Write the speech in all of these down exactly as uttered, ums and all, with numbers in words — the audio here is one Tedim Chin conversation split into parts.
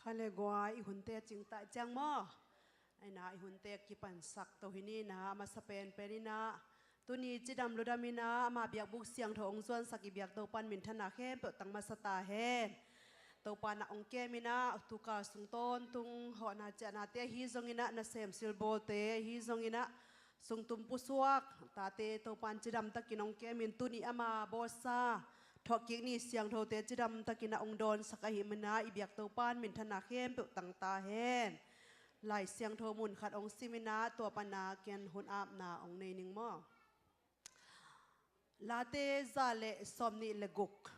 Khalegua i hunte a cingtah ciang maw? Aina i hunte kipansak to hi ni na, a masa penpen ina tuni cidam ludam ina ama biakbuk siangtho hong zuansak i biak Topan minthana khempeuh tang masa ta hen. Topa na hong kem ina tukal sung tawntung hawhna ciahnate ahi zong ina nasem silbawlte ahi zong ina sungtum pusuak tate Topan cidamtakin hong kemin tuni ama bawlsa thawhkik ni siangthote cidamtakin a hong dawnsak ahi mana i biak Topan minthana khempeuh tangta hen. Lai siangtho mun khat hong simina tua pana ken hun apna hong nei ning maw? Late za le sawmnih le guk.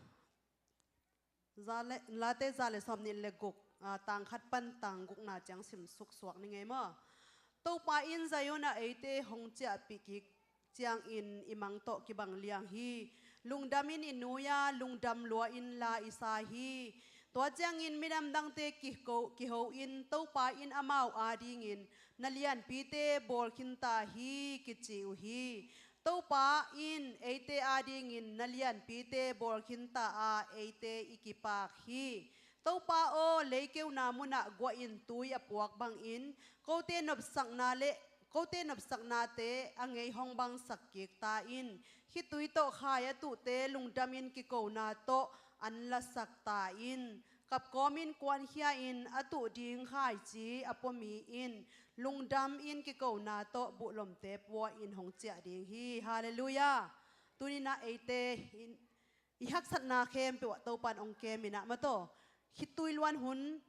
Za le, Late za le sawmnih le guk, ah, tang khat pan tang gukna ciang simsuk suak ni ngei maw? Topa in Zion ah eite hong ciahpih kik ciangin i mang tawh kibang liang hi. Lungdam in i nui a, lungdam lua in la i sa hi. Tua ciangin minam dangte kiho, kiho in Topa in amau adingin na lianpite bawl khinta hi kici uh hi. Topa in eite adingin na lianpite bawl khinta a eite i kipak hi. Topa aw, leikeuna munah guah in tui a puak bangin kote nopsakna le kote nopsaknate a ngei hong bangsak kik ta in. Khitui tawh khai a tuhte lungdamin kikona tawh an lasak ta in. Kapkawmin kuankhia in a tuh ding khaici a pua mi in lungdam in kikona tawh buhlomte pua in hong ciah ding hi. Halleluiah. Tuninah eite in i haksatna khempeuh ah Topan hong keminah mataw khitui luan hun,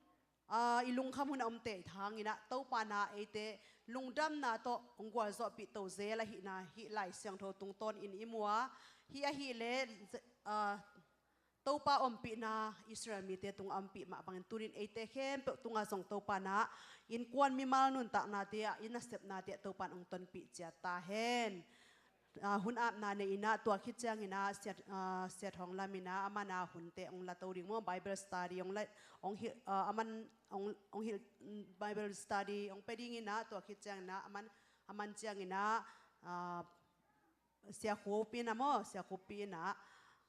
ah, i lungkham hun a omte i thanginah Topa na eite lungdamna tawh hong gualzawhpih to zel ahihna hih Lai Siangtho tungtawn in i mua. Hih ahih leh, ah, Topa ompihna Israel mite tungah ompih mah bangin tunin eite khempeuh tungah zong Topa na innkuan mimal nuntaknate ah i nasepnate ah Topan hong tonpih ciat ta hen. Ah, hun apna nei inah tua khit cianginah siat, ah, siat hong laminah a mana hunte hong la to ding maw? Bible study hong la, hong hilh, ah, a man hong, hong hilh, mm, Bible study hong pe dinginah tua khit cianginah a man, a man cianginah, ah, Sia Khup inah maw, Sia Khup inah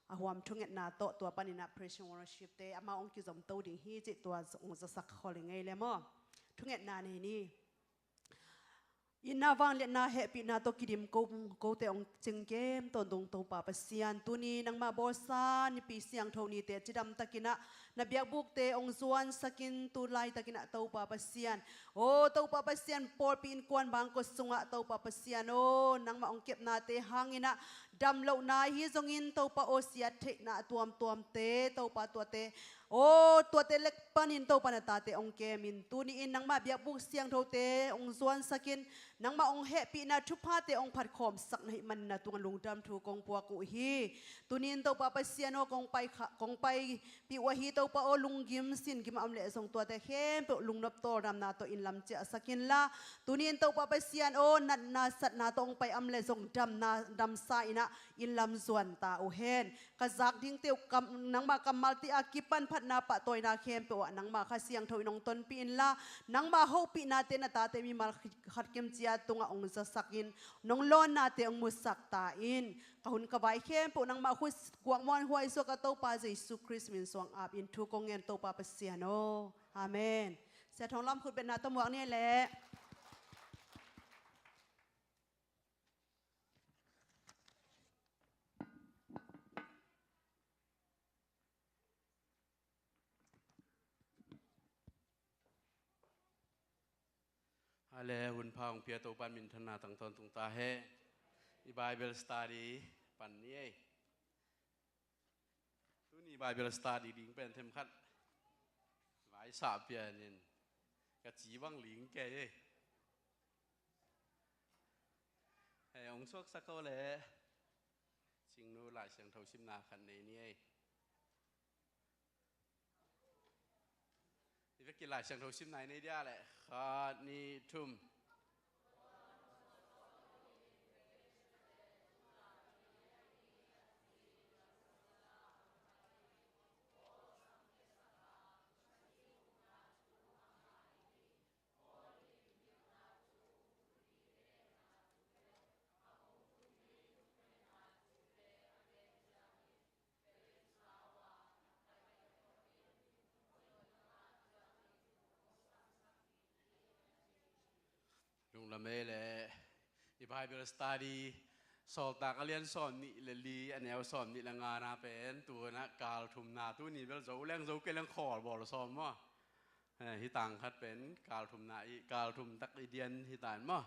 a huam thungetna tawh tua paninah praise and worship te amau hong kizom to ding hi cih tua hong zasak khol i ngei le maw? Thungetna nei ni. Itna vangliatna hehpihna tawh kidim ko, kote hong cingkem tawntung Topa Pasian, tuni nangmah bawlsa nipi siangtho nite cidamtakinah na biakbukte hong zuansakin tu laitakinah Topa Pasian. Aw Topa Pasian, pawlpi innkuan bangkua sungah Topa Pasian aw, nangmah hong kepnate hanginah damlohna ahi zongin Topa aw siat theihna a tuamtuamte Topa tuate aw tuate lek panin Topa na tate hong kemin tuni-in nangmah biakbuk siangthote hong zuansakin nangmah hong hehpihna thuphate hong phatkhawmsak na hih manin na tungah lungdam thu kong puak uh hi. Tuni-in Topa Pasian aw kong pai kha, kong pai pih uh ahi Topa aw, lunggim singim a om leh zong tuate khempeuh lungnop tawldamna tawh in lam ciahsak inla, tuni-in Topa Pasian aw, natna satna tawh hong pai a om leh zong damna damsa inah in lam zuan ta uh hen. Ka zak dingte uh kam, nangmah kammalte a kipan phatna pahtawina khempeuh ah nangmah Kha Siangtho in hong tonpih inla, nangmah hopihna te na tate mimal khat kimcia tungah hong zasak in, nong lawnnate hong musak ta in. Ka hun ka vai khempeuh nangmah khut guak muanhuai suak a Topa Jesu Khrist min suang ap in thu kong ngen Topa Pasian aw. Amen. Sia Thong Lam khut betna tawh muak ni leh. Hale, hun pha hong pia Topan minthanna tang tawntung ta hen. I Bible study pan ni ei. Tuni Bible study ding pen themkhat vaisah pianin ka ci bang ling kei ei. Hei, hong suaksak ko le Cingnu Lai Siangtho simna khat nei ni ei. I vekin Lai Siangtho simna i nei dia le khat, nih, thum. Lamei le i Bible study Sawltak a lian sawm nih le li a neu sawm nih le ngana pen tu-in ah kal thumna, tuni bel zo leng zo kei leng khawl bawl sawm maw? Eh, hi tang khat pen kal thumna i, kal thum tak i dian hi tan maw?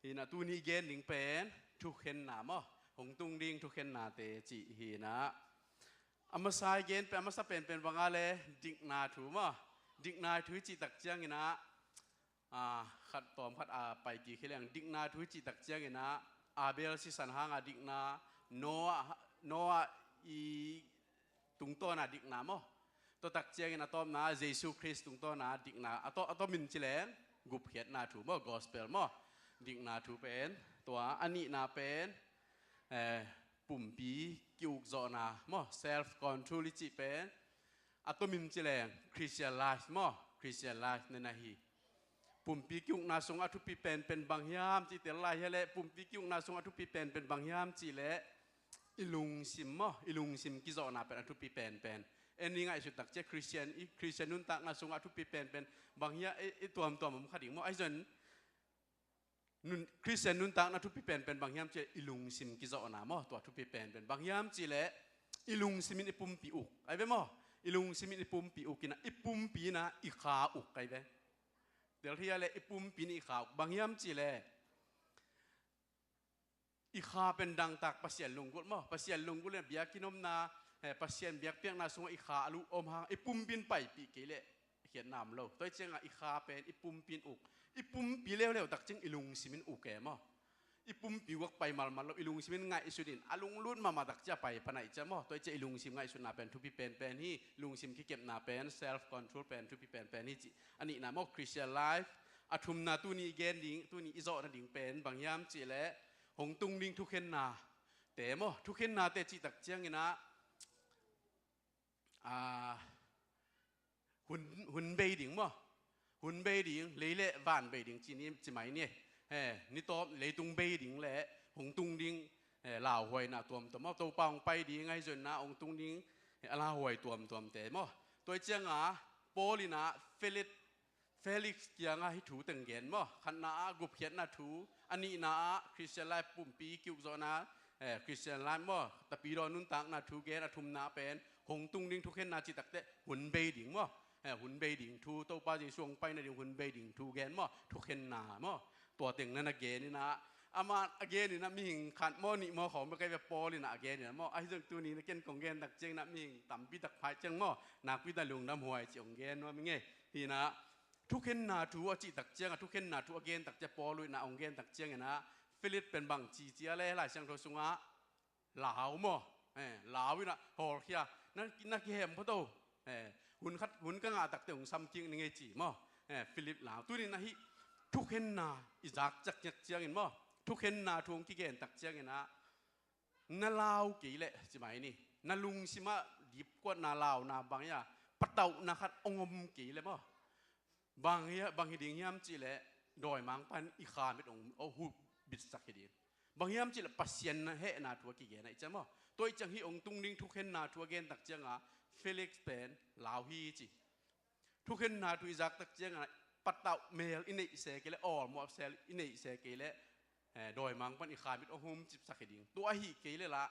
Hi-in ah tuni i gen ding pen thukhenna maw? Hong tung ding thukhennate cih hi-in ah, a masa i gen pen, a masa penpen bang a le dikna thu maw? Dikna thu i cih tak ciangin ah, a, khat tawm khat a pai kik hi leng, dikna thu i cih tak ciangin ah Abel sisan hanga dikna, Noah, Noah i tungtawna dikna maw? Tua tak ciangin a tawpna Jesu Khrist tungtawna dikna, a tawp, a tawp min ci leng gupkhiatna thu maw, gospel maw? Dikna thu pen tua, a nihna pen, eh, pumpi ki-ukzawhna maw, self control i cih pen, a tawp min ci leng Christian life maw, Christian life na na hi. Pumpi ki-ukna sungah a thupi penpen bang hiam cih tel lai hi leh, pumpi ki-ukna sungah a thupi penpen bang hiam cih leh i lungsim maw, i lungsim kizawhna pen a thupi penpen. En i ngaihsut tak ciang Christian, i Christian nuntakna sungah a thupi penpen bang hiam, i, i tuamtuam om kha ding maw? Ahi zongin nun, Christian nuntakna thupi penpen bang hiam cih leh i lungsim kizawhna maw, tua thupi penpen. Bang hiam cih leh i lungsim in i pumpi uk, ahi ve maw? I lungsim in i pumpi uk in ah, i pumpi in ah i kha uk, ahi ve. Tel hi a leh i pumpi in i kha uk. Bang hiam cih leh i kha pen dangtak Pasian lunggulh maw? Pasian lunggulh in biakinn omna, eh, Pasian biakpiakna sungah i kha a luh om hang, i pumpi in paipih kei leh khiatna om lo. Tua hi ciangah i kha pen i pumpi in uk. I pumpi leuleu tak ciang i lungsim in uk e maw? I pumpi uak pai malmal lo, i lungsim in ngaihsut in, a lunglut mahmah tak ciang a pai pan ahih ciang maw? Tua hi ciang i lungsim ngaihsutna pen thupi penpen hi, lungsim kikepna pen, self control pen thupi penpen hi cih a nihna maw, Christian life. A thumna, tuni i gen ding, tuni i zawh nading pen bang hiam cih leh hong tung ding thukhennate maw? Thukhennate cih tak ciangin ah, a, hun, hun bei ding maw? Hun bei ding, lei le van bei ding ci ni, ci mai ni. Eh, ni tawp leitung bei ding le hong tung ding, eh, lauhuaina tuamtuam maw? Topa hong pai ding ahi zongin ah hong tung ding, eh, a lauhuai tuamtuamte maw? Tua hi ciangah Paul in ah Felix, Felix kiangah hih thu teng gen maw? Khatna ah gupkhiatna thu, a nihna ah Christian life pumpi ki-ukzawhna, eh, Christian life maw, tapidaw nuntakna thu gen, a thumna pen hong tung ding thukhenna cih tak teh hun bei ding maw? Eh, hun bei ding thu, Topa Jesu hong pai nading hun bei ding thu gen maw? Thukhenna maw? Tua teng na na gen in ah, amah a gen in ah mihing khat maw nih maw khawng bek ahi ve, Paul in ah a gen in ah maw? Ahi zong tuni na ken kong gen tak ciangin ah mihing tampi tak pha hi ciang maw, nakpi tak lungdamhuai cih hong gen nuam ing e. Hi in ah thukhenna thu a cih tak ciangah, thukhenna thu a gen tak ciang Paul in ah hong gen tak ciangin ah Felix pen bang ci ci a leh Lai Siangtho sungah lau maw? Eh, lau in ah hawlkhia, na, na kihem phot o. Eh, hun khat, hun ka ngah tak teh hong sam kik ning ei ci maw? Eh, Felix lau. Tuni in ah hih thukhenna i zak ciakciak ciangin maw, thukhenna thu hong kigen tak ciangin ah na lau kei leh ci mai ni, na lungsim ah dipkuatna, launa bang hiam, patauhna khat hong om kei leh maw, bang hi, bang hi ding hiam cih leh dawimangpa'n i kha mit hong, hong hupbitsak hi ding. Bang hiam cih leh Pasian hehna thu a kigen ahih ciang maw? Tua ahih ciang hih hong tung ding thukhenna thu a gen tak ciangah Felix pen lau hi ci. Thukhenna thu i zak tak ciangah patauh mel i neih se kei leh, awlmawh sel i neih se kei leh, eh, dawimangpa'n i kha mit hong hupcipsak hi ding. Tua ahih kei leh lah,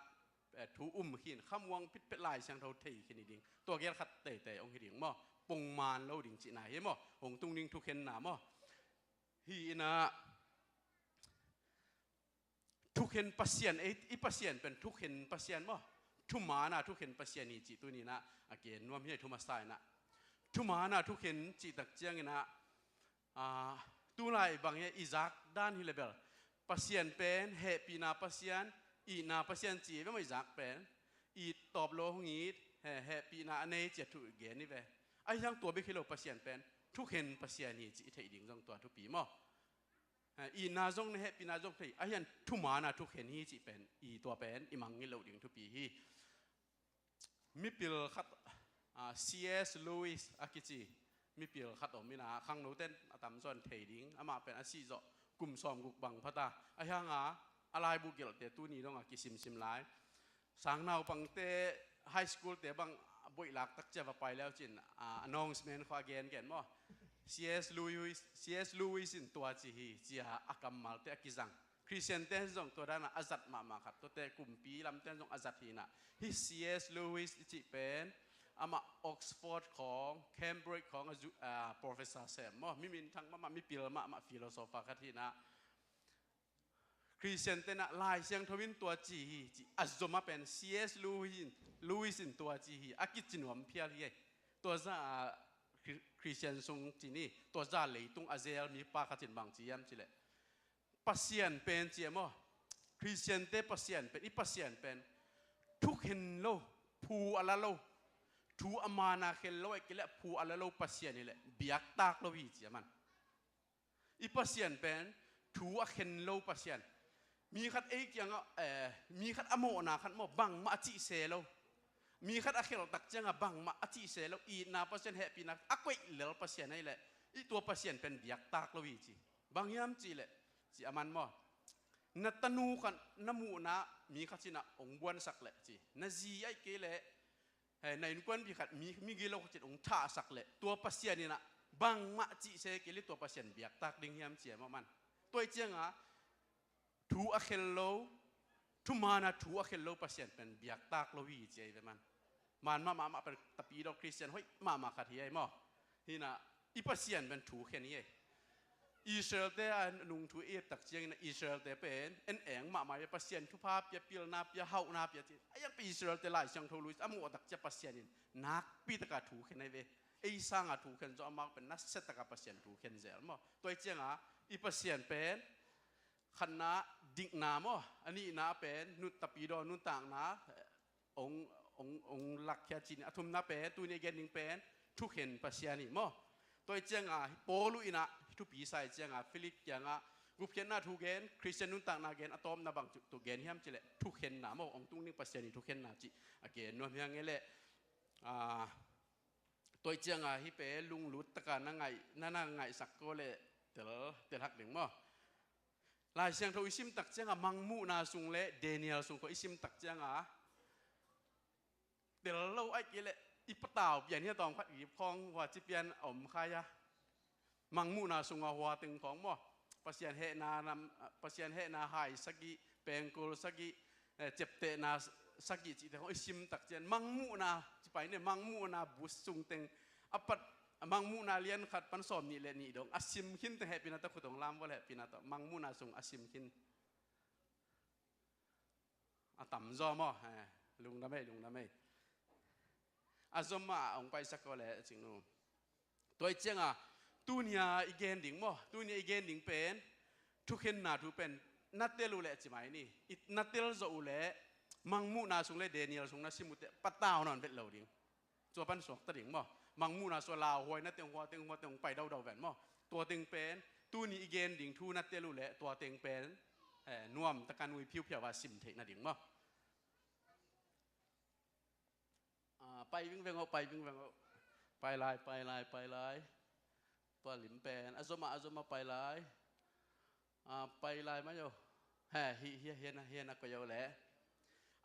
eh, thu um khin, khamuang pitpet Lai Siangtho thei khin hi ding. Tua gel khat teitei hong hi ding maw? Pongman lo ding cihna hi maw? Hong tung ding thukhenna maw? Hi in ah thukhen Pasian, ei, i Pasian pen thukhen Pasian maw? Thumaana thukhen Pasian hi cih tuni in ah a gen nuam hi, thu masa in ah. Thumaana thukhen cih tak ciangin ah, a, tulai bang hiam i zak dan hi leh bel, Pasian pen hehpihna Pasian, itna Pasian ci ve maw i zak pen. It tawp lo hong it, he, hehpihna a nei ci-a thu gen hi ve. Ahi zong tua bek hi lo, Pasian pen thukhen Pasian hi cih i theih ding zong tua thupi maw? Eh, itna zong nei, hehpihna zong nei, ahi zong thumaana thukhen hi cih pen, i tua pen i mangngilh loh ding thupi hi. Mipil khat, ah, C S Lewis a kici mipil khat om in ah, khangnote'n a tamzaw'n thei ding, amah pen a sih zawh kum sawmguk bang pha ta. Ahi hangah a laibu gelhte tuni dongah kisimsim lai. Sangnaupangte, high school-te bang a boih lak tak ciang va pai le uh cin, ah, announcement khawng a gengen maw? C S Lewis, C S Lewis in tua ci hi, ci-a a kammalte a kizang. Khristiante zong tua dana a zat mahmah khat, tuate kumpi lamte zong a zat hi-in ah. Hih C S Lewis i cih pen amah Oxford khawng, Cambridge khawng a zu-, a, professor sem maw, mi minthang mahmah, mipil mahmah, philosopher khat hi-in ah. Khristiante in ah Lai Siangtho in tua ci hi, ci a zom a pen C S Lewis in, Lewis in tua ci hi, a kici nuam phial hi ei. Tua zah a Khri-, Khristian sung ci ni, tua zah leitung a zel mipa khat in bang ci hiam cih leh, Pasian pen ci e maw, Khristiante Pasian pen, i Pasian pen thukhen lo, phu a la lo, thu a man a khen lo, ahih kei leh phu a la lo Pasian hi leh biaktak lo hi ci a man. I Pasian pen thu a khen lo Pasian. Mi khat ei kiangah, eh, mi khat a mawhna khat maw, bangmah a cih se lo. Mi khat a khelh tak ciangah bangmah a cih se lo. Itna Pasian, hehpihna a koih lel Pasian ahih leh, i tua Pasian pen biaktak lo hi ci. Bang hiam cih leh, ci a man maw, na tanu khat na muhna mi khat in ah hong buansak leh ci, na zi ahih kei leh, hei, na innkuanpih khat mi, migilo khat in hong thahsak leh, tua Pasian in ah bangmah cih se kei leh tua Pasian biaktak ding hiam ci e maw man. Tua ahih ciangah thu a khen lo, thuman a thu a khen lo Pasian pen biaktak lo hi ci ei ve man. Man mahmah, amah pen tapidaw Khristian hoih mahmah khat hi ei maw. Hi-in ah i Pasian pen thu khen hi ei. Israel-te a nungthu i et tak ciangin ah Israel-te pen en eng mahmah hi, Pasian thupha pia, pilna pia, hauhna pia ci. A iang pen Israel-te Lai Siangtho Lewis a mawh tak ciang Pasian in nakpi taka thu khen hi ve. Ei sanga thu khen zaw, amau pen nasia taka Pasian thu khen zel maw. Tua ahih ciangah i Pasian pen khatna dikna maw, a nihna pen nut, tapidaw nuntakna, eh, hong, hong, hong lakkhia ci-in, a thumna pen tuni a gen ding pen thukhen Pasian hi maw. Tua ahih ciangah Paul in ah thupi sa ahih ciangah Philip kiangah gupkhiatna thu gen, Khristian nuntakna gen, a tawpna bang thu, thu gen hiam cih leh thukhenna maw, hong tung ding Pasian hi thukhenna cih a gen nuam hi hang e leh, ah, tua ahih ciangah hih pen lunglut taka na ngaih, na, na ngaihsak kei leh tel, tel hak ding maw. Lai Siangtho i sim tak ciangah Mangmuhna sung leh Daniel sung khawng i sim tak ciangah tel lo, ahih kei leh i patau pian hi a, tawm khat i khawng hua ci pian a om kha a. Mangmuhna sungah hua teng khawng maw, Pasian hehna nam, Pasian hehna hai sagih, pengkul sagih, eh, ciaptehna sagih cihte khawng i sim tak ciang Mangmuhna ci pai ni, Mangmuhna bu sung teng a pat, Mangmuhna lian khat pan sawm nih leh nih dong a sim khin teng, hehpihna tawh khut hong lam vua leh, hehpihna tawh, Mangmuhna sung a sim khin. A tamzaw maw, eh, lungdam ei, lungdam ei. A zom a hong paisak kei leh, a cingnu. Tua ahih ciangah tuni a i gen ding maw, tuni a i gen ding pen thukhenna thu pen na tel uh leh ci mai ni. I na tel zawh uh leh Mangmuhna sung leh Daniel sung na sim uh teh patau nawn vet lo ding. Tua pan suakta ding maw. Mangmuhna sung lauhuai na teng, hua teng, hua teng hong pai daudau ven maw. Tua teng pen tuni i gen ding thu na tel uh leh tua teng pen, eh, nuam taka nui phiuphiau a sim theih nading maw. Ah, pai vingveng oh, pai vingveng oh. Pai lai, pai lai, pai lai. Tua lim pen a zom a, a zom a pai lai. Ah, pai lai mai oh. He, hi, hi, hi, hi, hi, na koih oh leh.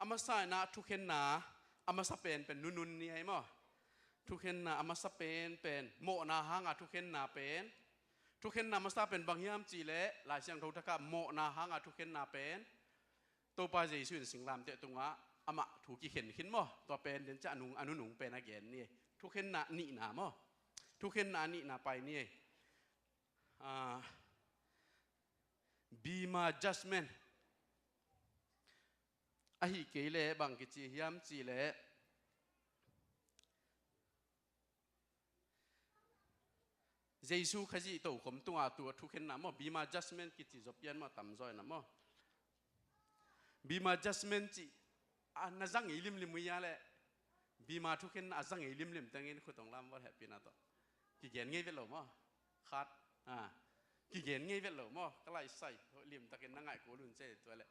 A masa in ah thukhenna a masa pen pen nunun ni ei maw. Thukhenna a masa pen pen mawhna hanga thukhenna pen. Thukhenna a masa pen bang hiam cih leh Lai Siangtho thakah mawhna hanga thukhenna pen Topa Jesu in singlamteh tungah amah thu kikhen khin maw. Tua pen den ciang a nung, a nunung pen a gen ni. Thukhenna nihna maw. Thukhenna nihna pai ni. Ah, Bema judgment. Ahih kei leh bang kici hiam cih leh Jesu Khazih tokhom tungah tu a thukhenna maw, Bema judgment kici zaw pian maw, tamzaw in ah maw. Bema judgment cih a na za ngei limlim uh hia leh, Bema thukhenna a za ngei limlim teng in khut hong lam vua leh, hehpihna tawh. Kigen ngei vet lo maw. Khat, ah, kigen ngei vet lo maw. Ka lai sai, hoih limtakin na ngaih kul un ci ei tua leh.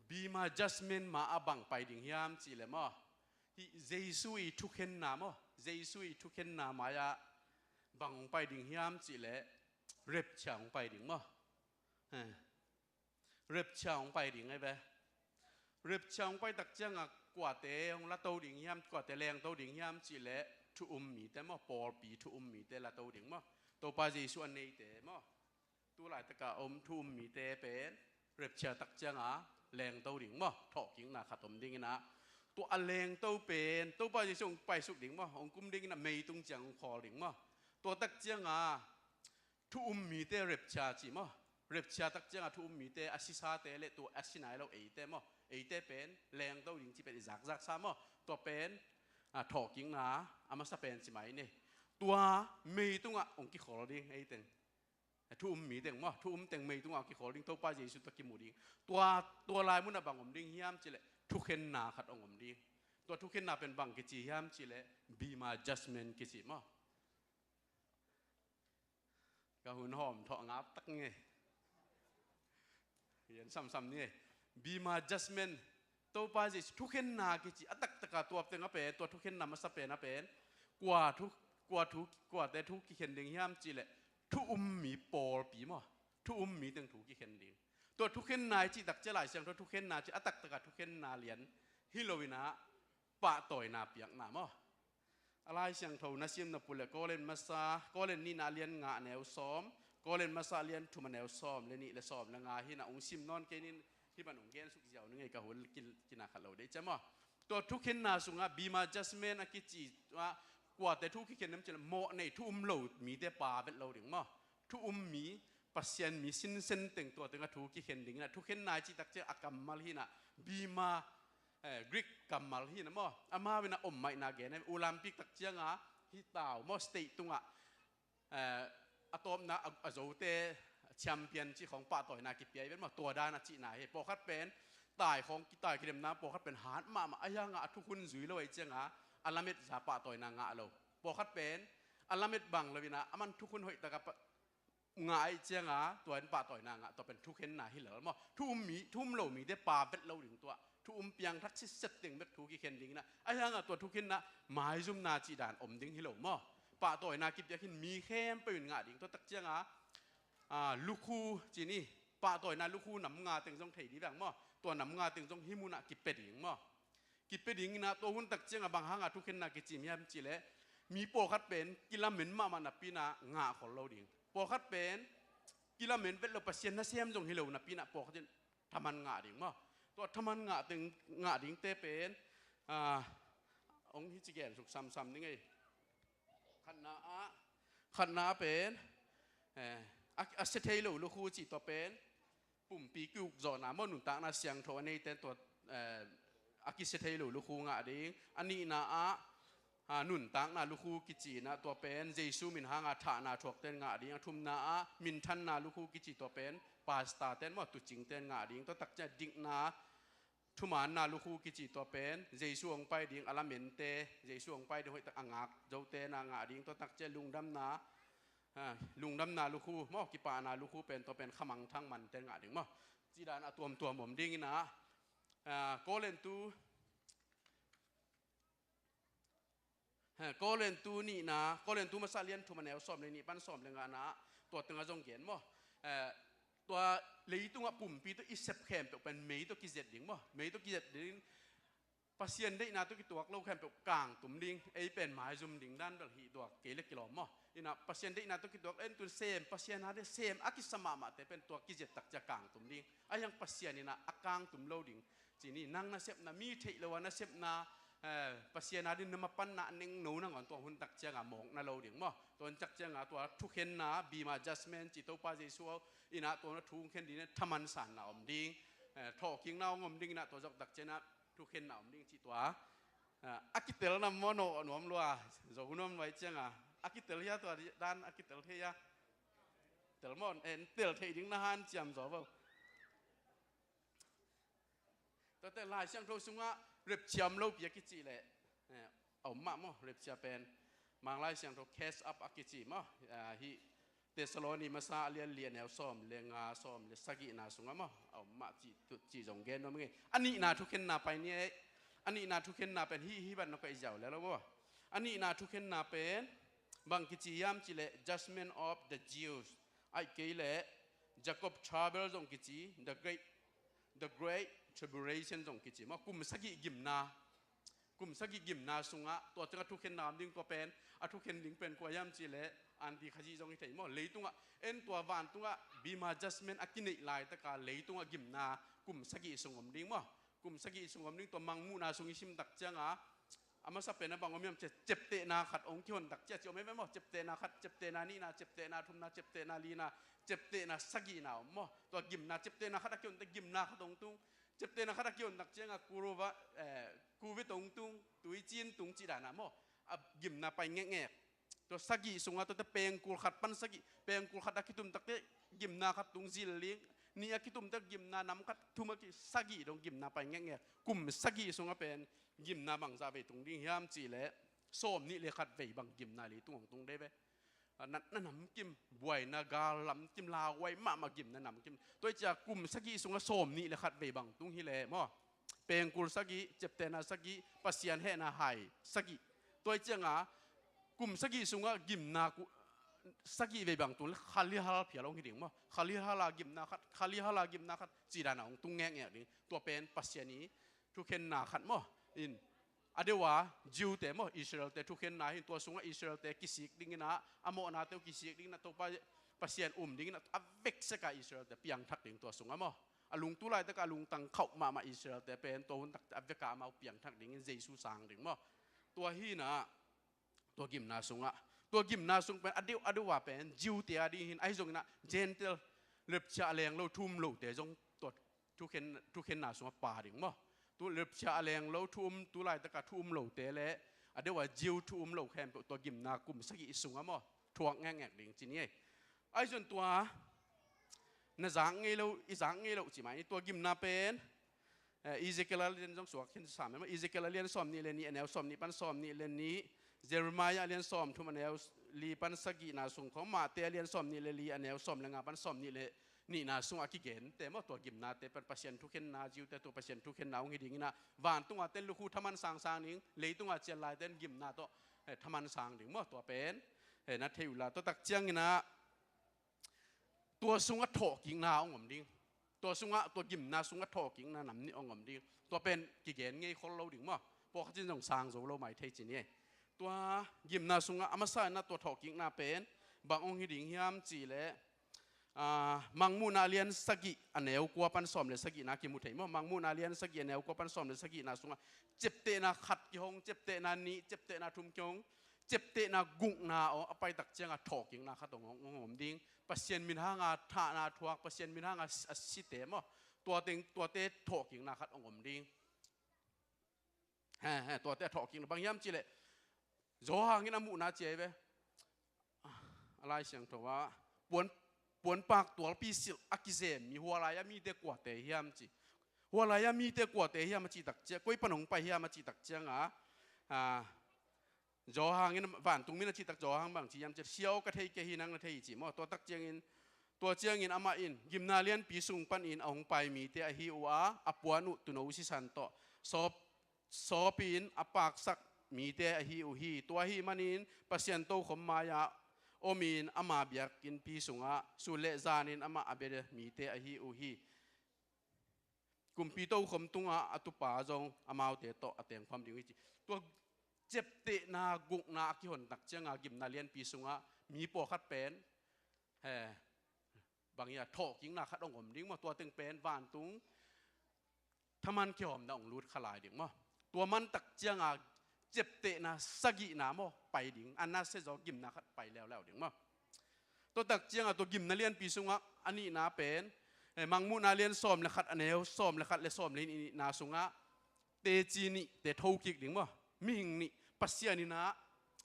Bema judgment ma-ah bang pai ding hiam cih leh maw, hih Jesu i thukhenna maw, Jesu i thukhenna mai-ah bang hong pai ding hiam cih leh rapture hong pai ding maw. Eh. Rapture hong pai ding ei ve. Rapture hong pai tak ciangah kuate hong lato ding hiam, kuate lengto ding hiam cih leh thu um mite maw, pawlpi thu um mite lato ding maw. Topa Jesu a neite maw, tu laitaka om thu um mite pen rapture tak cianga lengto ding maw, thawhkikna khat om ding inah, tua a lengto pen Topa Jesu hong paisuk ding maw, hong kum ding inah meitung ciang hong khawl ding maw. Tua tak cianga thu um mite rapture ci maw, rapture tak cianga thu um mite a sisate le tua a si nai lo eite maw, eite pen lengto ding ci pen i zakzaksa maw. Tua pen a thawhkikna a masa pen ci mai ni. Tua meitungah hong kikhawl ding eiteng, thu um miteng maw, thu umteng meitungah hong kikhawl ding, Topa Jesu tawh kimu ding. Tua, tua lai munah bang om ding hiam cileh thukhenna khat hong om ding. Tua thukhenna pen bang kici hiam cileh Bema Judgment kici maw. Ka hun hawm thawh ngap tak ngei. Hian samsam ni. Bema Judgment, Topa Jesu thukhenna kici a taktaka tuapteng a pen, tua thukhenna masa pen a pen kua thu, kua thu, kuate thu kikhen ding hiam cileh thu um mi pawlpi maw, thu um miteng thu kikhen ding. Tua thukhenna i cih tak cia Lai Siangtho thukhenna ci a taktaka thukhenna lian hi lo inah pahtawina piakna maw. A Lai Siangtho na simna pule Korin masa, Korin nihna lian nga neu sawm, Korin masa lian thum a neu sawm le nih le sawm le nga hinah hong sim nawn kei nin, hih ban hong gensuk ziau ni ngei ka hun kin, kina khat lo dei cia maw. Tua thukhenna sungah Bema Judgment a kici ah kuate thu kikhen dem cileh mawh nei thu um lo mite pa vet lo ding maw. Thu um mi, Pasian mi sinsen teng tua tengah thu kikhen ding inah thukhenna i cih tak cia a kammal hinah Bema, eh, Greek kammal hinah maw. Amau inah om maihna gen em, Olympic tak cianga hi tau maw, state tungah, eh, a tawpna a, a zote champion ci khong pahtawina kipia i vet maw, tua dan a cihna hi. Pawlkhat pen tai khong kitai kidemna, pawlkhat pen hat mahmah a hianga a thukhun zui lo ei cianga a lamet za pahtawina ngah lo. Pawlkhat pen a lamet bang lo inah a man thukhun hoihtaka pa, ngah ei cianga tua in pahtawina ngah, tua pen thukhenna hi lel maw. Thu um mi, thu um lo mite pa vet lo ding tua. Thu um piangthak sitset teng bek thu kikhen ding inah. A hianga tua thukhenna maizumna cih dan om ding hi lo maw. Pahtawina kipiak hin mi khempeuh in ngah ding. Tua tak cianga, a, lukhu ci ni. Pahtawina lukhu nam nga teng zong thei dih bang maw. Tua nam nga teng zong hih munah kipia ding maw. Kipia ding inah tua hun tak cianga bang hanga thukhenna kici hiam cileh mi pawlkhat pen kilamen mahmah napi inah ngah khol lo ding. Pawlkhat pen kilamen vet lo, Pasian nasem zong hi lo napi inah pawlkhat in thaman ngah ding maw. Tua thaman ngah teng, ngah dingte pen, ah, hong hi ci gensuk samsam ni ngei. Khatna ah, khatna ah pen, eh, a, a sia thei lo lukhu ci tua pen pumpi kiuk zawhna maw, nuntakna siangtho a neite tua, eh, a kisia thei lo lukhu ngah ding. A nihna ah, ah, nuntakna lukhu kici inah tua pen Jesu min hanga thahna thuakte in ngah ding. A thumna ah minthanna lukhu kici tua pen pastor ten maw, tucingte in ngah ding. Tua tak ciang dikna thumaanna lukhu kici tua pen Jesu hong pai ding, a lamente, Jesu hong pai ding hoihtak a ngak zote na ngah ding. Tua tak ciang lungdamna, ha, lungdamna lukhu maw, kipahna lukhu pen tua pen khamangthang mante ngah ding maw. Cih dan a tuamtuam om ding inah, ah, Korintu, ha, Korintu nihna, Korintu masa lian thum a neu sawm le nih pan sawm le ngana, tua tengah zong gen maw. Eh, tua leitungah pumpi tawh i sep khempeuh pen mei tawh kizet ding maw. Mei tawh kizet ding. Pasian deihna tawh kituak lo khempeuh kangtum ding. Ei pen maizum ding dan bel hi tuak kei le kilawm maw. Inah Pasian deihna tawh kituak en tun sem, Pasian a dei sem a kisa mahmahte pen tua kizet tak cia kangtum ding. A hiang Pasian inah a kangtum lo ding. Ci ni, nang nasepna, mi theih lo a nasepna, eh, Pasian a ding na mapanna a nengno nangawn tua hun tak cianga mawkna lo ding maw. Tua hun tak cianga tua thukhenna, Bema Judgment ci Topa Jesu inah tua na thu khen ding inah thaman sanna om ding. Eh, thawhkikna hong om ding inah tua zok tak cianga thukhenna om ding cih tua. Ah, a kitel na maw, no nuam lua, zo nuam lua i cianga. A kitel hia tua dan, a kitel thei hia. Tel maw, en tel thei ding na hanciam zaw vo. Tuate Lai Siangtho sungah rapture om lopi a kici leh, eh, a om mah maw, rapture pen. Mang Lai Siangtho catch up a kici maw, ah, hih Thessaloni masa a lian li a neu sawm le nga, sawm le sagihna sungah maw, a om mah cih, tu, cih zong gen nuam ing ei. A nihna thukhenna pai ni ei. A nihna thukhenna pen hih, hih ban na koih ziau le lo maw. A nihna thukhenna pen bang kici hiam cih leh Judgment of the Jews. Ahih kei leh Jacob Trouble zong kici, the great, the great tribulation zong kici maw, kum sagih gimna. Kum sagih gimna sungah tua ciang a thukhenna om ding, tua pen a thukhen ding pen kua hiam cih leh anti Khazih zong hi thei maw. Leitungah en tua vantungah bima judgment a kineih laitaka leitungah gimna kum sagih sung om ding maw. Kum sagih sung om ding. Tua Mangmuhna sung i sim tak cianga a masa pen a bang om hiam cih leh ciaptehna khat hong kihon tak ciang ci om hi ve maw. Ciaptehna khat, ciaptehna nihna, ciaptehna thumna, ciaptehna lina, ciaptehna sagihna om maw. Tua gimna, ciaptehna khat a kihon tak gimna khat hong tung. Ciaptehna khat a kihon tak cianga kuruva, eh, kuvit hong tung, tuicin tung cih dana maw. A gimna pai ngekngek. Tua sagih sungah tuate pengkul khat pan sagih, pengkul khat a kitum takte gimna khat tung zil ding, nih a kitum tak gimna nam khat, thum a ki, sagih dong gimna pai ngekngek. Kum sagih sungah pen gimna bangzah vei tung ding hiam cih leh sawmnih le khat vei bang gimna leitung hong tung dei ve. A, na, na namkim, buaina gal lamkim, lauhuai mahmah gimna namkim. Tua hi ciang kum sagih sungah sawmnih le khat vei bang tung hi leh maw. Pengkul sagih, ciaptehna sagih, Pasian hehna hai sagih. Tua hi cianga kum sagih sungah gimna ku, sagih vei bang tung leh khalihal phial hong hi ding maw. Khalihal a gimna khat, khalihal a gimna khat cih dana hong tung ngekngek ding. Tua pen Pasian i thukhenna khat maw. In, a deuh a Jew-te maw, Israel-te thukhenna hi in, tua sungah Israel-te kisik dingin ah, a mawhnate uh kisik dingin ah, Topa Pasian um dingin ah, a veksekah Israel-te piangthak ding tua sungah maw. A lungtu laitaka a lungtang khauh mahmah Israel-te pen tua hun takte a vekah amau piangthak dingin Jesu sang ding maw. Tua hi in ah, tua gimna sungah, tua gimna sung pen a deuh a deuh a pen Jew-te a ding hi in, ahi zongin ah Gentile, lepchia leng lo, thu um lote zong tua thukhen, thukhenna sungah pha ding maw. Tu lepchia leng lo, thu um, tu laitaka thu um lote le a deuh a Jew thu um lo khempeuh tua gimna kum sagih sungah maw, thuak ngekngek ding ci ni ei. Ahi zong tua na zak ngei lo, i zak ngei lo ci mai ni. Tua gimna pen, eh, Ezekiel a lian zong suak khin sam e maw. Ezekiel a lian sawmnih le nih, a neu sawmnih pan sawmnih le nih, Jeremiah a lian sawmthum, a neu li pan sagihna sung khawng, Mate a lian sawmnih le li, a neu sawm le nga pan sawmnih le nihna sungah a kigente maw. Tua gimnate pen Pasian thukhenna, Jew-te tua Pasian thukhenna hong hi dingin ah, vantunga ten lukhu thaman sangsang ding, leitunga cian laiten gimna tawh, eh, thaman sang ding maw. Tua pen, eh, na thei uh la. Tua tak ciangin ah tua sungah thawhkikna hong om ding. Tua sungah, tua gimna sungah thawhkikna nam nih hong om ding. Tua pen kigen ngei khol lo ding maw. Pawlkhat in zong sang zo lo mai thei ci ni ei. Tua gimna sungah a masa in ah tua thawhkikna pen bang hong hi ding hiam cih leh, ah, Mangmuhna a lian sagih, a neu kua pan sawm le sagihna kimu thei maw. Mangmuhna a lian sagih, a neu kua pan sawm le sagihna sungah ciaptehna khat kihong, ciaptehna nih, ciaptehna thum kihong, ciaptehna gukna aw a pai tak cianga thawhkikna khat hong, hong, hong om ding. Pasian min hanga thahna thuak, Pasian min hanga a site maw, tua teng, tuate thawhkikna khat hong om ding. He, he, tuate a thawhkikna bang hiam cih leh, Johan in a muhna ci ei ve. A Lai Siangtho ah puan, puanpak tualpi silh a kizem mi, hua lai-a mite kuate hiam ci. Hua lai-a mite kuate hiam a cih tak ciang, koi pan hong pai hiam a cih tak cianga, ah, Johan in, vantung min a cih tak Johan bang ci hiam cih leh, Sia aw, ka thei kei hi, nang na thei hi, ci maw. Tua tak ciangin, tua ciangin amah in, Gimna lianpi sung panin a hong pai mite ahi uh a, a puan uh tuuno sisan tawh sawp, sawpin a paksak mite ahi uh hi. Tua ahih manin Pasian tokhom mai-ah omin ama biakinnpi sungah sun le zanin amah a bia mite ahi uh hi. Kumpi tokhom tungah a tupa zong amaute tawh a tengkhawm ding uh hi, ci. Tua ciaptehna gukna a kihon tak cianga Gimna lianpi sungah mi pawlkhat pen, he, bang hia, thawhkikna khat hong om ding maw. Tua teng pen vantung thaman kihawmna hong lut kha lai ding maw. Tua man tak cianga ciaptehna sagihna maw pai ding, a nasia zaw gimna khat pai leuleu ding maw. Tua tak cianga tua Gimna lianpi sungah a nihna pen, eh, Mangmuhna lian sawm le khat, a neu sawm le khat le sawm le nihna sungah teci nihte thokik ding maw. Mihing nih, Pasian in ah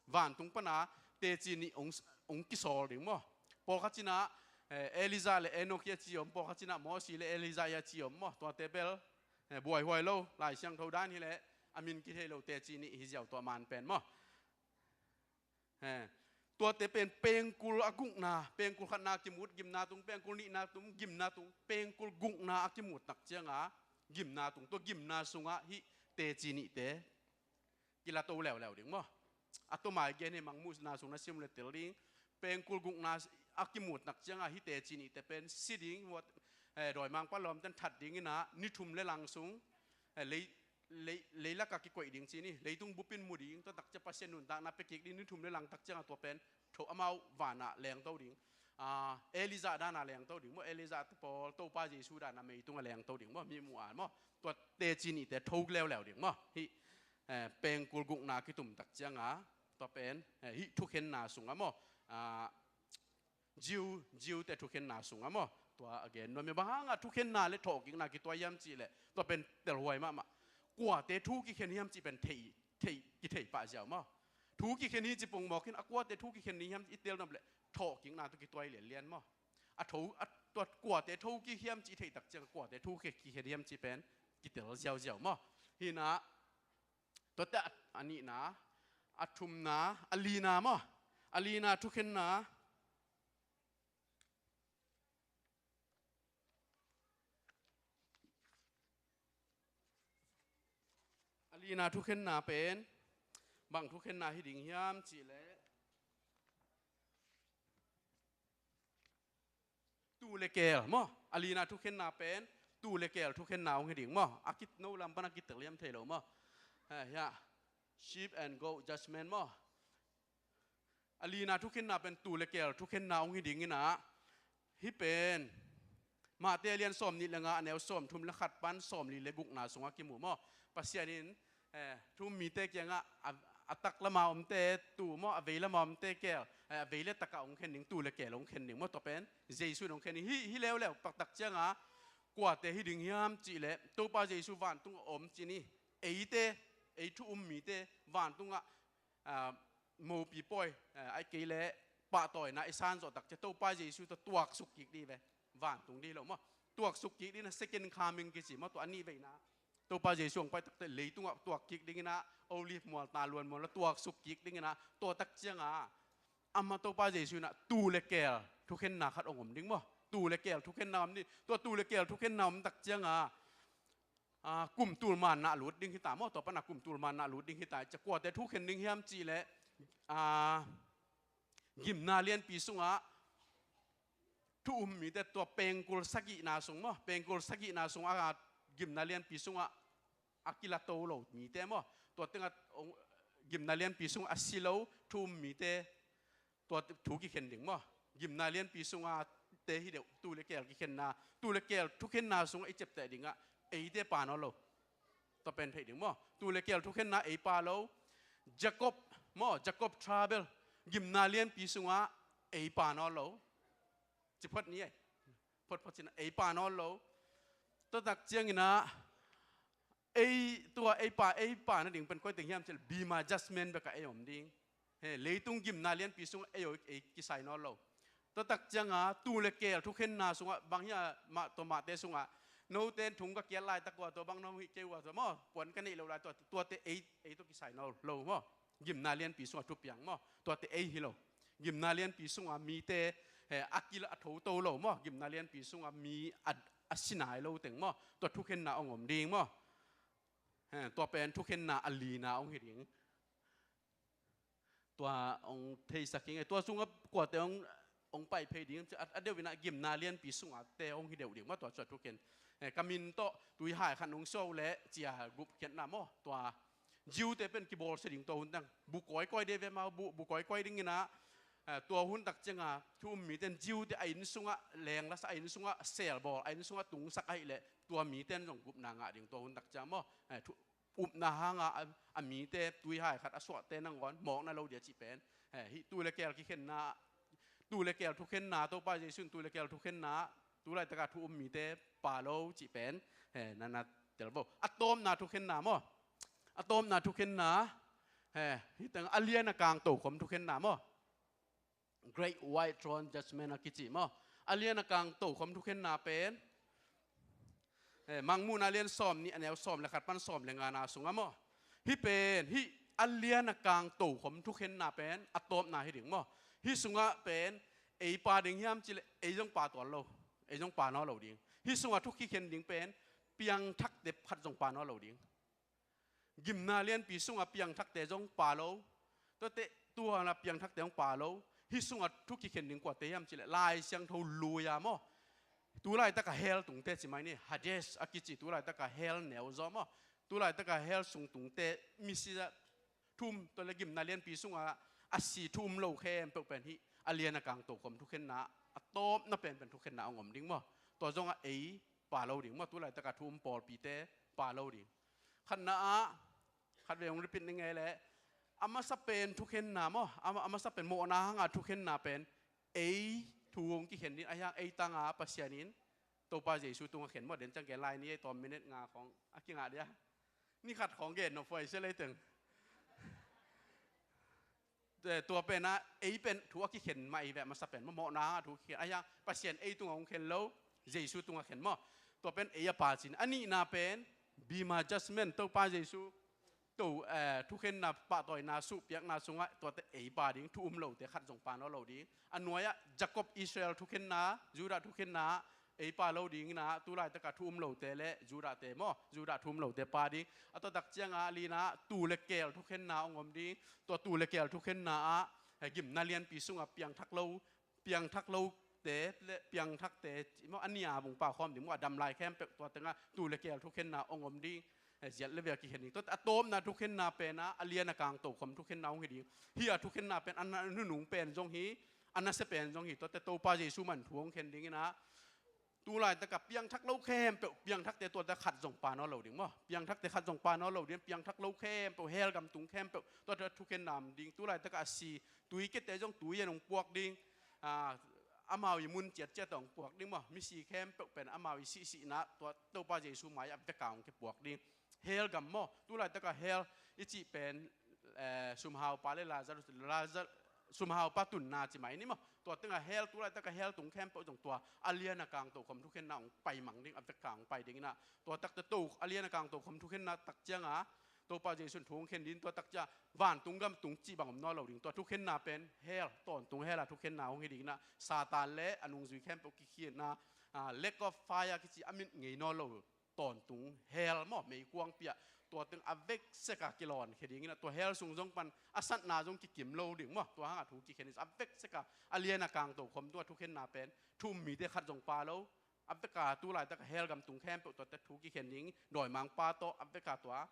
vantung pana teci nih hong, hong kisawl ding maw. Pawlkhat in ah, eh, Elijah le Enoch hi a ci om, pawlkhat in ah Mosi le Elijah hi a ci om maw. Tuate bel, eh, buaihuai lo, Lai Siangtho dan hileh a min kithei lo teci nih hi ziau tua man pen maw. He. Tuate pen pengkul a gukna, pengkul khatna kimut gimna tung, pengkul nihna tung gimna tung, pengkul gukna a kimut tak cianga gimna tung. Tua gimna sungah hih teci nihte kilato leuleu ding maw. A tua mai gen hi, Mangmuhna sung na sim le tel ding. Pengkul gukna a kimut tak cianga hih teci nihte pen si ding, huat, eh, dawimangpa lawmten that dingin ah ni thum le lang sung, eh, lei lei, leilakah kikoih ding ci ni, leitung bupin mu ding, tua takciang Pasian nuntakna pia kik ding, ni thum le langtak ciangah tua pen tho amau vanah lengto ding. Ah, Elijah danah lengto ding maw, Elijah te pawl Topa Jesu danah meitungah lengto ding maw, mi mu-an maw. Tua teci nihte tho leuleu ding maw. Hih, eh, pengkul gukna kitum takciangah tua pen, eh, hih thukhenna sungah maw, ah, Jew, Jew te thukhenna sungah maw, tua a gen nuam hi. Bang hangah thukhenna le thawhkikna kituai hiam cihleh, tua pen telhuai mahmah. Kuate thu kikhen hiam cih pen thei, thei, kithei pah ziau maw. Thu kikhen hi ci pongmawk in, a kuate thu kikhen ding hiam i tel nuam leh thawhkikna tawh kituai lianlian maw. A tho, a, tua kuate tho kik hiam cih thei takciang, kuate thu kikhen hiam cih pen kitel ziauziau maw. Hinah, tuate a, a nihna, a thumna, a lina maw. A lina thukhenna. A lina thukhenna pen bang thukhenna hi ding hiam cihleh, tuu le keel maw. A lina thukhenna pen tuu le keel thukhenna hong hi ding maw. A kit no lam pan a kitel hiam thei lo maw. Eh, ya. Sheep and goat judgment maw. A lina thukhenna pen tuu le keel thukhenna hong hi ding inah, hih pen Matthai a lian sawmnih le nga, a neu sawmthum le khat pan sawmli le gukna sungah kimu maw. Pasian in, eh, thu-um mite kiangah a, a taklama omte tuu maw, a veilama omte keel, eh, a vei le takah hong khen ding, tuu le keel hong khen ding maw. Tua pen Jesu in hong khen ding. Hih, hih leuleu taktak ciangah kuate hi ding hiam cihleh, Topa Jesu vantungah om ci ni, eite, ei thu-um mite vantungah, ah, mopi pawi, eh, ahih kei leh pahtawina i san zawh takciang Topa Jesu tawh tuaksuk kik dih ve. Vantung dih hi lo maw. Tuaksuk kik dih na second coming kici maw, tua a nih veina. Topa Jesu hong pai takte leitungah tuak kik ding inah, Olive mual ta luan mual la tuaksuk kik ding inah, tua takciangah amah Topa Jesu inah tuu le keel thukhenna khat hong om ding maw. Tuu le keel thukhenna om ding. Tua tuu le keel thukhenna om takciangah, ah, kum tul manna lut ding hita maw, tua panah kum tul manna lut ding hita. Cia kuate thu khen ding hiam cihleh, ah, gimna lianpi sungah thu-um mite tua pengkul sagihna sung maw, pengkul sagihna sungah, ah, gimna lianpi sungah a kilato lo mite maw. Tua tengah, oh, gimna lianpi sungah a si lo thu-um mite, tua thu kikhen ding maw. Gimna lianpi sungah te hi deuh, tuu le keel kikhenna, tuu le keel thukhenna sungah i ciapteh dingah eite pha nawn lo. Tua pen theih ding maw. Tuu le keel thukhenna ei pha lo. Jacob maw, Jacob trouble, gimna lianpi sungah ei pha nawn lo. Ci phot ni ei. Phot phot cinah ei pha nawn lo. Tua takciang inah ei, tua ei pha, ei pha nading pen koi teng hiam cihleh, bima judgment bekah ei om ding. He, leitung gimna lianpi sungah ei, ei kisai nawn lo. Tua takciangah tuu le keel thukhenna sungah bang hiam, mah, tua mahte sungah, note in thung ka kiat laitak uh a tua bang na hong hih kei uh a tua maw, puan ka neih loh lai tua, tuate ei, ei tawh kisai nawn lo maw. Gimna lianpi sungah thupiang maw, tuate ei hi lo. Gimna lianpi sungah mite, he, a kila a thoto lo maw, gimna lianpi sungah mi a, a si nai lo teng maw, tua thukhenna hong om ding maw. He, tua pen thukhenna a lina hong hi ding. Tua hong theisak hi ing ei. Tua sungah kuate hong, hong pai phei ding, a, a deuh inah gimna lianpi sungah te hong hi deuh ding maw, tua tua thukhen. Eh, ka min tawh tuihai khat nong suah uh leh cia gupkhiatna maw. Tua Jew-te pen kibawlsia ding tua hun teng. Bu kawikawi ding ve maw, bu, bu kawikawi ding inah, eh, tua hun takciangah thu-um mite in Jew-te a inn sungah lenglasak, a inn sungah selbawl, a inn sungah tungsak ahih leh tua mite in zong gupna ngah ding tua hun takciang maw. Eh, thu, upna hanga a, a mite tuihai khat a suahte nangawn mawkna lo dia cih pen. Eh, hih tuu le keel kikhenna, tuu le keel thukhenna, Topa Jesu in tuu le keel thukhenna, tu laitakah thu-um mite pha lo cih pen. Eh, na, na tel vo. A tawpna thukhenna maw. A tawpna thukhenna. Eh, hih teng a lian a kang tokhom thukhenna maw. Great White Throne Judgment a kici maw. A lian a kang tokhom thukhenna pen, eh, Mangmuhna lian sawmnih, a neu sawm le khat pan sawm le ngana sungah maw. Hih pen, hih a lian a kang tokhom thukhenna pen a tawpna hi ding maw. Hih sungah pen ei pha ding hiam cihleh, ei zong pha tuan lo. Ei zong pha nawn lo ding. Hih sungah thu kikhen ding pen piangthakte khat zong pha nawn lo ding. Gimna lianpi sungah piangthakte zong pha lo. Tuate, tua na piangthakte zong pha lo. Hih sungah thu kikhen ding kuate hiam cihleh, Lai Siangtho lui-a maw. Tu laitakah hell tungte ci mai ni, Hades a kici tu laitakah hell neu zaw maw. Tu laitaka hell sung tungte misi ah thu um, tua le gimna lianpi sungah a si thu um lo khempeuh pen hih a lian a kang tokhom thukhenna, a tawpna penpen thukhenna hong om ding maw? Tua zongah ei pha lo ding maw? Tu laitaka thu um pawlpite pha lo ding. Khatna ah, khat vei hong repeat ni ngei leh, a masa pen thukhenna maw? A, a masa pen mawhna hanga thukhenna pen ei thu hong kikhen ding, ahi hang ei tanga Pasian in Topa Jesu tungah khen maw? Den ciang gen lai ni ei, tawm minute nga khawng a kingah dia. Ni khat khawng gen nop huai sia leiteng. Eh, tua penah ei pen thu a kikhen mah ei ve, a masa pen maw, mawhna hanga thu kikhen, ahi hang Pasian ei tungah hong khen lo, Jesu tungah khen maw? Tua pen ei a pha cin. A nihna pen bema judgment, Topa Jesu to, eh, thukhenna pahtawina suhpiakna sungah tuate ei pha ding, thu um lote khat zong pha nawn lo ding. A nuai-ah Jacob Israel thukhenna, Judah thukhenna ei pha lo ding inah, tu laitaka thu um lote le Judah-te maw, Judah thu um lote pha ding. A tua tak ciangah a lina ah tuu le keel thukhenna hong om ding. Tua tuu le keel thukhenna ah, eh, gimna lianpi sungah piangthak lo, piangthak lote le piangthakte ci maw, a nia bung pha khawm ding maw, a dam lai khempeuh tua tengah tuu le keel thukhenna hong om ding. Eh, ziat le vei a kikhen ding. Tua a tawpna thukhenna penah a lian a kang tokhom thukhenna hong hi ding. Hih a thukhenna pen a na-, nunung pen zong hi, a nasia pen zong hi. Tuate Topa Jesu mah in thu hong khen ding inah, tu laitaka piangthak lo khempeuh, piangthakte tuate khat zong pha nawn lo ding maw? Piangthakte khat zong pha nawn lo ding, piangthak lo khempeuh, hell gam tung khempeuh, tuate thukhenna om ding. Tu laitaka a si, tui kete zong tui in hong puak ding. Ah, amau i mun ciatciat ah hong puak ding maw? Misi khempeuh pen amau i sihsihna tua Topa Jesu mai-ah veka hong kipuak ding. Hell gam maw? Tu laitaka hell i cih pen, eh, sumhaupa le Lazarus, Lazar-, sumhaupa tunna ci mai ni maw? Tua tengah hell, tu laitaka hell tung khempeuh zong tua a lian a kang tokhom thukhenna hong pai mang ding, a veka hong pai ding inah. Tua takte to a lian a kang tokhom thukhenna tak ciangah Topa Jesu in thu hong khen ding, tua tak ciang vantung gam tung cih bang om nawn lo ding. Tua thukhenna pen hell, tawntung hell a thukhenna hong hi ding inah, Satan le a nungzui khempeuh kikhiatna, ah, lake of fire kici a mit ngei nawn lo tawntung hell maw, meikuangpi ah, tua teng a veksekah kilawnkhia ding inah, tua hell sung zong pan a satna zong kikim lo ding maw. Tua hanga thu kikhen in a veksekah a lian a kang tokhom tua thukhenna pen thu um mite khat zong pha lo. A veka tu laitaka hell gam tung khempeuh tuate thu kikhen ding, dawimangpa tawh a veka tua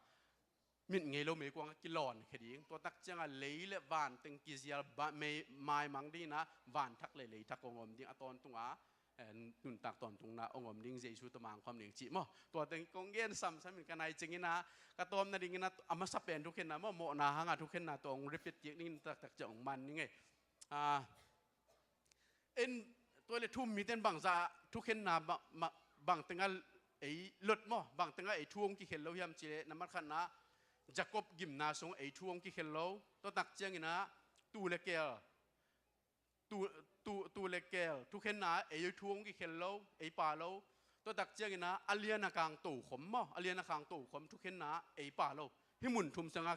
mit ngei lo meikuang a kilawnkhia ding. Tua tak ciangah lei le van teng kizial ba-, mei-, maimang ding inah, van thak le lei thak hong om ding, a tawntungah, eh, nuntak tawntungna hong om ding, Jesu tawh mangkhawm ding cih maw? Tua teng kong gen samsam in ka nai cing inah, ka tawpna ding inah, a masa pen thukhenna maw, mawhna hanga thukhenna tua hong repeat kik ding, taktak ciang hong man ning ei. Ah, en, tua le thu um mite in bangzah thukhenna ba-, ma-, bang tengah ei lot maw, bang tengah ei thu hong kikhen lo hiam cih leh, nambat khatna, Jacob gimna sung ei thu hong kikhen lo. Tua tak ciang inah tuu le keel, tuu, tuu, tuu le keel thukhenna ei thu hong kikhen lo, ei pha lo. Tua tak ciang inah a lian a kang tokhom maw, a lian a kang tokhom thukhenna ei pha lo. Hih mun thum sangah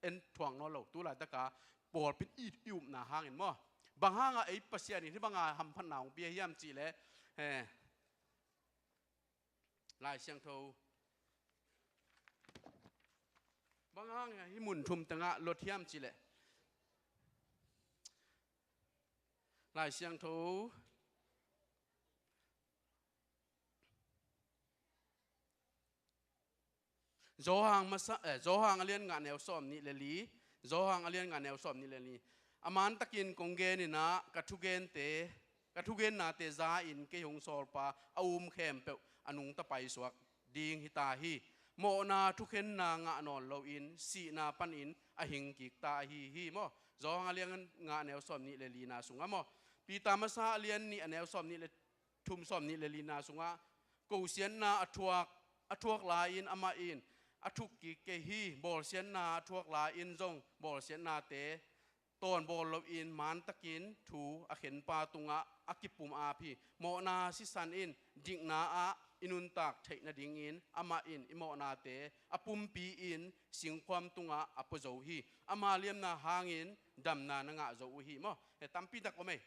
en thuak nawn lo. Tu laitaka pawlpi in i, i upna hangin maw, bang hanga ei Pasian in hih banga hamphatna hong pia hiam cih leh, eh, Lai Siangtho, bang hanga hih mun thum tengah lot hiam cih leh, Lai Siangtho, Johan masa, eh, Johan a lian nga neu sawm nih le li. Johan a lian nga neu sawm nih le li. A mantakin kong gen inah, ka thugente, ka thugennate za-in kei hong sawlpa a um khempeuh a nungta paisuak ding hi ta hi. Mawhna thukhenna ngah nawn loin sihna panin a hing kik ta ahi hi maw? Johan a lian nga neu sawm nih le lina sungah maw? Peter masa a lian nih a neu sawm nih le thum sawm nih le lina sungah, kosiatna a thuak, a thuak lai-in amah in a thuk kik kei hi. Bawlsiatna a thuak lai-in zong bawlsiatnate tawnbawl loin mantakin thu a khenpa tungah a kipum ap hi. Mawhna sisan in dikna ah i nuntak theih nadingin amah in i mawhnate a pumpi-in singkhuam tungah a pua zo hi. Ama liamna hangin damna na ngah zo uh hi maw? He, tampi tak om ei.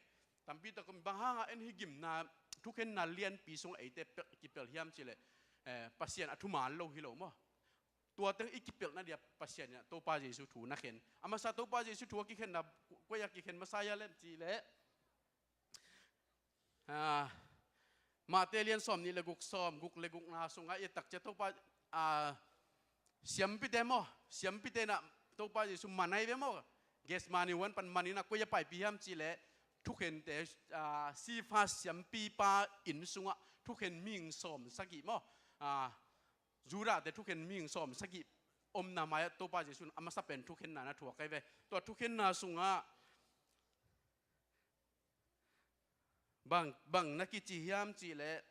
Tampi tak om, bang hanga en hih gimna, thukhenna lianpi sung eite pelh, kipelh hiam cih leh, eh, Pasian a thuman lo hi lo maw? Tua teng i kipelhna dia Pasian in Topa Jesu thu na khen. A masa Topa Jesu thu a kikhenna, koi a kikhen masa hiam cih leh, ah, Mate lian sawm nih le guk, sawm guk le gukna sungah i et tak ciang Topa, ah, siampite maw, siampite na Topa Jesu man ahi ve maw. Gethsemane huan pan man in a koi a paipih hiam cih leh thukhente, ah, Kaiafa siampipa inn sungah thukhen mihing sawm sagih maw, ah, Judahte thukhen mihing sawm sagih omna mai-ah Topa Jesu in a masa pen thukhenna na thuak ahi ve. Tua thukhenna sungah bang, bang na kici hiam cih leh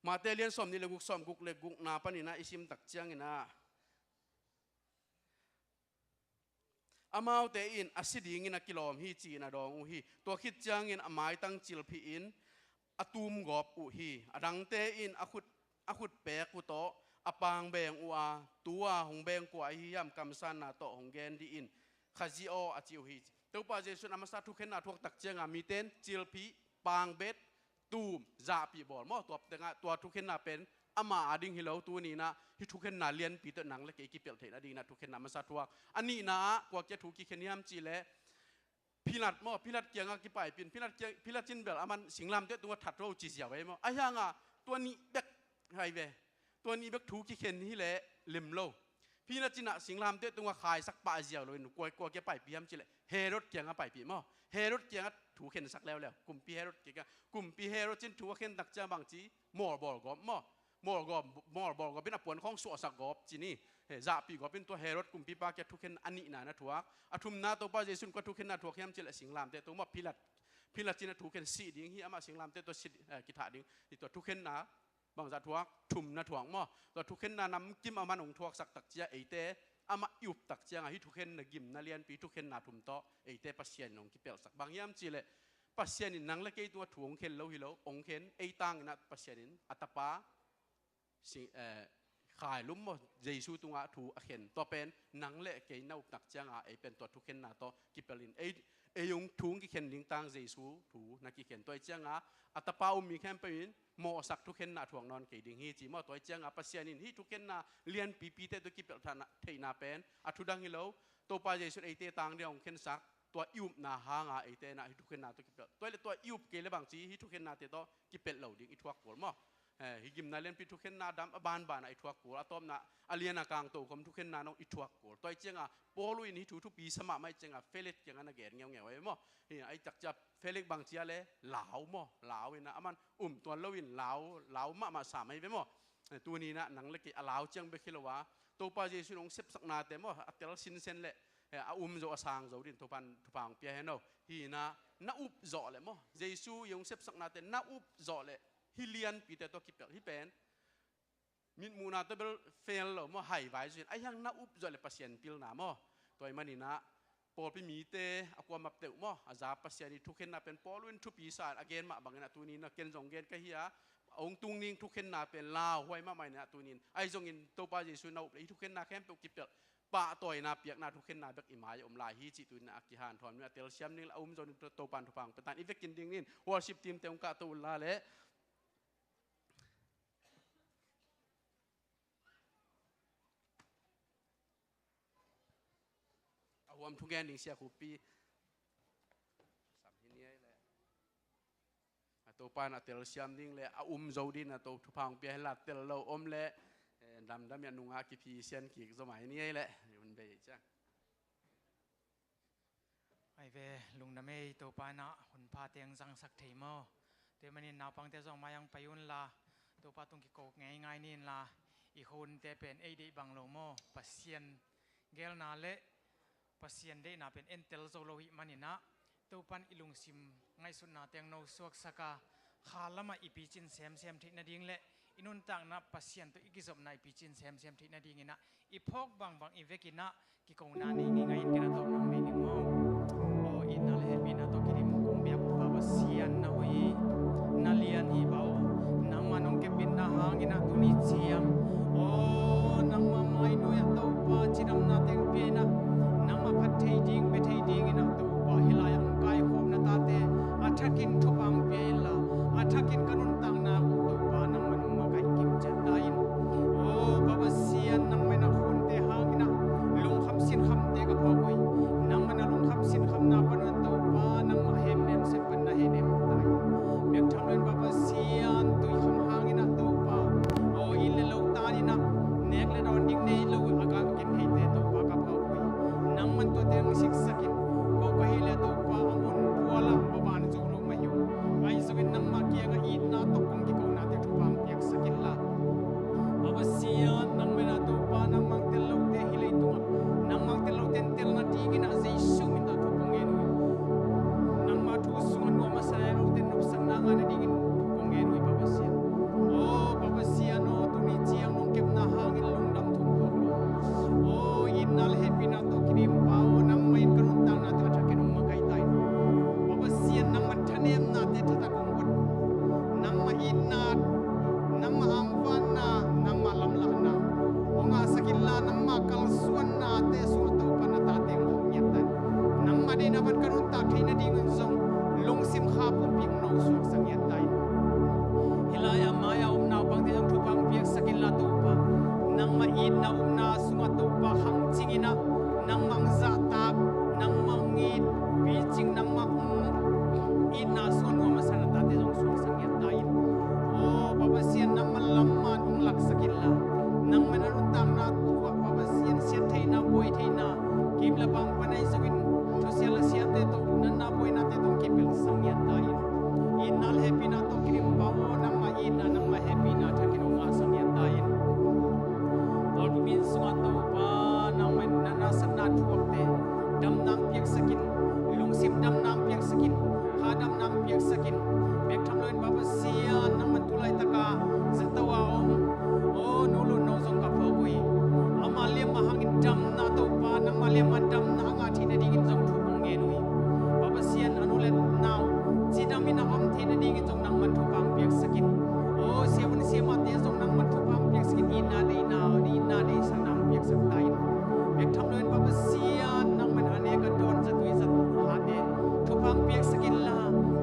Mate lian sawmnih le guk, sawmguk le gukna panin ah i sim tak ciangin ah, amaute in a si dingin a kilawm hi ci-in a dawng uh hi. Tua khit ciangin a maitang cilphih in a tum gawp uh hi. A dangte in a khut, a khut pek uh tawh a pang beng uh a, tua hong beng kua ahi hiam, kamsanna tawh hong gen dih in, Khazih aw, a ci uh hi. Topa Jesu in a masa thukhenna thuak tak ciangin mite in cilphih, pangbet, tum, zahpih bawl maw, tua tengah tua thukhenna pen ama a ding hi lo, tuni in ah hih thukhenna lianpi tawh nang le kei kipelh theihna dingin ah thukhenna masa thuak. A nihna ah kua kiang thu kikhen hiam cih leh Pilat maw, Pilat kiangah kipaipih in, Pilat kiang, Pilat in bel aman singlamteh tungah that ro ci ziau ei maw. Ahi hangah tua nih bek ahi ve. Tua nih bek thu kikhen hi leh lem lo. Pilat in ah singlamteh tungah khaisak pah ziau loin kua, kua kiang paipih hiam cih leh Herod kiangah paipih maw. Herod kiangah thu khensak leuleu. Kumpi Herod kiangah. Kumpi Herod in thu a khen tak ciang bang ci, mawlbawl gawp maw. Mawlgawp, mawlbawl gawp in a puan khawng suahsak gawp ci ni. He, zahpih gawp in tua Herod kumpipa kiang thukhen a nihna na thuak. A thumna Topa Jesu in kua thukhenna thuak hiam cih leh singlamteh tung maw, Pilat. Pilat in a thukhen, sih ding hi, amah singlamteh tawh sih, eh, kithah ding. Hi tua thukhenna bangzah thuak, thumna thuak maw. Tua thukhenna namkim aman hong thuaksak tak ciang eite, amah i up tak ciangah hih thukhenna gimna lianpi, thukhenna thum tawh eite Pasian in hong kipelhsak. Bang hiam cih leh Pasian in nang le kei tungah thu hong khen lo hi lo, hong khen, ei tangin ah Pasian in a tapa, si, eh, khailum maw, Jesu tungah thu a khen. Tua pen nang le kei na up tak ciangah ei pen tua thukhenna tawh kipelh in, ei, ei hong thu hong kikhen ding tang Jesu thu na kikhen. Tua ahih ciangah a tapa um mi khempeuh in mawhsak thukhenna a thuak nawn kei ding hi ci maw. Tua ahih ciangah Pasian in hih thukhenna lianpipite tawh kipelh thahna, theihna pen a thu dang hi lo, Topa Jesu in eite tang dingah hong khensak, tua i upna hangah eite in ah hih thukhenna tawh kipelh. Tua hi leh tua i up kei leh bang ci, hih thukhennate tawh kipelh lo ding i thuak kul maw. Eh, hih gimna lianpi thukhenna dam a banbanah i thuak kul, a tawpna a lian a kang tokhom thukhenna nong i thuak kul. Tua ahih ciangah Paul in hih thu thupi sa mahmah ahih ciangah Felix kiangah na gen ngeungeu ei maw. Hih a, ahih tak ciang Felix bang ci a leh lau maw, lau in ah, aman um tuan loin lau, lau mahmah sam ahi ve maw. Eh, tuni in ah nang le kei a lau ciang bek hi lo a, Topa Jesu in hong sepsaknate maw, a tel sinsen leh, eh, a um zo, a sang zo dingin Topa'n thupha hong pia hen aw. Hih in ah na up zawh leh maw, Jesu i hong sepsaknate na up zawh leh hih lianpite tawh kipelh, hih pen mitmuhna tawh bel fail lo maw, haivai zo in, ahi hang na up zawh leh Pasian pilna maw. Tua ahih manin ah pawlpi mite a kuamah peuh maw, a za Pasian i thukhenna pen Paul in thupi sa in a gen mah bangin ah tuni in ah ken zong gen ka hi a, a hong tung ding thukhenna pen lauhuai mahmah in ah tuni in, ahi zongin Topa Jesu na up leh hih thukhenna khempeuh kipelh, pahtawina piakna thukhenna bek i mai-ah om lai hi cih tuni in ah kihanthawn in ah telsiam ding leh a um zo ding Topa'n thupha hong pia ta in, i vekin ding in worship team-te hong kahto un la leh. A huam thugen ding Sia Khup Pi sam hi ni ei leh. A Topa'n a telsiam ding leh a um zo dingin a To thupha hong pia hen la, tel lo om leh, eh, damdam in a nungah kiphi sian kik zaw mai ni ei leh. Hun bei ei ciang. Ai ve, lungdam ei, Topa in ah hunpha teng zangsak thei maw. Tua ahih manin naupangte zong mai-ah hong pai un la, Topa tung kiko ngeingai ni in la, i hunte pen ei deih bang lo maw. Pasian geelna leh Pasian deihna pen entel zo lo ahih manin ah, Topa'n i lungsim ngaihsutna teng nosuaksak a, kha lamah i picin semsem theih nading leh i nuntakna Pasian tawh i kizopna i picin semsem theih nadingin ah, i phawk bangbang i vekin ah kikona nei ngeingai in, ken a tawpna hong nei ding maw. Aw, itna leh hehpihna tawh kidim kong biak Pa Pasian, na hoih hi, na lian hi Pa aw. Nangmah nong kepbitna hangin ah tuni ciang, aw, nangmah mai nuai-ah Topa cidamna teng pia in ah, nangmah phat thei ding, bia thei dingin ah Topa hih lai-ah hong kaikhawm na tate a thakin thupha hong pia in la, a thakin ka nuntakna uh Topa nangmah nong makaih kim ciat ta in. Aw Pa Pasian, nangmah in ah hunte hangin ah lungkham sinkhamte ka phawk uh hi. Nangmah in ah lungkham sinkhamna pan un Topa nangmah hehnem sem pan na hehnem ta in. Nangmah itna, nangmah angvanna, nangmah lamlahna hong ngahsak inla, nangmah kalsuannate sungah Topa na tate hong hawh ngiat ta in. Nangmah deihna bang ka nuntak theih nadingin zong lungsim kha pumpi hong no suaksak ngiat ta in. Hih lai-ah mai-ah om naupangte zong thupha hong piaksak inla Topa, nangmah itna upna sungah Topa khangcing in ah, nangmah hong zahtak, nangmah hong it, picing, nangmah hong itna sungah nuam a sa na tate zong suaksak ngiat ta in. Aw Pa Pasian, nangmah lamman hong laksak inla, nangmah na nuntakna tuah Pa Pasian, siat theihna, buai theihna, kim le bang pan ahi zongin, thusia le siate tawh, natna buainate tawh kipelsak ngiat ta in. Itna le hehpihna tawh kidim pa aw, nangmah itna, nangmah hehpihna thakin hong ngahsak ngiat ta in. Pawlpi min sungah Topa, nangmah in na nasepna thuakte damna hong piaksak in, lungsim damna hong piaksak in, kha damna hong piaksak in. Bek tham loin Pa Pasian, nangmah in tu laitaka zato a om, aw Nu Lun No zong ka phawk uh hi. Ama liamma hangin damna Topa, nangmah liamma damna a ngah theih nadingin zong thu kong ngen uh hi. Pa Pasian, a nu le nau cidam in a om theih nadingin zong nangmah in thupha hong piaksak in. Aw siavuan siamahte zong nangmah in thupha hong piaksak in, itna deihna, itna deihsakna hong piaksak ta in. Bek tham loin Pa Pasian, nangmah in a nek a dawn, zatui zathate thupha hong piaksak inla,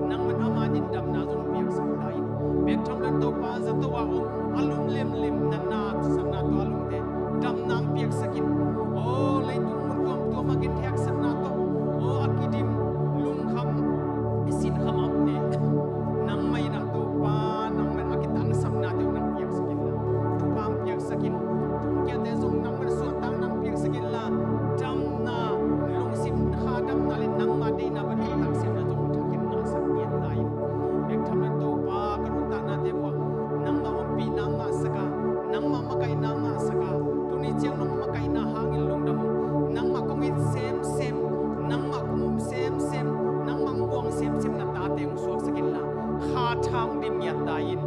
nangmah in ama adingin damna zong hong piaksak ta in. Bek tham loin Topa, zato a om, a lum limlim, natna, nasepna tawh a lumte damna hong piaksak in. Aw leitung mun tuamtuam a gentehak satna tawh, aw a kidim, lungkham, sinkham a omte, nangmah in ah Topa, nangmah in a kitangsapnate uh nang piaksak inla, thupha hong piaksak in. Thongkiate zong nangmah in suahtakna hong piaksak inla, damna, lungsim kha damna le nangmah deihna bang nuntak siamna zong thakin ngahsak ngiat ta in. Bek tham loin Topa, ka nuntaknate uah nangmah ompihna ngahsak a, nangmah makaihna ngahsak a, tuni ciang nong makaihna hangin lungdam ung. Nangmah kong it semsem, nangmah kong um semsem, nangmah kong buang semsem na tate hong suaksak inla, kha tha hong dim ngiat ta in.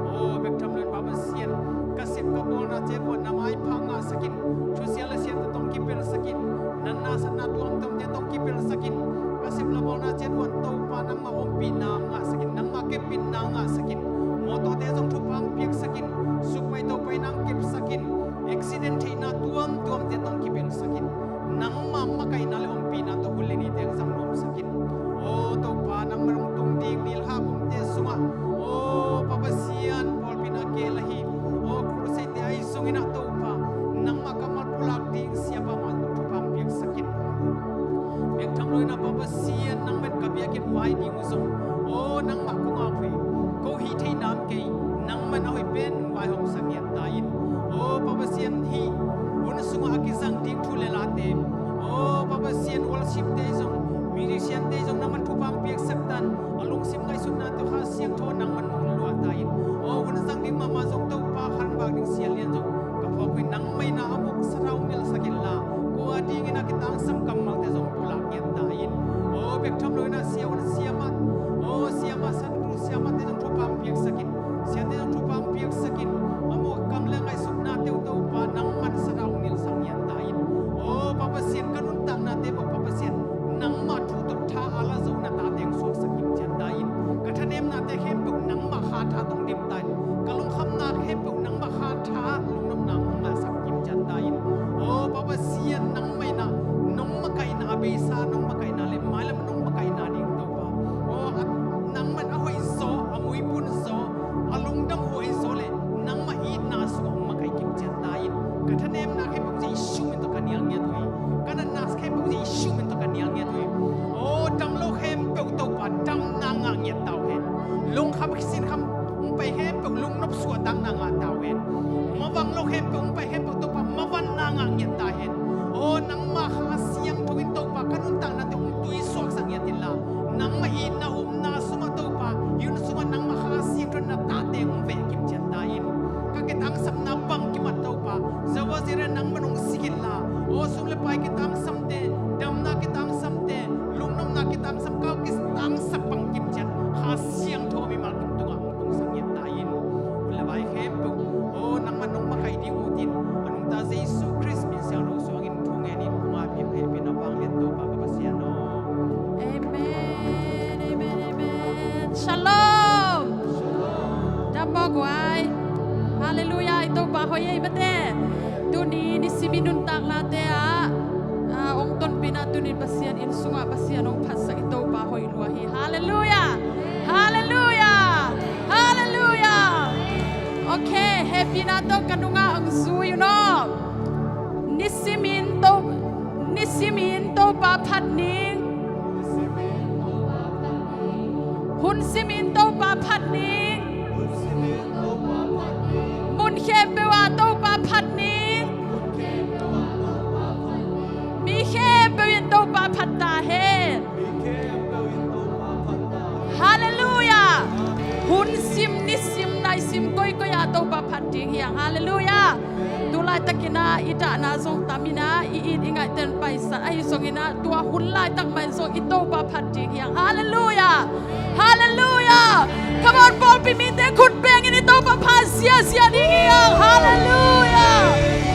Aw bek tham loin Pa Pasian, ka sep ka bawlna ciat uah na maipha ngahsak in, thusia le siate tawh hong kipelsak in, natna satna tuamtuamte tawh hong kipelsak in. Ka sep le bawlna ciat uah Topa, nangmah ompihna ngahsak in, nangmah kepbitna ngahsak in. Mawtawte zong thupha hong piaksak in, sukpai topaina hong kepsak in, accident theihna tuamtuamte tawh hong kipelsak in. Nangmah makaihna le ompihna tawh hun le nite hong zang nuamsak in. Aw Topa, nangmah in hong tung ding ni le kha kumte sungah, aw Pa Pasian, pawlpi in a gel ahi, aw crusade-te ahi zongin ah Topa, nangmah kammal pulak ding siapa mah zong thupha hong piaksak in. Bek tham loin ah Pa Pasian, nangmah in ka biakinn vai ding uh zong, aw nangmah kong ap uh hi. Ko hih thei nam kei, nangmah in a hoih pen vaihawmsak ngiat ta in. Aw Pa Pasian, hih hun sungah a kizang ding thu le late, aw Pa Pasian, worship-te zong, musician-te zong nangmah in thupha hong piaksak ta in. A lungsim ngaihsutnate uh Kha Siangtho nangmah in hong luah ta in. Aw hun zang ding mahmah zong Topa, khanvak ding sialian zong ka phawk uh hi. Nangmah in ah a muk sathau hong nilhsak inla, ko adingin a kitangsam kammalte zong pulak ngiat ta in. Aw bek tham loin ah siavuan siamah, aw siamah, Sunday school siamahte zong thupha hong piaksak in. Siate zong thupha hong piaksak in. A muk a kam le ngaihsutnate uh Topa, nangmah in sathau hong nilhsak ngiat ta in. Aw Pa Pasian, ka nuntaknate uah Pa Pasian, nangmah thu tawh tha a la zo na tate hong suaksak kimciat ta in. Ka thanemnate khempeuh nangmah kha tha tawh hong dim ta in. Ka lungkhamna khempeuh nangmah kha tha lungnopna hong ngahsak kimciat ta in. Aw Pa Pasian, nangmah in ah nong makaihna a beisa, nong makaihna le mailam nong makaihna ding Topa, aw a, nangmah in a hoih zaw, a muipun zaw, a lungdam huai zaw le nangmah itna sungah hong makaih kimciat ta in. Ka thanemna khempeuh Jesu min tawh ka nial ngiat uh hi. Ka natna khempeuh Jesu min tawh ka nial ngiat uh hi. Aw dam lo khempeuh Topa, damna ngah ngiat ta uh hen. Lungkham sinkham hong pai khempeuh lungnop suahtakna ngah ta uh hen. Mavang lo khempeuh hong pai khempeuh Topa, mavanna ngah ngiat ta hen. Aw nangmah Kha Siangtho in Topa, ka nuntaknate hong tui suaksak ngiat inla, nangmah itna upna sungah Topa, hih hun sungah nangmah Kha Siangtho in na tate hong veh kimciat ta in. Ka kitangsapna bangkim ah Topa, Jehovah Jireh nangmah in hong sik inla, aw sum le pai kitangsamte, damna kitangsamte, lungnopna kitangsam, ka kitangsap bangkim ciat Kha Siangtho mimal kim tungah hong tungsak ngiat ta in. Hun le vai khempeuh, aw nangmah in nong makaih ding uh ci-in a nungta Jesu Khrist min siangtho suangin thu ngenin kong ap hi. Hehpihna vanglian Pa hoih ei mate. Tuni nisimin nuntaknate ah, ah, hong tonpihna tuni Pasian inn sungah Pasian hong phatsak i Topa hoih lua hi. Halleluiah. Halleluiah. Halleluiah. Ok, hehpihna tawh ka nungah hong zui un aw. Nisimin To, nisimin Topa phat ning. Hun simin Topa phat ning. Mun khempeuh ah Topa phat ning. Mi khempeuh in Topa phat ta hen. Halleluiah. Hun sim, nisim, naisim, koikoi ah Topa phat ding hi hang. Halleluiah. Tu laitakin ah i dahna zong tam in ah, i it i ngaihten paisan ahi zongin ah, tua hun laitak mah in zong i Topa phat ding hi hang. Halleluiah. Halleluiah. Come on, pawlpi mite khut bengin i Topa phat ziahziah ding hi hang. Halleluiah.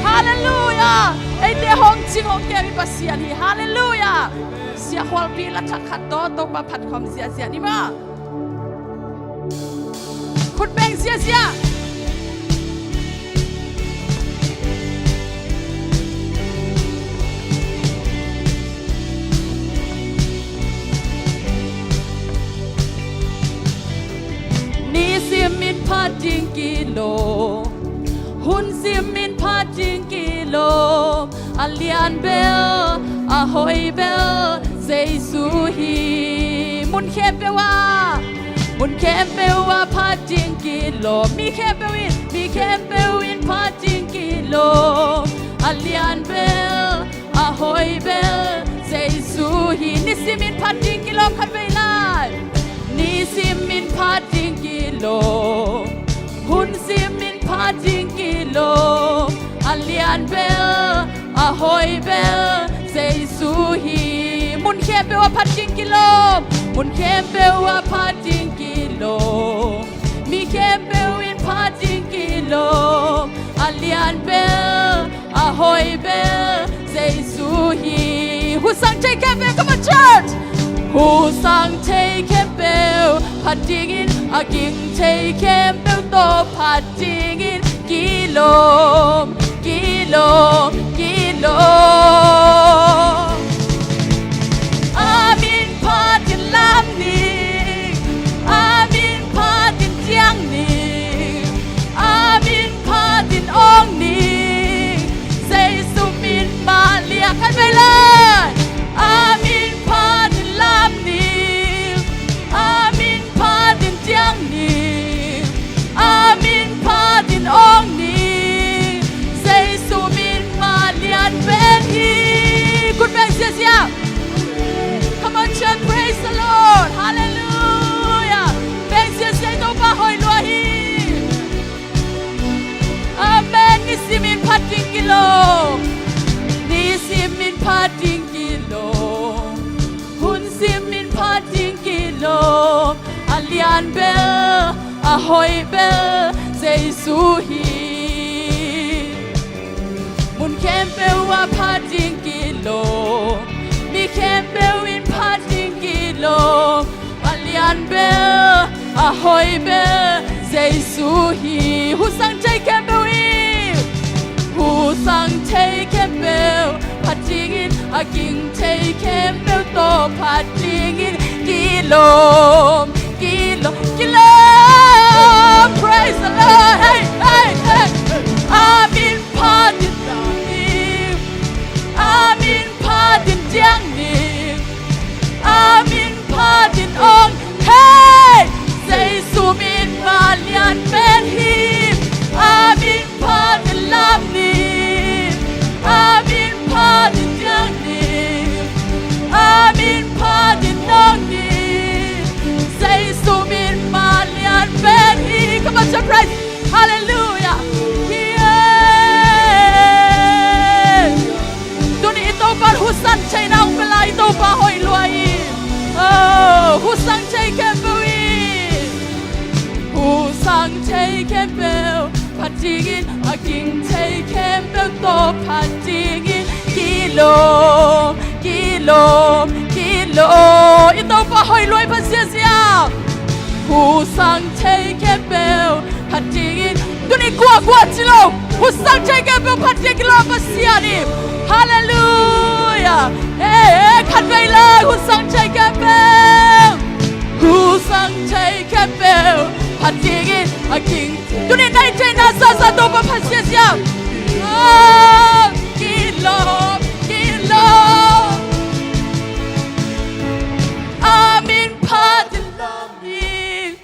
Halleluiah. Eite hong cing hong kem i Pasian hi. Halleluiah. Siakhualpi la thak khat tawh Topa phat khawm ziahziah ni maw. Khut beng ziahziah. Nisimin phat ding kilawm, hun simin phat ding kilawm, a lian bel, a hoih bel Jesu hi. Mun khempeuh ah, mun khempeuh ah phat ding kilawm. Mi khempeuh in, mi khempeuh in phat ding kilawm. A lian bel, a hoih bel Jesu hi. Nisimin phat ding kilawm khat vei lai. Nisimin phat ding kilawm, hun simin phat ding kilawm, a lian bel, a hoih bel Jesu hi. Mun khempeuh ah phat ding kilawm, mun khempeuh ah phat ding kilawm, mi khempeuh in phat ding kilawm, a lian bel, a hoih bel Jesu hi. Husang thei khempeuh, come on church. Husang thei khempeuh phat dingin, a ging thei khempeuh tawh phat dingin, kilawm, kilawm, kilawm. A min phatin lam ning, a min phatin ciang ning, a min phatin awng ning, Jesu min mah lian khat vei lai. A min phatin lam ning, a min phatin ciang ning, a min phatin awng ning, Jesu min mah lian pen hi. Khut beng ziahziah. Come on church, praise the Lord. Halleluiah. Beng ziahziah, i Topa hoih lua hi. Amen. Nisimin phat ding kilawm, nisimin phat ding kilawm, hun simin phat ding kilawm, a lian bel, a hoih bel Jesu hi. Mun khempeuh ah phat ding kilawm, mi khempeuh in phat ding kilawm, a lian bel, a hoih bel Jesu hi. Husang thei khempeuh in, husang thei khempeuh phat dingin, a ging thei khempeuh tawh phat dingin, kilawm, kilawm, kilawm. Praise the Lord. Hey, hey, hey. A min phatin lam ning, a min phatin ciang ning, a min phatin awng, hey, Jesu min mah lian pen hi. A min phatin lam ning, a min phatin ciang ning, a min phatin awng ning, Jesu min mah lian pen hi. Come on, surprise. Halleluiah. Hi. Tuni i Topa husang theihna hong pia lai, i Topa hoih lua hi. Oh, husang thei khempeuh in, husang thei khempeuh phat dingin, a ging thei khempeuh tawh phat dingin, kilawm, kilawm, kilawm. I Topa hoih lua hi, phat ziahziah. Husang thei khempeuh phat dingin, tuni guahguah ci lo. Sang thei khempeuh phat ding hi lo Pasian hi. Halleluia. Ei, ei, khatvei lak hun sang thei khempeuh, hun sang thei khempeuh phat ding hi. A king, tuni na hih theihna zahzah Topa phat ziahziah. Ah, kilawm, kilawm. A min phatin lam ning,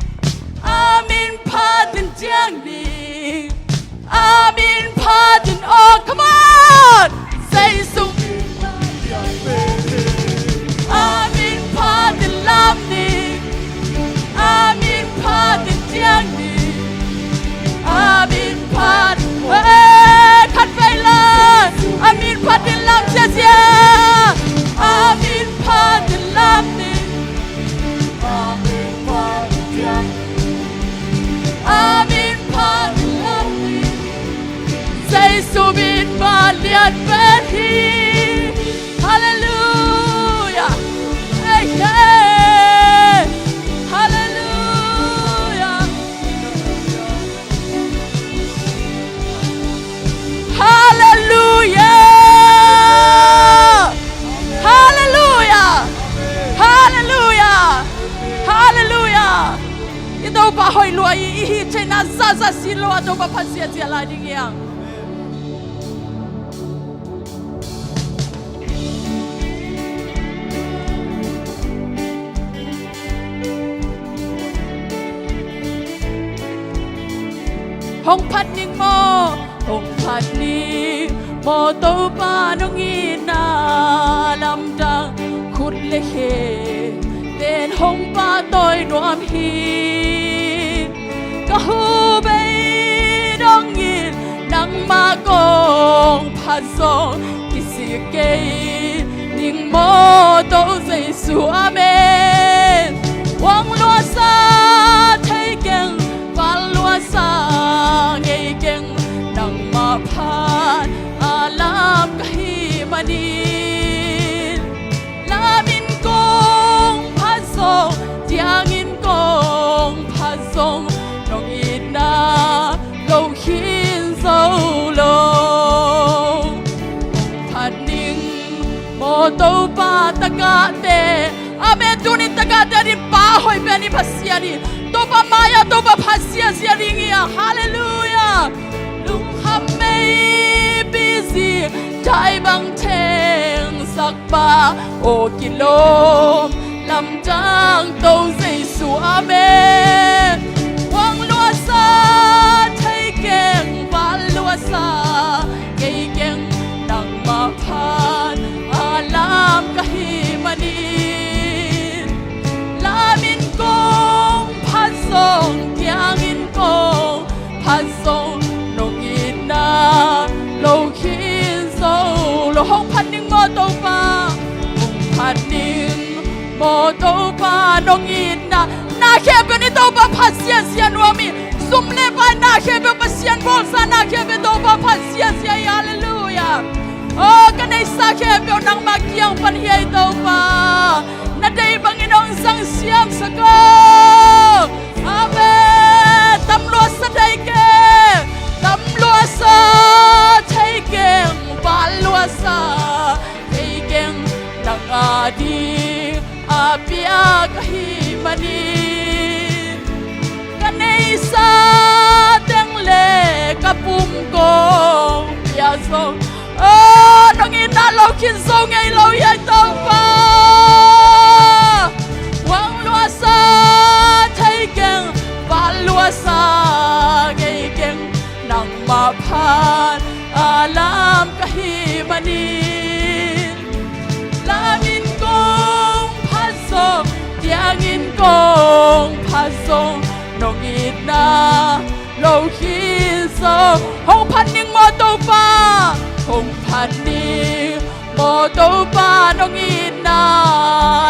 a min phatin thiang ning, a min phatin, oh, come on! Jesu min phatin lam ning, a min phatin lam ning, a min phatin thiang ning, a min phat, eh, khatvei lak, a min phatin lam ziahziah, a min phatin lam ning, a min phatin thiang, a min phatin lam ning. Jesu min phat lian pen hi. Halleluia. Hey, hey. Halleluia. Halleluia. Halleluia. Halleluia. Halleluia. I Topa hoih lua hi, i hih theihna zahzah sin lo a Topa phat ziahziah lai ding hi hang. Hong phat ning maw, hong phat ning maw Topa, nong itna lamdang khut le khe ten hong pahtawi nuam hi. Ka hu bei dongin nangmah kong phat zong kisik kei ning maw Topa Jesu, amen. Uang luasa thei keng, val luasa ngei keng, nangmah phat a lam ka hih manin. Lam in kong phat zong, thiang in kong phat zong, nong itna lo khin zo lo. Hong phat ning maw Topa, takahte. Amen. Tuni takahte ading pa hoih pen i Pasian hi. Topa mai-ah Topa phat ziahziah ding hi a. Halleluia. Lungkham meipi zi, dai bang thengsak pa, aw kilawm lamdang Topa Jesu, amen. Uang luasa thei keng, val luasa ngei keng, nangmah phat a lam ka hih manin. Lam in kong phat zong, thiang in kong phat zong, nong itna lo khin zo lo. Hong phat ning maw Topa, hong phat ning maw Topa, nong itna. Na khempeuh in Topa phat ziahziah nuam hi. Sum le pai na khempeuh, Pasian bawlsa na khempeuh Topa phat ziahziah hi. Halleluia. Aw, ka neihsa khempeuh nangmah kiang pan hi ei Topa. Na deih bangin hong zang siamsak aw. Amen. Tam luasa thei keng, tam luasa thei keng, val luasa thei keng, nang ading a pia ka hih manin. Ka neihsa teng le ka pum kong pia zong, aw, nong itna lo khin zo ngei lo hi ei Topa. Uang luasa thei keng, val luasa ngei keng, nangmah phat a lam ka hih manin. Lam in kong phat zong, thiang in kong phat zong, nong itna lo khin zo. Hong phat ning maw Topa, hong phat ning maw Topa, nong itna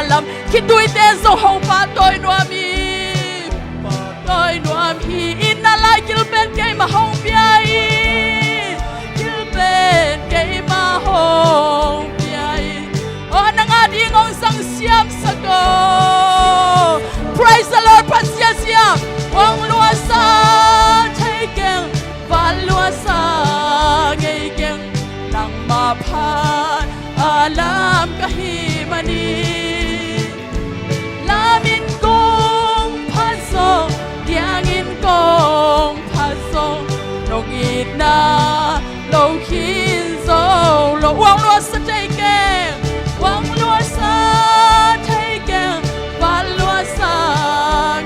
lam. Khituite zong hong pahtawi nuam hi. Pahtawi nuam hi. Itna lai gil pen keimah hong pia hi. Gil pen keimah hong pia hi. Aw, nang ading hong zang siamsak aw. Praise the Lord. Phat ziahziah. Uang luasa thei keng, val luasa Lam ka hih manin, lam in kong phat zong, tiang in kong phat zong, nong itna lo khin zo lo. Uang luasa thei keng, uang luasa thei keng, van luasa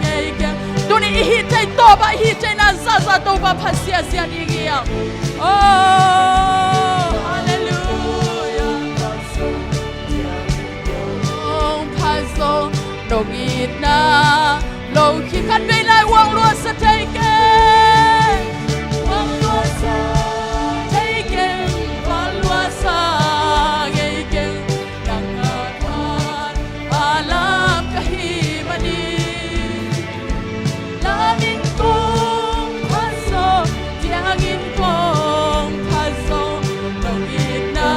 ngei keng. Tuni i hih theih tawh, i hih theihna zahzah Topa phat siasia ding hi hang. Oh, hallelujah. Hong phat zong nong itna lo khin, khat vei lai, uang luasa thei keng. Uang luasa thei keng, van luasa ngei keng. Nang a phat a lam ka hih manin, lam in kong phat zong, tiang in kong phat zong, nong itna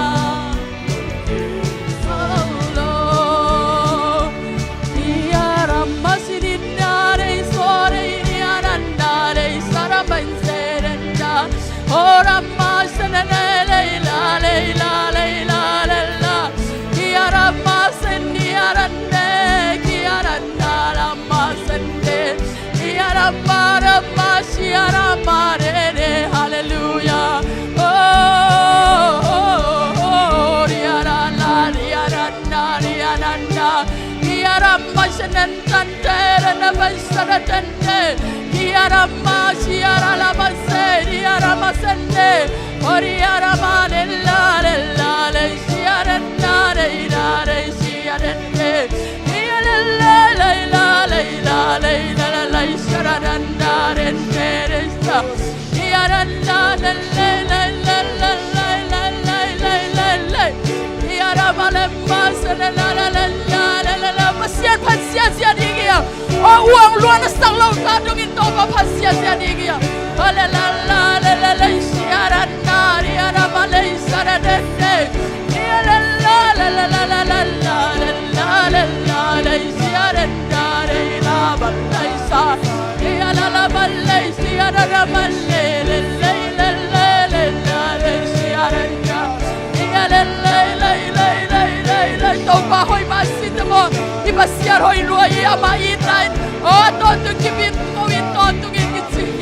Hallelujah. Oh, oh, oh, oh, ria ra na, ria ra na, ria ra na. Ria ra ma sha nan tan te ra na ma sha ra tan te. Ria ra ma sia ra la ma se, ria ra ma sen te. Oh, ria ra ma le la, le la, le sia ra na, le la, le sia ra te. Pasian phat siasia ding hi a. O uang luan a sak lo ta dongin Topa phat siasia ding hi a. Topa hoih mah si te maw. I Pasian hoih lua hi, amah itna in. O, tawntung kibit ko in, tawntungin kici hi.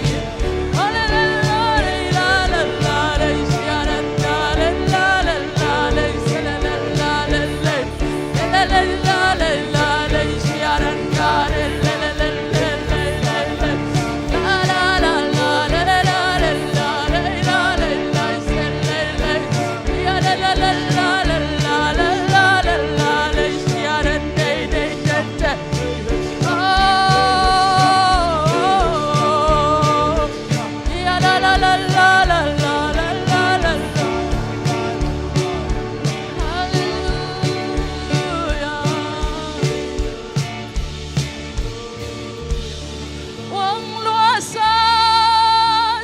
Uang luasa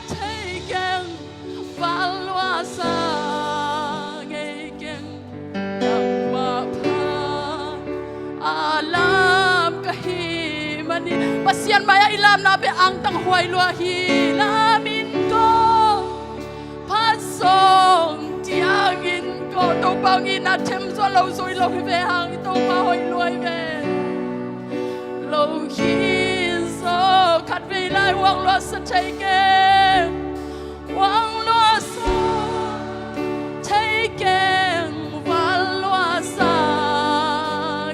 thei keng, van luasa ngei keng, nangmah phat a lam ka hih manin. Pasian mai-ah i lamna bek angtang huai lua hi. Lam in kong phat zong, tiang in kong, Topa hong itna them zo lo, zui lo hi ve hang, Topa hoih lua hi ve. Lo khin zo, khat vei lai, uang luasa thei keng, uang luasa thei keng, van luasa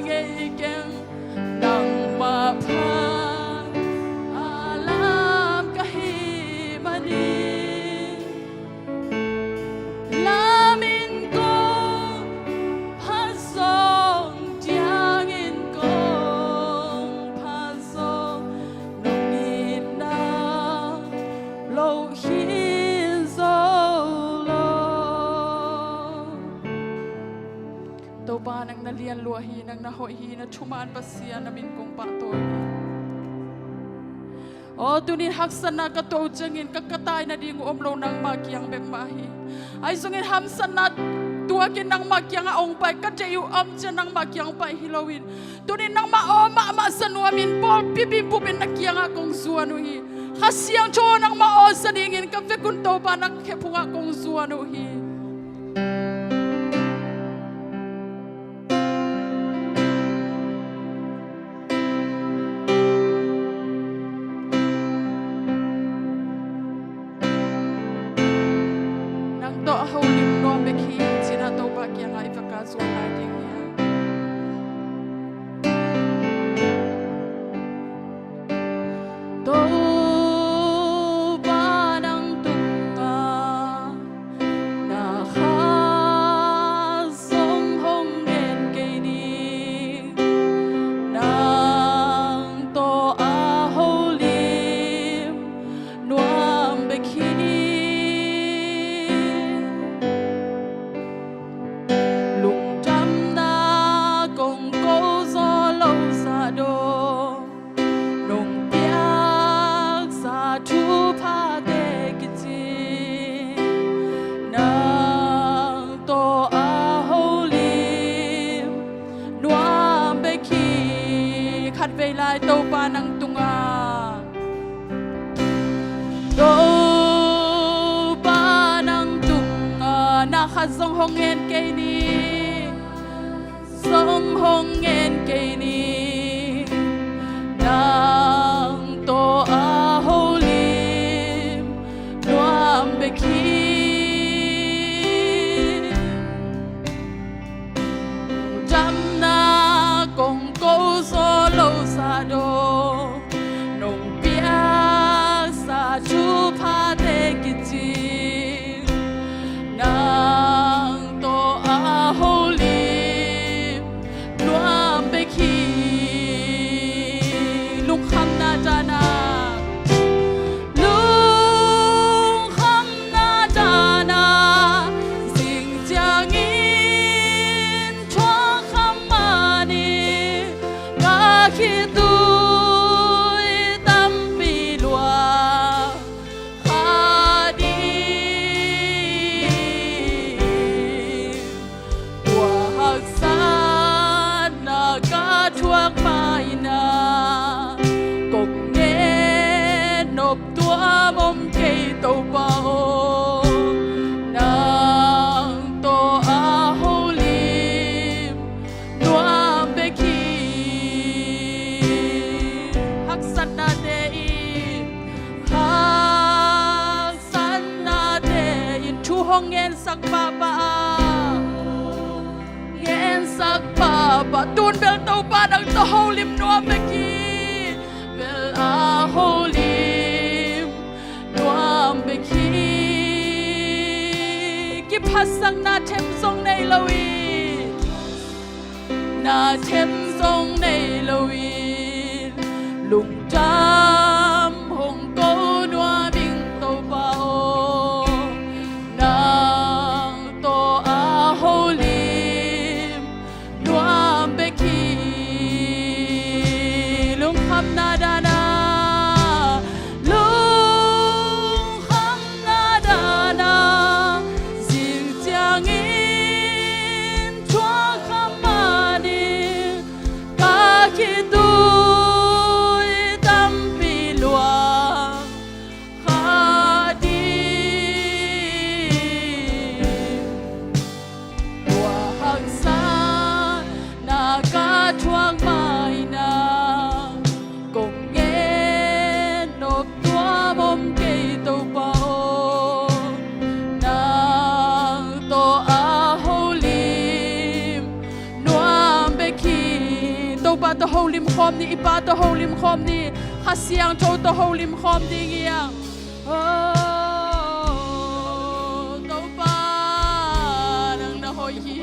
ngei keng, nangmah phat a lam ka hih manin. Lam in kong phat zong, tiang in kong phat zong, nong itna lo khin zo lo. Topa, nang na lian lua hi, nang na hoih hi, na thuman Pasian, na min kong pahtawi hi. Aw, tunin haksatna ka to ciangin ka, ka tai nading uh om lo, nangmah kiang bek mah hi. Ahi zongin hamsatna tuakin nangmah kiangah hong pai, ka deih uh om ciang nangmah kiang pai hi loin, tunin nangmah aw mahmah za nuamin, pawlpi bimbup in na kiangah kong zuan uh hi. Kha Siangtho nangmah aw za dingin ka vekun Topa na khephungah kong zuan uh hi. Suan lai ding hi hang. Topa nang tungah na kha zong hong ngen kei ni. Nang tawh a holim nuam bek hi. Lungdamna kong ko zaw lo zah dong, nong piaksa thuphate kici. Nang tawh a holim nuam bek hi. Khatvei lai Topa nang tungah, Topa nang tungah na khat zong hong ngen kei ni. Zong hong ngen kei ni. Nang tawh a holim nuam bek hi. Damna kong ko zaw lo zah dong, nong piaksa thuphate kici. Nang tawh a holim nuam bek hi. Lungkhamna dana, lungkhamna dana, zing ciangin thuak kha mah ni. Ka khitui tampi luang kha ding. Tua haksatna ka thuak mah in ah, kong ngen nop tuam om kei Topa aw. Nang tawh a holim nuam bek hi. Haksatnate in, haksatnate in thu hong ngensak pahpah a, ngensak pahpah. Tun bel Topa nang tawh holim nuam bek hi. Bel a holim nuam bek hi. Kiphatsakna them zong nei lo in, na them zong nei lo in, lungdam hong ko nuam ing Topa aw. Nang tawh a holim nuam bek hi. Lungkhamna dana, lungkhamna dana, zing ciangin thuak kha mah ni. Ka khitui tampi luang kha ding. Tua haksatna ka thuak mah in ah, kong ngen nop tuam om kei Topa aw. Nang tawh a holim nuam bek hi. Topa tawh holim khawm ni, i Pa tawh holim khawm ni, Kha Siangtho tawh holim khawm ding hi hang. Oh, Topa, nang na hoih hi.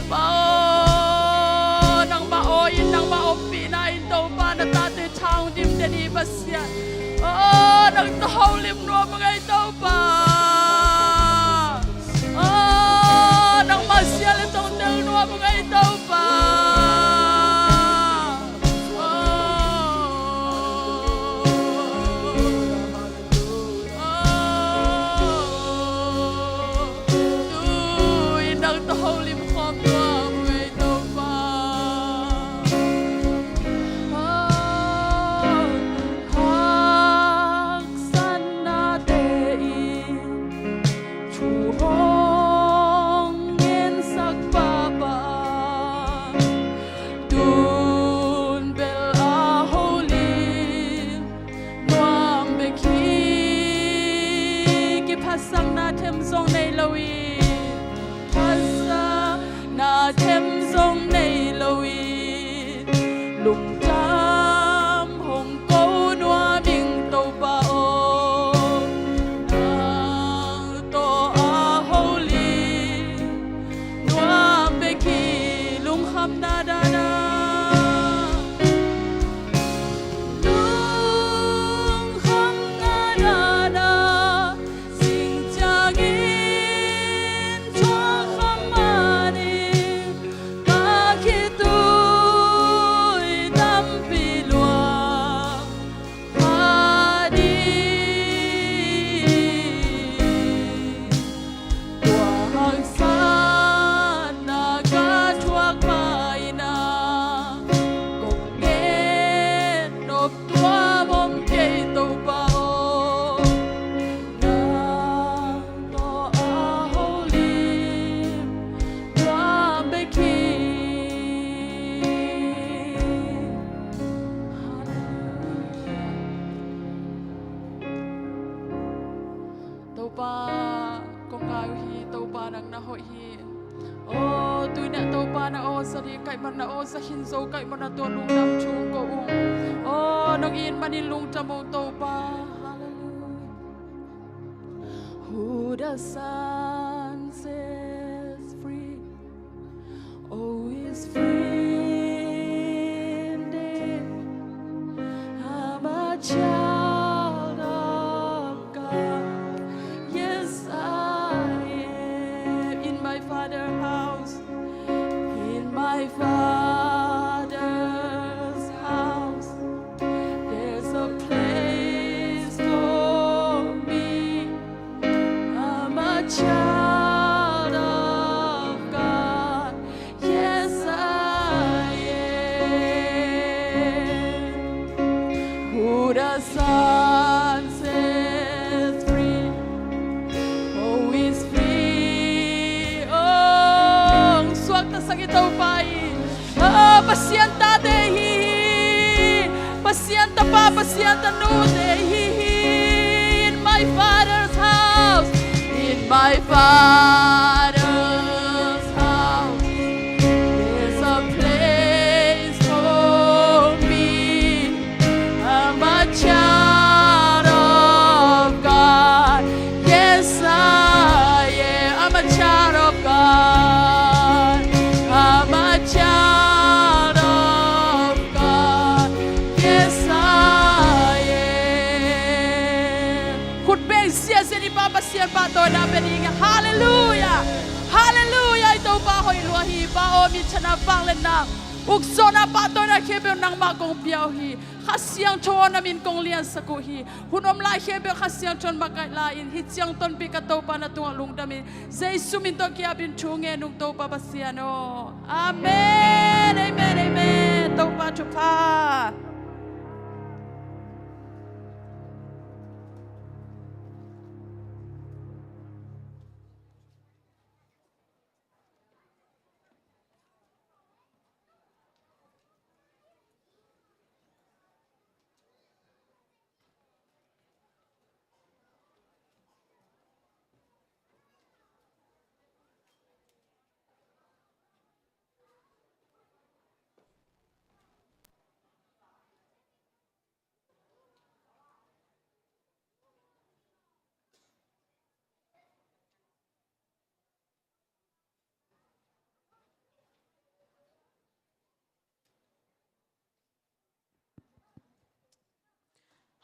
Pa aw, nangmah awi-in, nangmah ompihna in Topa na tate tha hong dim den hi Pasian. Oh, nang tawh holim nuam ung ei Topa. Oh, nangmah sia le tongtel nuam ung ei Topa. Oh. Oh, tu-in nang tawh holim khawm nuam ung ei Topa. Oh, haksatnate in thu hong ngensak pahpah, tun bel a holim nuam bek hi. Kiphatsakna them zong nei lo in, phatsak Sana sing ciangin thuak kham manin ka khitui tampi luang pha ding. Tua haksatna ka thuak maina kong gen nop tuam om kei Topa aw. Nang tawh a holim tuam bek hi. Hallelujah. Topa, kong ngai uh hi, Topa nang na hoih hi. Aw, tuinah Topa na awlsak hi, kaih man na awlsak khin zo, kaih man na tua lungdam thu ko ung. Aw, nong it manin lungdam ung Topa. Hallelujah. Who the Son sets free, oh, is free indeed. I'm a child of God. Yes, I am. In my Father's house, in my Father's house, there's a place for me. I'm a child of God. Yes, I am. Who the Son sets free, oh, is free. Oh, suakta sak i Topa i. Oh, Pasian tate hi hi. Pasian tapa, Pasian tanute hi hi. In my Father's house, in my Father's house, there's a place for me. I'm a child of God. Yes, I am. I'm a child of God. I'm a child of God. Yes, I am. Khut beng siasia ni Pa Pasian pahtawina pe ding. Hallelujah. Hallelujah. I Topa hoih lua hi. Pa aw, minthanna, vangliatna, ukzawhna, pahtawina khempeuh nangmah kong pia uh hi. Kha Siangtho na min kong liansak uh hi. Hun om lai khempeuh Kha Siangtho in makaih lai-in hih ciang tonpih ka Topa na tungah lungdamin Jesu min tawh kiapin thu ngen ung Topa Pasian aw. Amen, amen, amen. Topa thupha.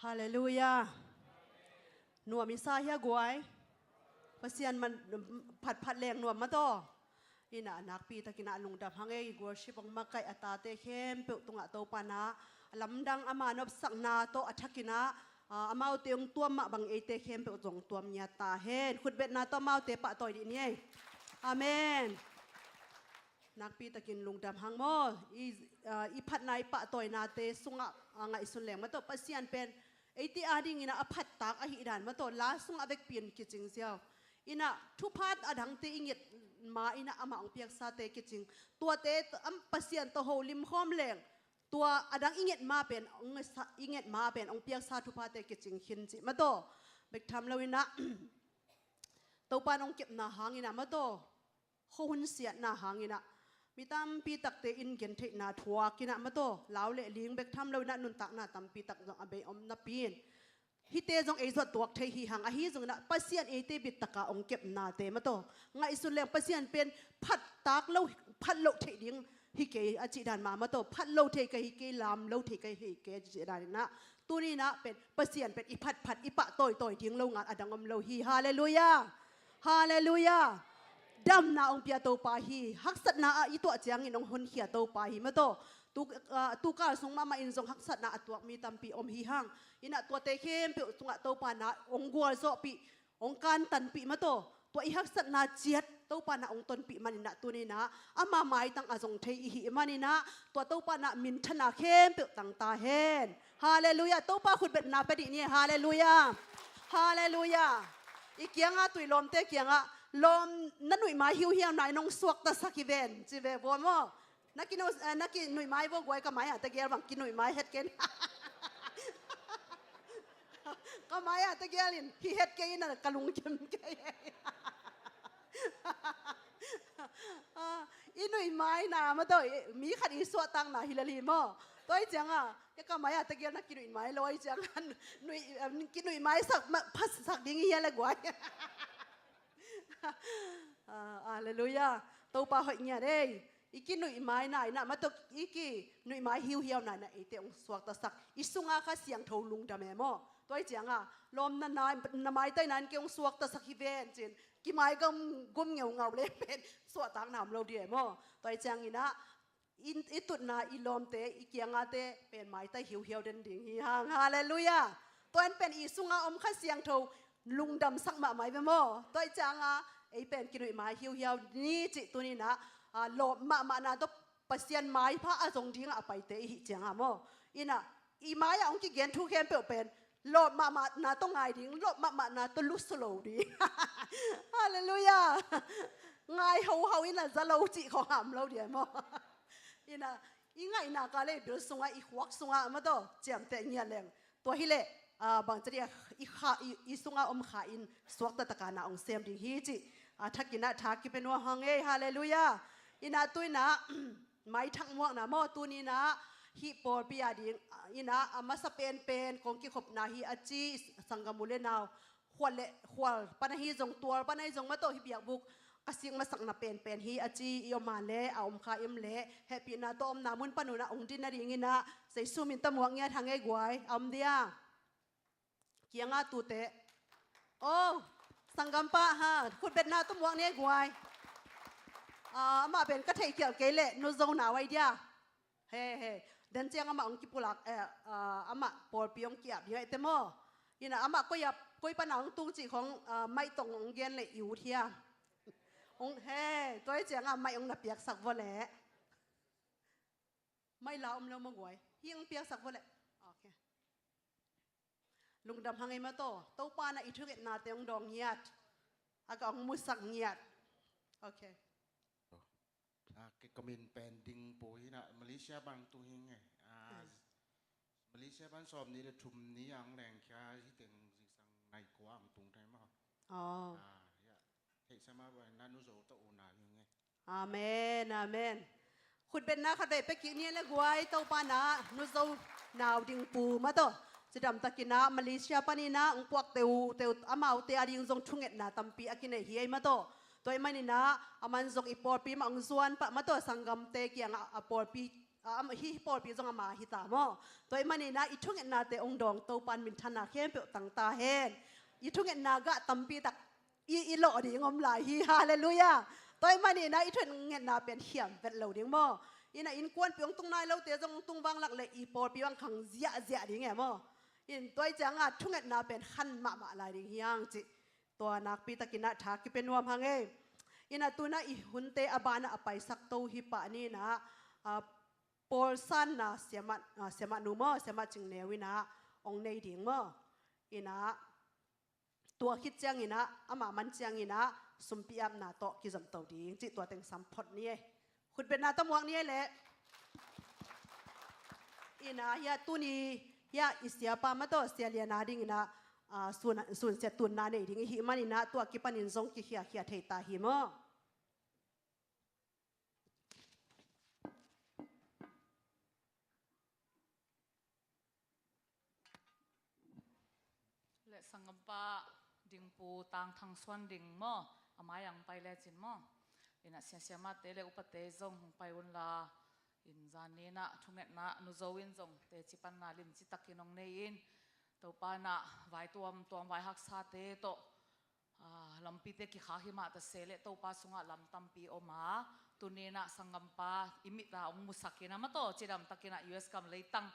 Halleluiah. Nuam i sa hia guai? Pasian man phatphat leng nuam mataw. Inah nakpi takinah lungdam hang ei, worship hong makaih a tate khempeuh tungah Topa na a lamdang ama nopsakna tawh a thakinah, ah, amaute hong tuam mah bang eite khempeuh zong tuam ngiat ta hen. Khutbetna tawh amaute pahtawi dih ni ei. Amen. Nakpi takin lungdam hang maw. I, ah, i phatna i pahtawinate sungah, ah, ngaihsun leng mataw Pasian pen eite adingin a phattak ahih dan mataw la sungah vekpi in kicing ziau. Inah thupha a dangte i nget ma inah amah hong piaksate kicing. Tuate am Pasian tawh holim khawm leng tua a dang i nget ma pen hong sa, i nget ma pen hong piaksa thuphate kicing khin cih mataw. Bek tham lo inah Topa in hong kepna hang inah mataw, khuahun siatna hang inah mi tampi takte in gentheihna thuak inah mataw, lau le ling bek tham lo inah nuntakna tampi tak zong a bei om napi in hihte zong ei zuat tuak thei hi hang. Ahi zong inah Pasian eite bittaka hong kepnate mataw ngaihsun leng Pasian pen phattak lo, phat loh theih ding hi kei a cih dan ma mataw, phat lo thei ka hi kei, lam lo thei ka hi kei a cih dan inah Tuni-in ah pen Pasian pen i phatphat, i pah tawitawi ding lo ngal a dang om lo hi. Halleluiah. Halleluiah. Damna hong pia Topa hi. Haksatna ah i tuah ciangin hong honkhia Topa hi maw taw. Tu, ah, tukal sung mahmah in zong haksatna a tuak mi tampi om hi hang. Inah tuate khempeuh tungah Topa in ah hong gualzawhpih, hong kantanpih maw taw. Tua i haksatna ciat Topa in ah hong tonpih manin ah tuni-in ah ama maitang a zong thei i hih manin ah tua Topa in ah minthana khempeuh tang ta hen. Halleluiah. Topa khutbetna pia dih ni. Halleluiah. Halleluiah. I kiangah, tui lawmte kiangah, lawm, na nuihmai hiuhiau nai nong suaktasak hi ven, ci ve vua maw. Na kinu-, eh, na kinuihmai vua guai, ka mai-ah tegel bang kinuihmai het kei in. Ka mai-ah tegel in hih het kei in a ka lungkim kei. Ah, i nuihmaina maw taw, i, mi khat i suahtakna hi lel hi maw. Tua hi ciangah, ka mai-ah tegel na kinuihmai lo hi ciangah, nuih, eh, kinuihmaisak, ma, phasak ding hi a le guai. Ah, halleluiah. Topa hoih ngiat ei. I kinuihmaina in ah maw taw, i kinuihmai hiuhiauna in ah eite hong suaktasak. I sunga Kha Siangtho lungdam e maw. Tua hi ciangah, lawm, na, na, na maitaina in kei hong suaktasak hi ven, ci-in kimai gum, gum ngeungau le pen suahtakna om lo ding e maw. Tua hi ciangin ah i, i tutna, i lawmte, i kiangahte pen maitai hiuhiau den ding hi hang. Halleluiah. Tua in pen i sunga om Kha Siangtho lungdamsak mahmah hi ve maw. Tua hi ciangah ei pen kinuihmai hiuhiau ni cih tuni-in ah, ah, lawp mahmahna tawh Pasian maipha a zong dingah a paite i hih ciangah maw. Inah i mai-ah hong kigen thu khempeuh pen lawp mahmahna tawh ngai ding, lawp mahmahna tawh lusu lo ding. Halleluiah. Ngai hoho in a za lo cih khong a om lo ding e maw. Inah i ngaihna ka le bil sungah, i khuak sungah maw taw, ciamteh ngiat leng. Tua hi leh, ah, bangci dih a, i kha, i, i sunga om Kha in suakta taka na hong sem ding hi cih, ah, thakin ah tha kipia nuam hang ei. Halleluiah. Inah tu-in ah, maithak muakna maw, tuni-in ah hih pawlpi a ding, ah, inah a masa penpen kong kikhopna hi a ci, sanggam u le nau, khual le khual pan ahi zong, tual pan ahi zong maw taw, hih biakbuk ka sik masakna penpen hi a ci, i om a le, a om kha i om leh, hehpihna tawh omna mun pan un ah hong din nadingin ah Jesu min tawh muak ngiat hang ei guai. A om dia? Kiangah tute. Oh, sanggampa, ha, khutbetna tawh muak ni ei guai. Ah, amah pen ka theihkhial kei leh, Nu Zo nau ai dia. He, he. Den ciang amah hong kipulak, eh, ah, amah pawlpi hong ki-ap ding ahih teh maw. Inah amah koi ap, koi pana hong tung cih khong, ah, maitong hong gen leh i ut hiam? Hong, he, tua hi ciangah mai hong na piaksak vua leh. Mai la om lo maw guai. Hih hong piaksak vua leh. Okay. Lungdam hang ei maw taw. Topa in ah i thungetnate hong dawng ngiat. A ka hong musak ngiat. Okay. Ah, kei ka min pen Ding Pu hi-in ah, Malaysia pan tu hi ing e. Ah, Malaysia pan sawmnih le thum ni a hong lengkhia hi teng zingsang nai kua a hong tung thei maw. Oh. Ah, ya. Theihsa mah bang na Nu Zo tawh u nau hi ing e. Amen, amen. Khutbetna khat vei pia kik ni ei le guai, Topa in ah Nu Zo nau Ding Pu maw taw. Cidamtakin ah Malaysia panin ah hong puak teu, teu, amaute a ding zong thungetna tampi a kinei hi ei maw taw. Tua ahih manin ah aman zong i pawlpi mah hong zuan pah maw taw, sanggamte kiangah a pawlpi, a, am, hih pawlpi zong ama hi ta maw. Tua ahih manin ah i thungetnate hong dawng Topa in minthanna khempeuh tang ta hen. I thungetna gah tampi tak i, i lawh ding om lai hi. Halleluiah. Tua ahih manin ah i thungetna pen hiam vet lo ding maw. Inah innkuanpih hong tung nai lote zong hong tung vanglak leh i pawlpi bang khang ziahziah ding e maw. In tua hi ciangah thungetna pen khan mahmah lai ding hi hang cih. Tua nakpi takin ah tha kipia nuam hang ei. Inah tu-in ah i hunte a banah a paisak to hi pah ni-in ah, ah, pawlsanna siamah, ah, siamah nu maw, siamah Cing Neu in ah hong nei ding maw. Inah tua khit ciangin ah, ama man ciangin ah sumpi apna tawh kizomto ding cih tua teng sam phot ni ei. Khutbetna tawh muak ni ei leh. Inah hiah tuni, hiah i siapa maw taw, Sia Lian a dingin ah, ah, sun, sunsiat tunna nei ding i hih manin ah tua kipanin zong kikhiakhia thei ta hi maw. Le sanggampa Ding Pu Tang Thang Suan Ding maw, a mai-ah hong pai lecin maw. Inah siasiamate le upate zong hong pai un la, In zan ni-in ah thungetna Nu Zo in zong teci panna limci takin hong nei in, Topa in ah vai tuamtuam, vai haksate tawh, ah, lampite kikhak hi mah ta se leh Topa sungah lam tampi om a, tuni-in ah sanggampa i mit ah hong musak in ah, amah tawh cidam takin ah U S gam leitang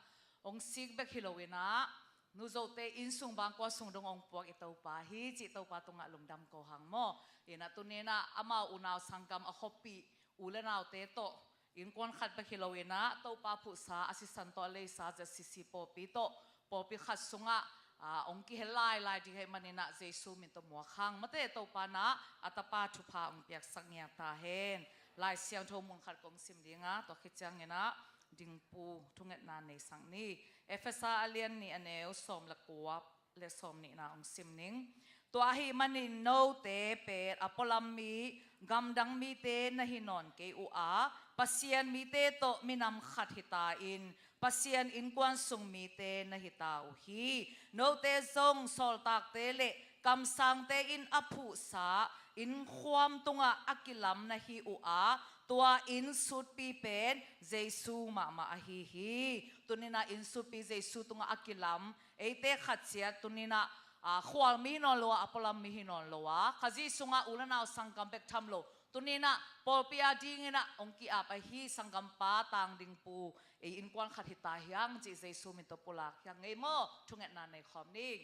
hong sik bek hi lo-in ah, Nu Zote inn sung bangkua sung dong hong puak i Topa hi cih Topa tungah lungdam ko hang maw. In ah tuni-in ah amau unau sanggam a khuapih u le naute tawh innkuan khat bek hi lo-in ah Topa phuhsa a sisan tawh a leisa Z C C pawlpi tawh pawlpi khat sungah, ah, hong kihel lailai ding ahih manin ah Jesu min tawh muak hang. Mate, Topa in ah a Tapa thupha hong piaksak ngiat ta hen. Lai Siangtho mun khat kong sim ding a, tua khit ciangin ah dingpu thungetna neisak ni. Efesa a lian nih, a neu sawm le kua le sawm nihna hong sim ning. Tua ahih manin note pen a pualam mi, gamdang mite na hi nawn kei uh a, Pasian mite tawh minam khat hi ta in, Pasian innkuan sung mite na hi ta uh hi. Note zong sawltakte le kamsangte in a phuhsa innkhuam tungah a kilam na hi uh a, tua innsutpi pen Jesu mahmah ahi hi. Tuni-in ah innsutpi Jesu tungah a kilam, eite khat ciat tuni-in ah, ah, khualmi hi nawn lo a, a pualam mi hi nawn lo a, Khazih sungah u le nau sanggam bek tham lo, tuni-in ah pawlpi a dingin ah hong ki-ap ahi sanggampa tang dingpu, ei innkuan khat hi ta hi hang cih Jesu min tawh pulak hi hang ei maw. Thungetna nei khawm ning.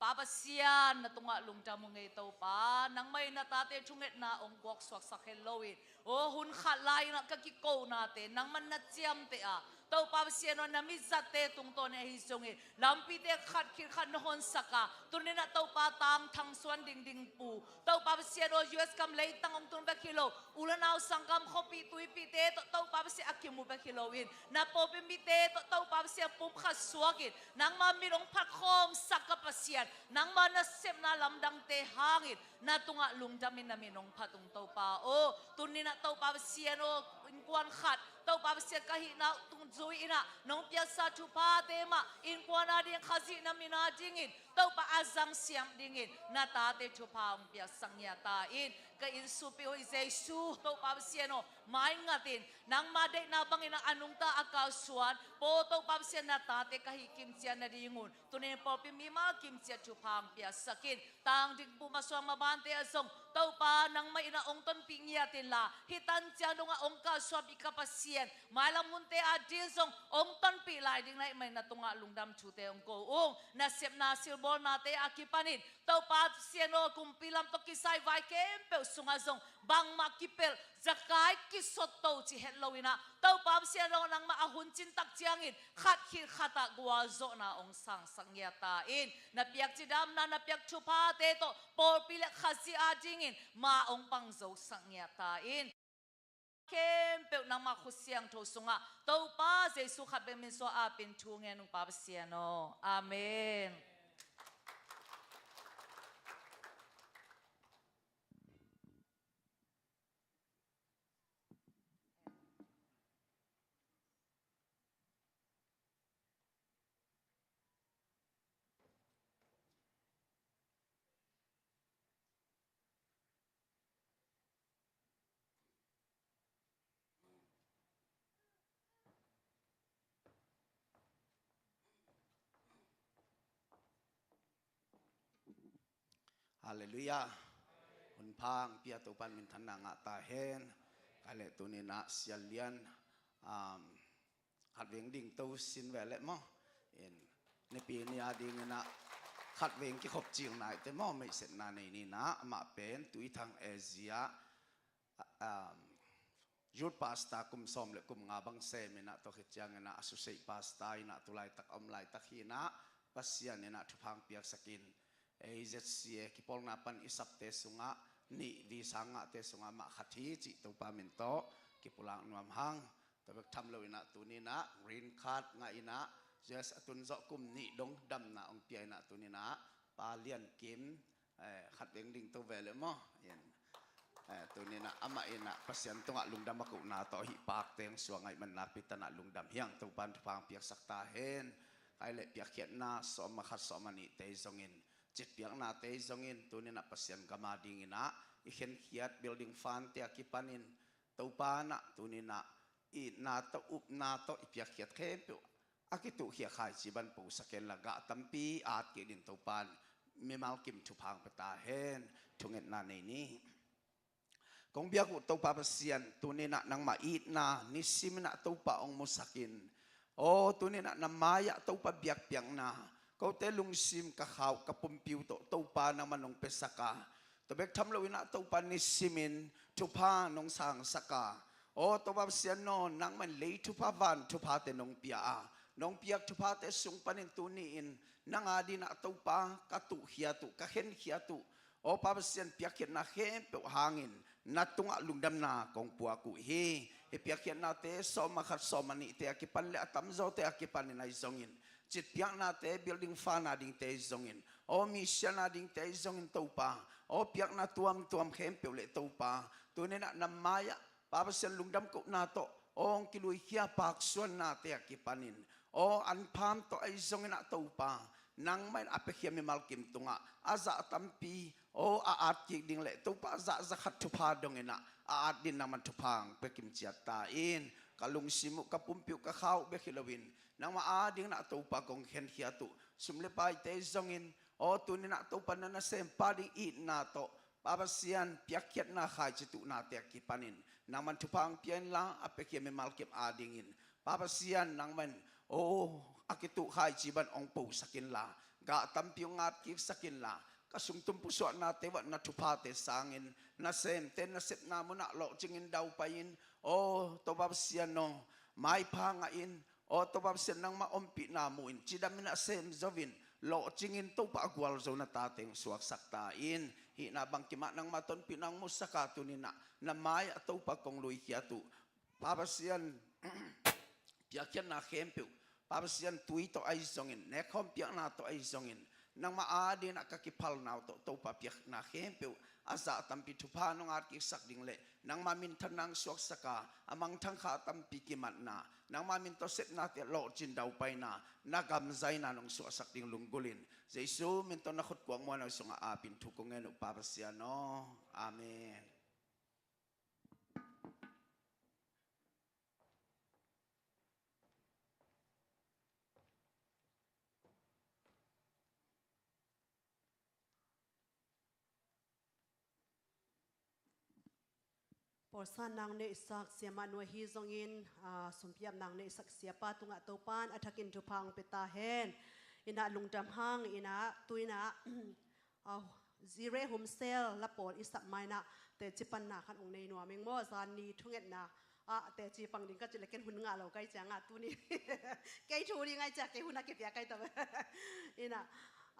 Pa Pasian, na tungah lungdam ung ei Topa, nangmah in na tate thungetna hong guak suaksak het lo-in, aw, hun khat lai-in ah ka kikonate nangmah na ciamteh a, Topa Pasian aw, na mizatte tungtawn ahi zongin lampite khat khit khat na honsak a, tuni-in ah Topa tangthang suan ding dingpu, Topa Pasian aw, U S gam leitang hong tun bek hi lo, u le nau sanggam khuapih tuipihte tawh Topa Pasian a kimu bek hi lo-in, na pawlpi mite tawh Topa Pasian pumkhat suakin nangma mit hong phatkhawmsak ka Pasian, nangma nasepna lamdangte hangin na tungah lungdamin na min hong phat ung Topa aw. Tuni-in ah Topa Pasian aw, innkuan khat Topa Pasian ka hihna tung zui-in ah nong piaksa thuphate mah innkuan a ding, Khazih na min a dingin Topa a zangsiam dingin na tate thupha hong piaksak ngiat ta in. Ka innsutpi aw i Jesu, Topa Pasian aw, maingatin nangma deihna bangin a nungta a kalsuan pawl Topa Pasian na tate ka hih kimciat nadingun, tuni-in pawlpi mi mah kimciat thupha hong piaksak in. Tang dingpu masuang mabante ah zong Topa nangmah in ah hong tonpih ngiat inla, hih tan ciang dongah hong kalsuanpih ka Pasian, mailam munte a ding zong hong tonpih lai ding na hih manin na tungah lungdam thute hong ko ung. Nasepna silbawlnate a kipanin Topa Pasian aw, kumpi lam tawh kisai vai khempeuh sungah zong bangmah kipelh, zakai kisotto cih het lo-in ah, Topa Pasian aw, nangmah a hun cin tak ciangin khat khit khat ah gualzawhna hong sangsak ngiat ta in. Na piak cidamna, na piak thuphate tawh pawlpi le Khazih a dingin ma hong pangzosak ngiat ta in. Khempeuh nangmah khut siangtho sungah Topa Jesu khat bek min suang apin thu ngen ung Pa Pasian aw. Amen. Halleluiah. Hun pha hong pia Topa in minthanna ngah ta hen. Ka leh tuni-in ah Sia Lian, um, khatvei ding to sin ve leh maw. In, Nipi ni a dingin ah khatvei kikhop cil nai teh maw, meihsetna nei ni-in ah, amah pen Tuithang Asia, um, youth pastor kum sawm le kum nga bang sem in ah, tua khit ciangin ah associate pastor in ah tu laitak a om laitak hi-in ah, Pasian in ah thupha hong piaksak in, A Z C A kipawlna pan i sapte sungah nih, visa ngahte sungah amah khat hi cih Topa min tawh kipulak nuam hang. Tua bek tham lo-in ah tuni-in ah green card ngah in ah U S a tun zawh kum nih dong damna hong pia in ah tuni-in ah Pa Lian Kim, eh, khatvei ding to ve leh maw. In, eh, tuni-in ah amah in ah Pasian tungah lungdam a kohna tawh hih pakte hong suang ahih manin ah pi tan ah lungdam hi hang. Topa in thupha hong piaksak ta hen. Ka leh piakkhiatna sawmah khat sawmah nihte zongin, citpiaknate zongin tuni-in ah Pasian gam a dingin ah i khenkhiat building fundte a kipanin Topa in ah tuni-in ah itna tawh, upna tawh i piakkhiat khempeuh a kituhkhia khaici bang posak hen la, gah tampi a at kik ding Topa in mimal kim thupha hong pia ta hen. Thungetna nei ni. Kong biak uh Topa Pasian, tuni-in ah nangmah itna nisimin ah Topa hong musak in. Aw, tuni-in ah na mai-ah Topa biakpiakna, kote lungsim, ka khauh, ka pumpi uh tawh Topa nangman hong piasak a, tua bek tham loin ah Topa nisimin thupha nong sangsak a, aw Topa Pasian aw, nangman lei thupha, van thuphate nong pia a, nong piak thuphate sung panin tuni-in nang adingin ah Topa ka tuhkhiat uh, ka khenkhiat uh, aw Pa Pasian, piakkhiatna khempeuh hangin na tungah lungdamna kong puak uh hi. Hih piakkhiatnate sawm a khat, sawm a nihte a kipan le a tamzawte a kipanin ahi zongin, citpiaknate, building fund a dingte ahi zongin, aw mission a dingte ahi zongin Topa, aw piakna tuamtuam khempeuh le Topa, tuni-in ah na mai-ah Pa Pasian lungdam kohna tawh aw hong kiluikhia paksuannate a kipanin, aw anpham tawh ahi zongin ah Topa, nangmah in a piakhia mimal kim tungah a zah tampi aw a at kik ding le Topa, a zah za khat thupha dongin ah a at dingin nangman thupha hong pia kimciat ta in. Ka lungsim uh, ka pumpi uh, ka khauh bek hi loin nangmah adingin ah Topa kong khenkhiat uh, sum le paite zongin, aw tuni-in ah Topa na nasempa ding itna tawh Pa Pasian, piakkhiatna khaici tuhnate a kipanin nangman thupha hong pia inla, a piakhia mimal kim adingin Pa Pasian, nangman aw a kituh khaici bang hong posak inla, gah tampi hong at kiksak inla, ka sungtum pusuahnate uah na thuphate sangin nasemte nasepna munah lawhcingin daupai in, aw Topa Pasian aw, maipha ngah in, aw Topa Pasian, nangmah ompihna mu in, cidamin ah sem zo in, lawhcingin Topa a gualzo na tate hong suaksak ta in. Hihna bangkim ah nangmah tonpihna hong musak a, tuni-in ah na mai-ah Topa kong luikhiat uh, Pa Pasian, piakkhiatna khempeuh, Pa Pasian, tui tawh ahi zongin, nekkhawm piakna tawh ahi zongin, nangmah adingin ah ka kiphalna uh tawh Topa, piakna khempeuh a zah tampi thupha nong at kiksak ding le nangmah minthanna hong suaksak a, a mangthang kha tampi kimatna, nangmah min tawh sepnate lawhcin daupaina, na gam zaina nong suahsak ding lunggulhin, Jesu min tawh na khutkuang muanhuai sungah apin thu kong ngen uh Pa Pasian aw. Amen. Pawlsan nang neihsak siamah nu ahi zongin, aa, sumpiap nang neihsak siapa tungah Topan a thakin thupha hong pia ta hen. Inah lungdam hang, inah tu inah, aa, Zire Home Cell la pawl i sak ma inah teci panna khat hong nei nuam ing maw, zan ni thungetna ah teci pang ding ka cih leh ken hun ngah lo kai ciangah tuni kei thu ding ai ciah kei hun a kipia kai ta. Inah,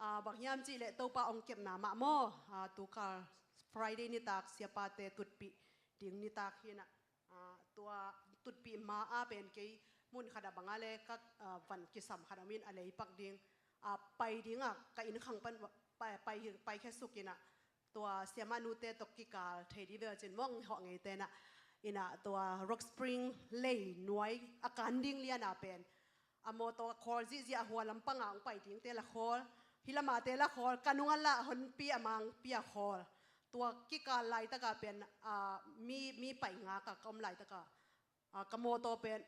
aa, bang hiam cih leh Topa hong kepna mah maw, aa, tukal Friday nitak siapate tutpih ding nitak hi inah, aa, tua tutpih ma a pen kei mun khat ah bang a le ka, aa, van kisam khat om in a leipak ding, aa, pai ding a ka inn khang pan pai, pai, pai khia suk inah tua siamah nute tawh kikal thei dih vel cin mong hawh ngei te inah, inah tua Rock Spring lei nuai a kan ding lian a pen a mawtaw khawl zihziah a hua lampang a hong pai dingte la khawl, hih lamate la khawl, ka nung a lah honpi a mangpi a khawl. Tua kikal laitak a pen, aa, mi, mi pai ngak a ka om laitak a, aa, ka mawtaw pen,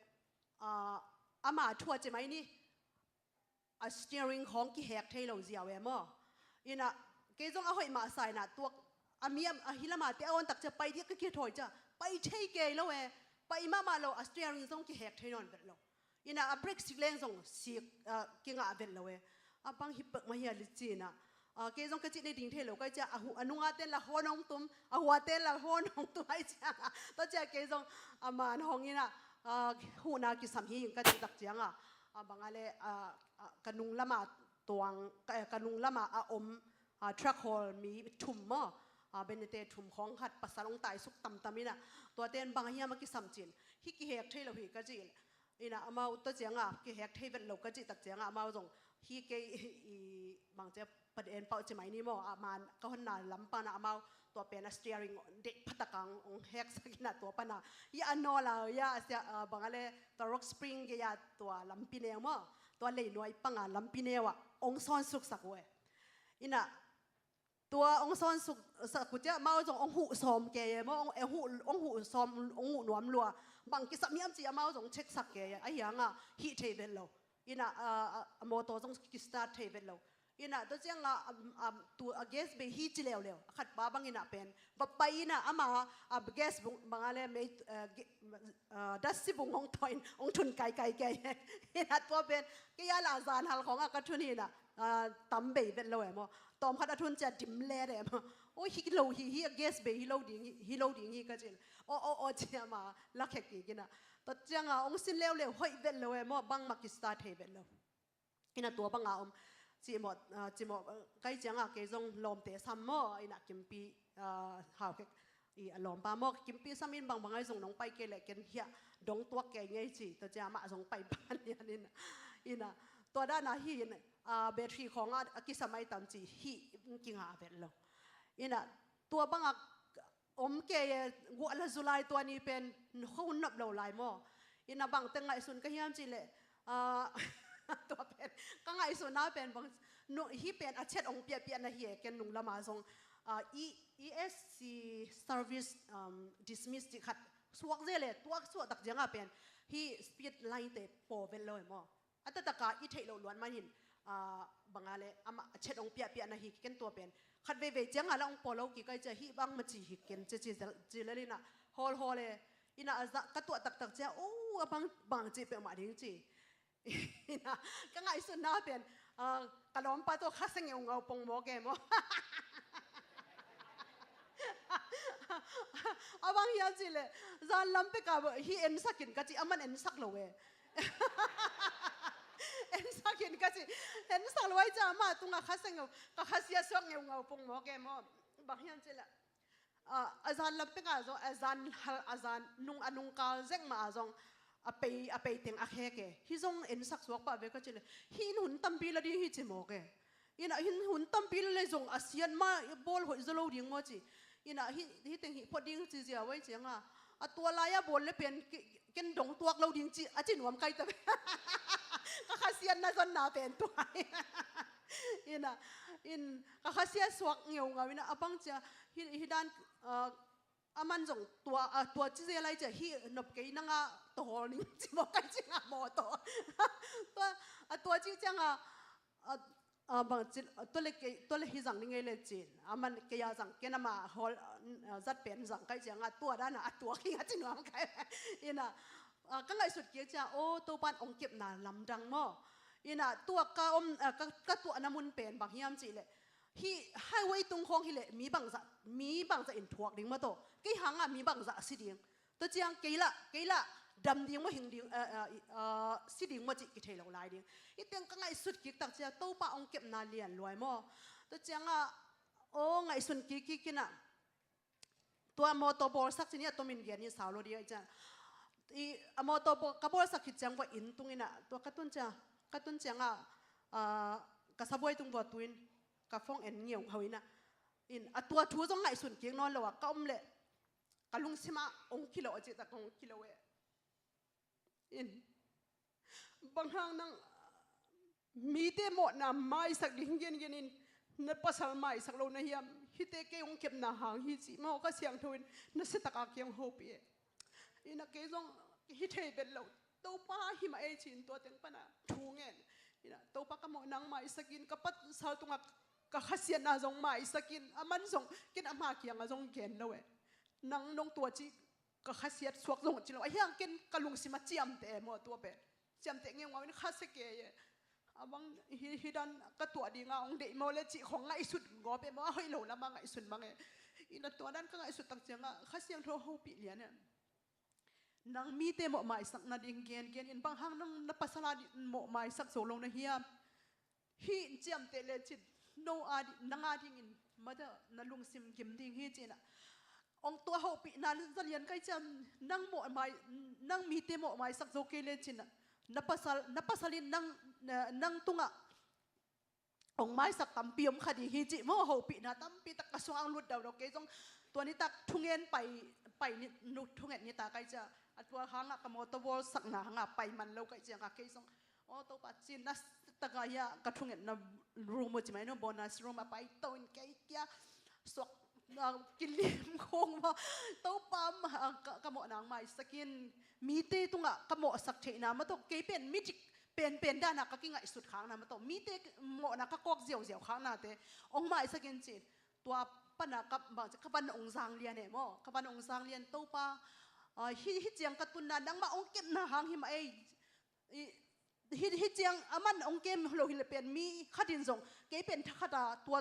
aa, ama thu a ci mai ni, a steering khawng kihek thei lo ziau e maw. Inah kei zong a hoih mah sa inah tua a mi a, a hih lamate a awn tak ciah pai dih ka kithawi ciah pai thei kei lo e. Pai mahmah lo, a steering zong kihek thei nawn vet lo. Inah a brake sik leng zong sik, ah, kingah vet lo e. A bang hi pek mah hi a li ci inah, ah, kei zong ka cih nei ding thei lo kai ciah a hu, a nunga ten la hawn hong tum, a hua ten la hawn hong tum ai ciangah tua ciah kei zong a man hong inah, ah, huhna kisam hi ing ka cih tak ciangah, ah, bang a le, ah, ah, ka nung lama tuang, ka, ka nung lama a om, ah, truck hawl mi thum maw, ah, benete thum khawng khat pasal hong taisuk tamtam inah tuate in bang a hiam a kisam cin, hih kihek thei lo hi ka cih. Inah amau tua ciangah kihek thei vet lo ka cih tak ciangah amau zong hih kei i bang ciah paden pauh ci mai ni maw, a man ka honna lam panah amau tua pen a steering deih phatak ang hong heksak inah tua pana hih a nawl a, hih a sia, ah, bang a le tua Rock Spring gei a tua lampi neu maw, tua leinuai panga lampi neu ah hong sawnsuksak uh e. Inah Tua hong sawn suk sak uh ciang amau zong hong huh sawm kei e maw, hong, hong huh, hong huh sawm, hong huh nuam lua. Bang kisam hiam ci amau zong check sak kei e, ahi hangah hih thei vet lo. Innah a, a, a mawtaw zong kistart thei vet lo. Innah tua ciangah a, a, tu a gas bei hi ci leuleu. A khatpa bang innah pen va pai innah ama a gas bung bangah le mei, a, ge-, a, datsi bung hong tawh in hong thun kaikai kei e. Innah tua pen kei a lah zanhal khawngah ka thun hi innah, a, tam bei vet lo e maw. Tawm khat a thun ciang dim let e maw. Oi, hi lo hi, hi a gas bei hi lo ding hi, hi lo ding hi ka cin. Aw, aw, aw, ci ama lakhia kik innah. Tua ciangah hong sin leuleu hoih vet lo e maw, bangmah kistart thei vet lo. Innah tua banga om cimawh, a, cimawh, a, kai ciangah kei zong lawmte sam maw, innah Kimpi, a, Haukhek i a lawmpa maw, Kimpi sam in bangbang ai zong nong pai kei leh ken hiah dong tuak kei ngei ci, tua ciang amah zong pai ban lian innah, innah tua dana hi in, a, battery khawngah a kisam ai tam ci, hih kinga vet lo. Innah tua bangah om kei e, guah la zu lai tua ni pen kho nop lo lai maw. Innah bangte ngaihsun ka hiam cih leh, a, tua pen ka ngaihsunna pen bang, no, hih pen a chet hong piahpiahna hi e, ken nung lama zong, a, E, E S C service, um, dismiss cih khat suak zel e, tua suak tak ciangah pen hih speed line te paw vet lo e maw. A taktakah i theih loh luat man hin, a, bangah le amah a chet hong piahpiahna hi ken tua pen. Khat veivei ciangah la hong paw lo kik ai cia hih bang maci hi ken cia ci, ci lel innah hawlhawl e. Innah a zah ka tuah taktak cia, o, a bang, bang ci peuhmah ding ci. Innah ka ngaihsunna pen, a, ka lawmpa tawh khasia ngeungau pongmawk e maw. A bang hiam cih leh zan lam pekah hih ensak in ka ci, aman ensak lo e. Ensak in ka ci, ensak lo ai cia amah tungah khasia ngeu, ka khasia suak ngeungau pongmawk e maw. Bang hiam cih leh, a, a zan lam pekah zong, a zan hal, a zan nung, a nungkal zek mah ah zong a pei, a pei teng a khek e. Hih zong ensak suak pah ve ka cih leh hih in hun tampi la ding hi ci mawk e. Innah hih in hun tampi la le zong a siat mah bawl hoih zaw lo ding maw ci. Innah hih, hih teng hih phot ding ci zia vai ciangah a tua lai-ah bawl le pen ke-, ken dong tuak lo ding ci, a ci nuam kai ta ve. Ka khasiatna zonna pen tua hi. Innah, in ka khasia suak ngeungau innah a bang cia, hih, hih dan, a, aman zong tua, a, tua ci zel ai cia, hih nop kei nangah tawhawl ning ci mawk ai ci ngah mawtaw. Tua, a, tua ci ciangah, a, a, bang ci, tua le kei, tua le hi zang ning ei le cin. Aman kei a zang, ken amah hawl, a, zat pen zang kai ciangah tua dana a tuak hi a ci nuam kai. Innah, a, ka ngaihsut kik ciang, o, Topan hong kepna lamdang maw. Innah tua ka om, a, ka, ka tuahna mun pen bang hiam cih leh hih highway tung khawng hi leh mi bangzah, mi bangzah in thuak ding maw tawh. Kei hangah mi bangzah a si ding. Tua ciang kei lah, kei lah dam ding maw hing ding, a, a, a, si ding maw cih kithei lo lai ding. Hih teng ka ngaihsut kik tak ciang Topa hong kepna lian luai maw. Tua ciangah, aw, ngaihsun kik kik innah. Tua mawtaw bawlsak ci ni a tomin gen ni sau lo ding a ciang. I, a mawtaw bawl, ka bawlsak khit ciang vua inn tung innah. Tua ka tun ciang, ka tun ciangah, a, ka sabuai tung vua tuin ka phone en ngeungau innah. In, a tua thu zong ngaihsun kik nawn lo ah ka om leh ka lungsimah hong kilawh a cih tak hong kilawh e. In, bang hang nang mite mawhna maisak ding gengen in na pasal maisak lo na hiam? Hihte kei hong kepna hang hi cih maw Kha Siangtho in na siatak a kiang hopih e. Innah kei zong hi thei vet lo. Topa hi mah ei ci-in tua teng pana thu ngen. Innah Topa ka mawhna hong maisak in, ka pasal tungah ka khasiatna zong maisak in, aman zong ken ama kiangah zong gen lo e. Nang nong tua ci ka khasiat suak zong ci lo. Ahi hang ken ka lungsim a ciamteh e maw tua pen. Ciamteh ngeungau in khasia kei e. A bang hi, hi dan ka tuah dinga hong deih maw le cih khawng ngaihsut gawp e maw, a hoih lo lama ngaihsun mang e. Innah tua dan ka ngaihsut tak ciangah Kha Siangtho hopih lian e. Nang mite mawh maisak nading gengen in, bang hang nang na pasal a ding mawh maisak zo lo na hiam? Hih in ciamteh lecin no a ding, nang a dingin mother na lungsim gim ding hi ci-in ah. Hong tua hopihna zalian kai ciam, nang mawh mai, nang mite mawh maisak zo kei lecin ah, na pasal, na pasal in nang, na, nang tungah hong maisak tampi om kha ding hi cih maw, hopihna tampi tak ka sungah hong lut daudau. Kei zong tua nitak thungen pai, pai ni, nu, thunget nitak kai ciang, a tua hangah ka mawtaw bawlsakna hangah pai man lo kai ciangah kei zong, aw Topa ci-in na, taka hia ka thungetna room uh ci mai no, bonus room a pai to in kei kia suak, ah, kilim khong maw. Topa, ah, ka, ka mawhna hong maisak in, mite tungah ka mawhsak theihna maw tawh, kei pen midik penpen dana ka kingaihsut khakna maw tawh, mite mawhna ka kawk ziauziau khaknate hong maisak in ci-in, tua pana ka, bang ci, ka van hong zang lian e maw, ka van hong zang lian, Topa, ah, hi, hi ciang ka tunna nangmah hong kepna hang hi mah ei. I, hi, hi ciang aman hong kem lo hi le pen mi khat in zong kei pen thakhat a tua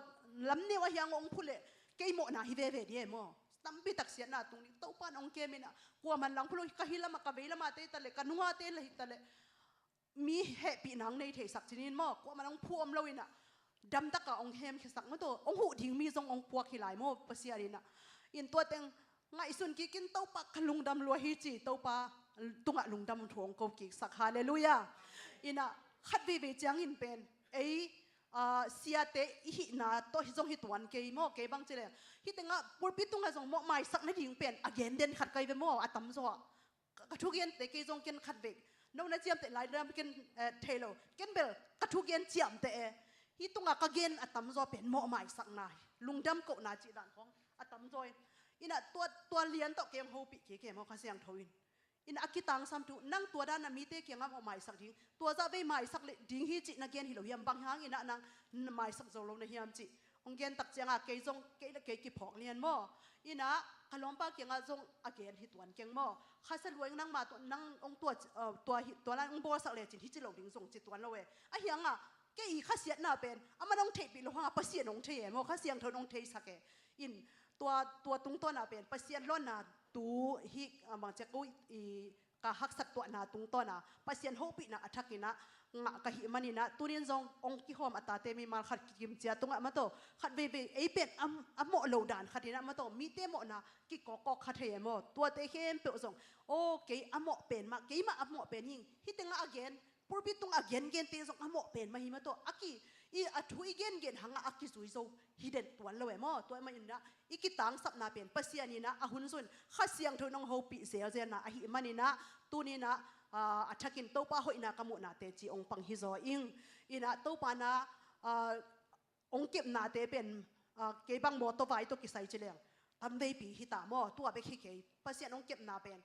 lam neu a hiang hong phu le kei mawhna hi veve di e maw. Tampi tak siatna tung ding, Topa in hong kem in a, kuaman lang phu lo, ka hi lam a, ka vei lam a te ta le, ka nunga te le hi ta le, mi hehpihna hong nei theisak ci-in maw, kuaman hong phu om lo in a, damtak a hong hemkhiasak maw tawh, hong huh ding mi zong hong puak hi lai maw, Pasian in a. In tua teng ngaihsun kik in, Topa ka lungdam lua hi ci, Topa tungah lungdam thu hong ko kiksak. Halleluiah. In a, khat veivei ciangin pen ei, ah, siate i hihna tawh hi zong hi tuan kei maw, kei bang ci leng, hi tengah pulpit tungah zong mawh maisak nading pen a gen den khat kai ve maw, a tamzaw ah. Ka, ka thugente kei zong ken khat vei, no na ciamteh lai dam ken, eh, thei lo. Ken bel ka thugen ciamteh e. Hi tunga ka gen a tamzaw pen mawh maisakna, lungdam kohna cih dan khong a tamzaw in. In a tua, tua lian tawh kei hong hopih kik e maw Kha Siangtho in. In a kitangsam thu, nang tua dan a mite kiangah mawh maisak ding, tua zah vei maisak le ding hi cih na gen hi lo hiam, bang hang in a nang maisak zo lo na hiam cih hong gen tak ciangah kei zong kei le kei kiphawk lian maw. In a ka lawmpa kiangah zong a gen hi tuan keng maw. Kha Sa Lua in nangmah tawh nang hong tua, uh, tua hi, tua lai hong bawlsak lecin hi ci lo ding zong ci tuan lo e. A hiangah kei i khasiatna pen aman hong theihpih lo hangah Pasian hong thei e maw, Kha Siangtho in hong theisak e. In tua, tua tungtawnah pen Pasian lawnna tu hi, uh, bang ci a ko i ka haksat tuahna tungtawna Pasian hopihna a thakin a ngah ka hih manin a, tunin zong hong kihawm a tate mimal khat kimcia tungah maw tawh, khat veivei ei pen a, a mawh lo dan khatin a maw tawh, mite mawhna kikawkkawk kha thei e maw. Tuate khempeuh zong, aw, kei a mawh pen mah, keimah a mawh pen hing, hi tengah a gen, pulpit tungah a gengente zong a mawh pen mah hi maw tawh, a ki, i a thu i gengen hangah a kizui zo hi den tuan lo e maw. Tua ahih manin a i kitangsapna pen Pasian in a, a hun zun Kha Siangtho in hong hopih zelzelna ahih manin a, tunin a, ah, a thakin Topa hoihna ka muhna teci hong pang hi zaw ing. In a Topa in a, ah, hong kepnate pen, ah, kei bang mawtaw vai tawh kisai ci leng tam veipi hi ta maw, tua bek hi kei. Pasian hong kepna pen,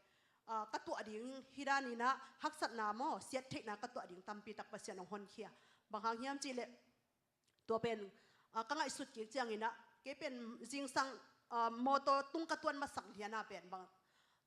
ah, ka tuah ding hi danin a haksatna maw, siattheihna ka tuah ding tampi tak Pasian hong honkhia. Bang hang hiam cih leh, tua pen, ah, ka ngaihsut kik ciangin a, kei pen zingsang, ah, mawtaw tung ka tuan masak lian a pen bang,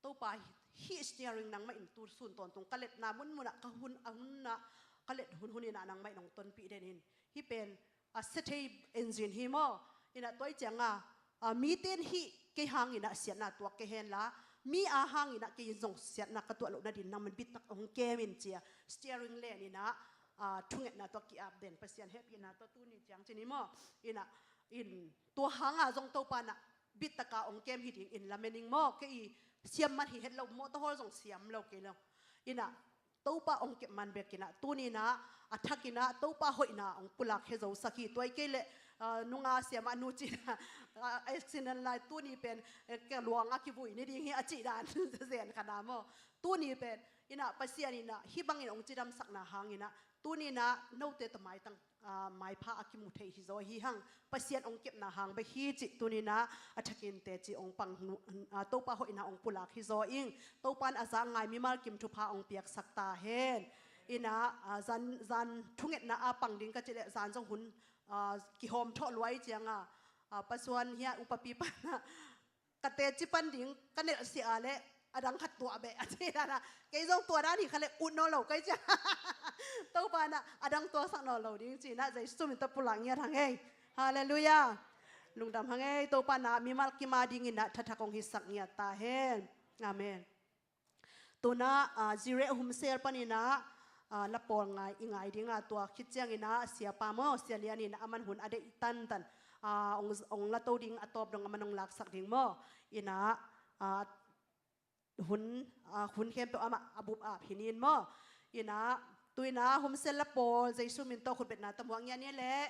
Topa, hih steering nangmah in tu sun tawntung ka letna munmun ah, ka hun a hun ah, ka let hunhun in a nangmah in hong tonpih den in. Hih pen, ah, sethei engine hi maw. In a tua ahih ciangah, ah, mite in hih kei hangin a siatna tuak kei hen la, mi a hangin a kei zong siatna ka tuah lohna dingin nangmah in bittak hong kem in ci a, steering len in a, ah, thungetna tawh ki-ap den, Pasian hehpihna tawh tuni ciang ci ni maw. In a, in tua hangah zong Topa in a bittak a hong kem hi dingin lamen ing maw. Kei i siam man hi het lo, mawtaw hawl zong siam lo kei lo. In a Topa hong kep man bek in a, tunin a, a thakin a Topa hoihna hong pulak hi zosak hi. Tua ahih kei leh, ah, nunga siamah nu cih a, ah, accident lai, tuni pen, eh, ka luang a kivui ni ding hi a cih dan zen kha na maw. Tuni pen, in a Pasian in a hih bangin hong cidamsakna hangin a, tunin a note tawh maitang, ah, maipha a kimu thei hi zaw hi hang. Pasian hong kepna hang bek hi cih tunin a, a thakin teci hong pang, ah, Topa hoihna hong pulak hi zaw ing. Topa in a zak ngai mimal kim thupha hong piaksak ta hen. In a, ah, zan, zan thungetna a pang ding ka cih leh zan zong hun, ah, kihawm thawh luai ciangah, ah, Pa Suan hi a, upapi pa in a, ka teci pan ding ka nelh sia leh a dang khat tuah beh a ci dan a, kei zong tua dan hi kha leh ut nawn lo kei ci a. Topa in a, a dang tuaksak nawn lo ding ci in a, Jesu min tawh pulak ngiat hang ei. Halleluiah. Lungdam hang ei. Topa in a mimal kim a dingin a thathak hong hisak ngiat ta hen. Amen. Tu in a, ah, Zireh Home Cell panin a, ah, la pawl ngai, i ngai ding a, tua khit ciangin a, siapa maw, Sia Lian in a, aman hun a deih tantan, ah, hong, hong la to ding, a tawp dong aman hong laksak ding maw. In a, ah, hun, ah, hun khempeuh amah a bup ap hi ning maw. In a, tu in a Home Cell la pawl, Jesu min tawh khutbetna tawh muak ngiat ni leh.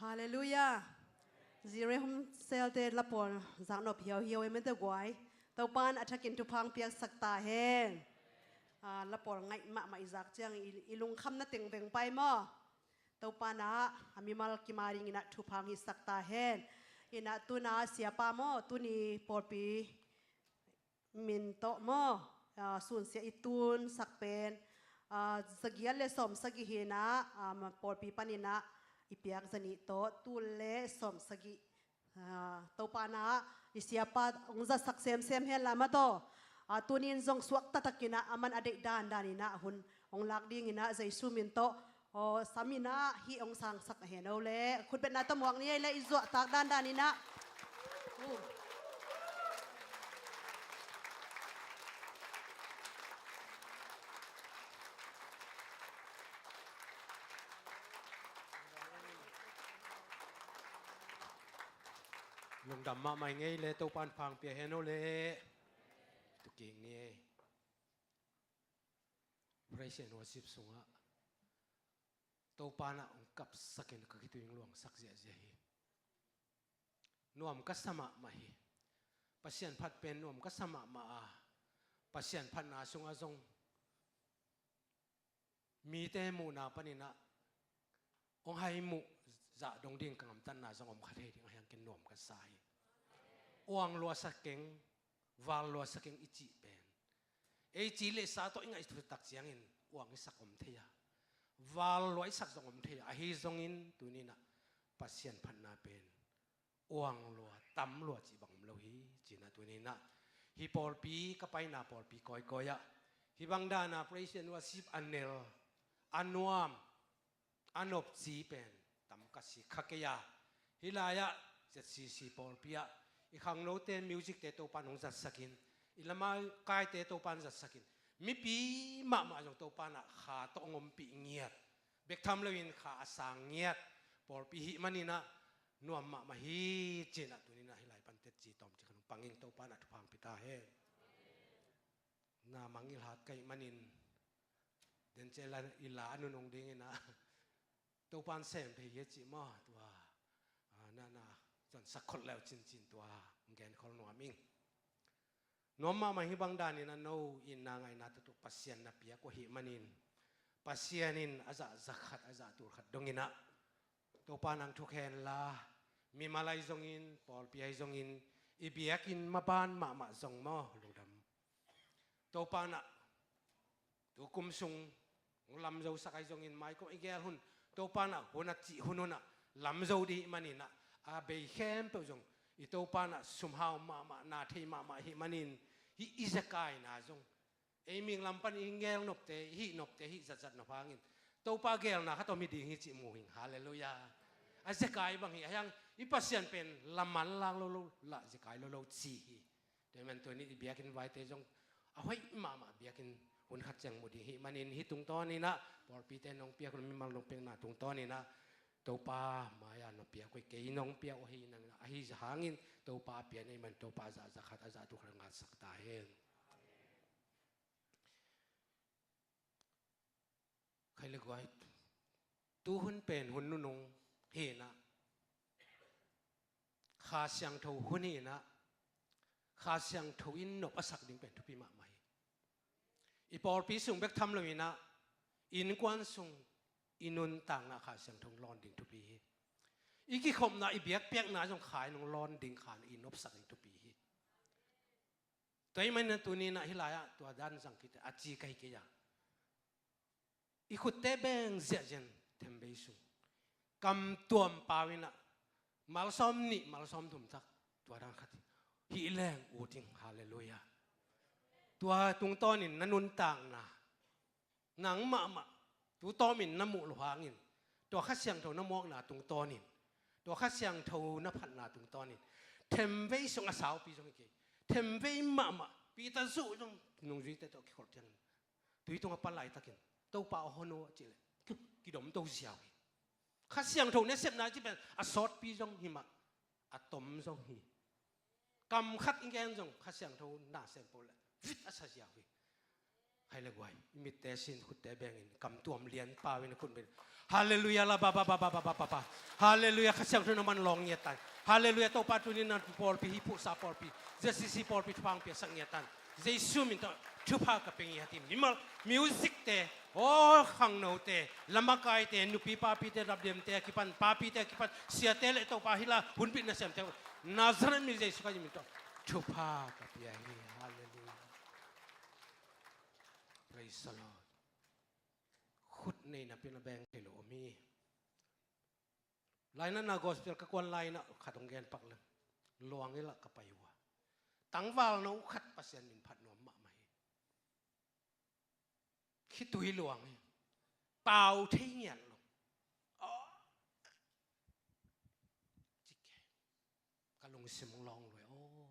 Halleluiah. Zire home cell te lapawl zaknop hiauhiau ei mete guai. Topan a thakin thupha piaksak ta hen. Ah, lapawl ngaih mahmah i zak ciang i, i lungkhamna teng veng pai maw? Topan ah a mimal kim a dingin ah thupha hisak ta hen. Inah tuna siapa maw, tuni pawlpi min tawh maw, ah, sunsia i tunsak pen, ah, zagiat le sawm sagih hi inah, ah, pawlpi panin ah i piak zanih tawh tul le sawm sagih. Ah, Topan ah i siapa hong zatsak semsem hen la mah tawh. Ah, tunin zong suak taktakin ah aman a deih dandan inah hun hong lak dingin ah Jesu min tawh, aw, sam inah hih hong sangsak a hen o le. Khutbetna tawh muak ni ei le i zuahtak dandan inah. Uh. Lungdam mahmah ing ei le, Topan pha pia hen o le. Tukik ni ei. Praise and worship sungah Topan ah hong kapsakin ka khitui hong luangsak ziahziah hi. Nuam ka sa mahmah hi. Pasian phat pen nuam ka sa mahmah a, Pasian phatna sungah zong mite muhna panin ah hong hai muh zah dong ding ka gamtatna zong om kha thei ding a hiang ken nuam ka sa hi. Uang lua sa keng, val lua sa keng i cih pen, ei ci le sa tawh i ngaih thutak ciangin uang i sak om thei a, val lua i sak zong om thei a, ahi zongin tuninah Pasian phatna pen uang lua, tam lua cih bang om lo hi. Cinah tuninah hih pawlpi, ka paina pawlpi kawikawi ah hih bang dana praise and worship a nel, a nuam, a nopci pen tam ka si kha kei a. Hih lai-ah Z C C pawlpi ah i khangnote, music-te Topan hong zatsakin, i lamakaite Topan zatsakin, mipi mahmah zong Topan ah kha tawh hong ompih ngiat, bek tham loin kha a sang ngiat pawlpi hih maninah nuam mahmah hi. Cinah tuninah hih lai pan tetci tawmcik khat hong panging, Topan ah thupha pia ta hen. Na mangngilh hat ka hih manin, den cia i la a nunung dingin ah Topan sem thei hi a cih maw, tua, ah, na, na, zon sak khol leu cincin tua hong gen khol nuam ing. Nuam mahmah hi. Bang danin a no itna ngaihna tawh Pasian na piak uh ahih manin, Pasian in a zah za khat, a zah tul khat dongin ah Topa nang thuk hen la, mimal ahi zongin, pawlpi ahi zongin, i biakinn maban mahmah zong maw, lungdam. Topa nah, tu kum sung lamzosak ahi zongin, maikom i gel hun, Topa nah hun a cih hun hunah lamzo dih maninah, a bei khempeuh zong i Topa nah sumhau mahmah, na thei mahmah ahih manin, hih i zekaina zong ei ming lam pan i ngel nopte, i hih nopte, hih zatzat nop hangin Topa gelna khat om hi ding hi cih mu hing. Halleluiah. A zekai bang hi a hiang, i Pasian pen laman lang lo lo, lah zekai lo lo ci hi. Tua hi man tuni i biakinn vaite zong a hoih mahmah biakinn hun khat ciang mu ding hih manin, hih tungtawninah pawlpite nong piak hun, mimal nong piakna tungtawninah Topa mai-a na piak uh hi, kei nong piak uh hi, nang ahi hangin Topa a pian ei man Topa a zah za khat, a zah tul khat ngatsak ta hen. Khai le guai, tu hun pen hun nunung hinah, Kha Siangtho hun hinah, Kha Siangtho in nop a sak ding pen thupi mahmah hi. I pawlpi sung bek tham loinah, innkuan sung i nuntakna Kha Siangtho lawn ding thupi hi. I kikhopna, i biakpiakna zong Kha in hong lawn ding, Kha in i nopsak ding thupi hi. Tua ahih manin tuninah hih lai-ah tua dan zang kite a ci ka hi kei a, i khutte beng ziahziah in themvei sung kam tuam pau inah, malsawm nih, malsawm thum tak, tua dan khat hi. Hih leng ut ing. Halleluiah. Tua tungtawnin na nuntakna, nang mahmah tu tawmin na muh loh hangin, tua Kha Siangtho na muakna tungtawnin, tua Kha Siangtho na phatna tungtawnin, themvei sung a saupi zong hi kei, themvei mahmah, Peter zuh zong nungzuite tawh kikholh ciangin, tui tungah pan laitakin, Topa aw hon uh a cih leh ki, kidomto ziau hi. Kha Siangtho nasepna cih pen a sawtpi zong hi mah, a tom zong hi. Kam khat i gen zong Kha Siangtho na sem peuh leh vit a sa ziau hi. Hai le guai, i mitte sin, khutte bengin, kamtuam lian pau in a khut beng. Halleluiah, la ba ba ba ba ba ba ba ba. Halleluiah, Kha Siangtho in a man lawng ngiat tan. Halleluiah, Topa tuni in a pawlpi, hih puhsa pawlpi, Z C C pawlpi thupha hong piaksak ngiat tan. Jesu min tawh thupha ka pia ngiat hi. Mimal music te, aw khangnote, lamakaite, nupi papite, dapdemte a kipan, papite a kipan, siate le Topa hih la hunpih nasemte, Nazareth mi Jesu Kha min tawh thupha ka pia hi. Halleluiah. Praise the Lord. Khut nei napi-in a beng thei lo om hi. Lainatna gospel ka kuan lai-in ah khat hong gen pak leng, luang i lah ka pai uh a, tangvalno khat Pasian min phat nuam mahmah hi. Khitui luang hi. Pau thei ngiat lo. Aw. Cik hi. Ka lungsim hong lawng lua hi. Aw.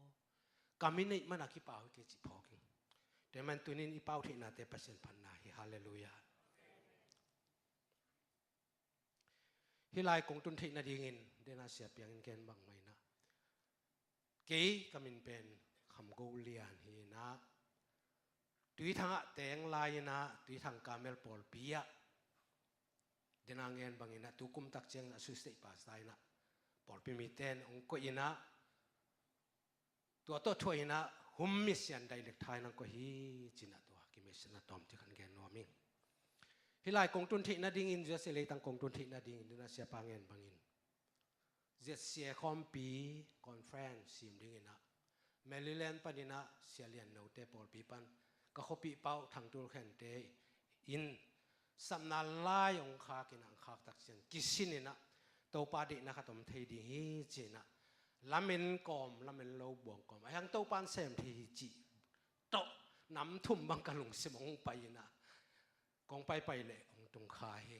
Ka mi neih man a kipau hi kei cih phawk ing. Tua ahih man tunin i pau theihnate Pasian phatna hi. Halleluiah. Hih lai kong tun theih nadingin, den a Sia Piang in gen bang mah in ah, kei ka min pen Kham Go Lian hi in ah, Tuithang ah teng lai in ah, Tuithang Kamel pawlpi ah, den a gen bang in ah, tu kum tak ciangin ah associate pastor in ah pawlpi mite in hong koih in ah, tua tawh thuah in ah, home mission director in hong koih hi ci-in ah, tua ki mission a tawmcik khat gen nuam ing. Hih lai kong tun theih nadingin, U S A leitang kong tun theih nadingin, den a Siapa gen bangin, Z C A khawmpi conference sim ding in ah, Maryland pan in ah Sia Lian Note pawlpi pan, ka khuapihpa uh Thang Tul Khente in sapna lai hong khak in ah, hong khak tak ciang kisin in ah, Topa deihna khat om thei ding hi ci-in ah, lamen kawm, lamen lo buang kawm, ahi hang Topa in sem thei hi cih tawh nam thum bang ka lungsim hong pai in ah, kong paipai leh hong tung kha hi.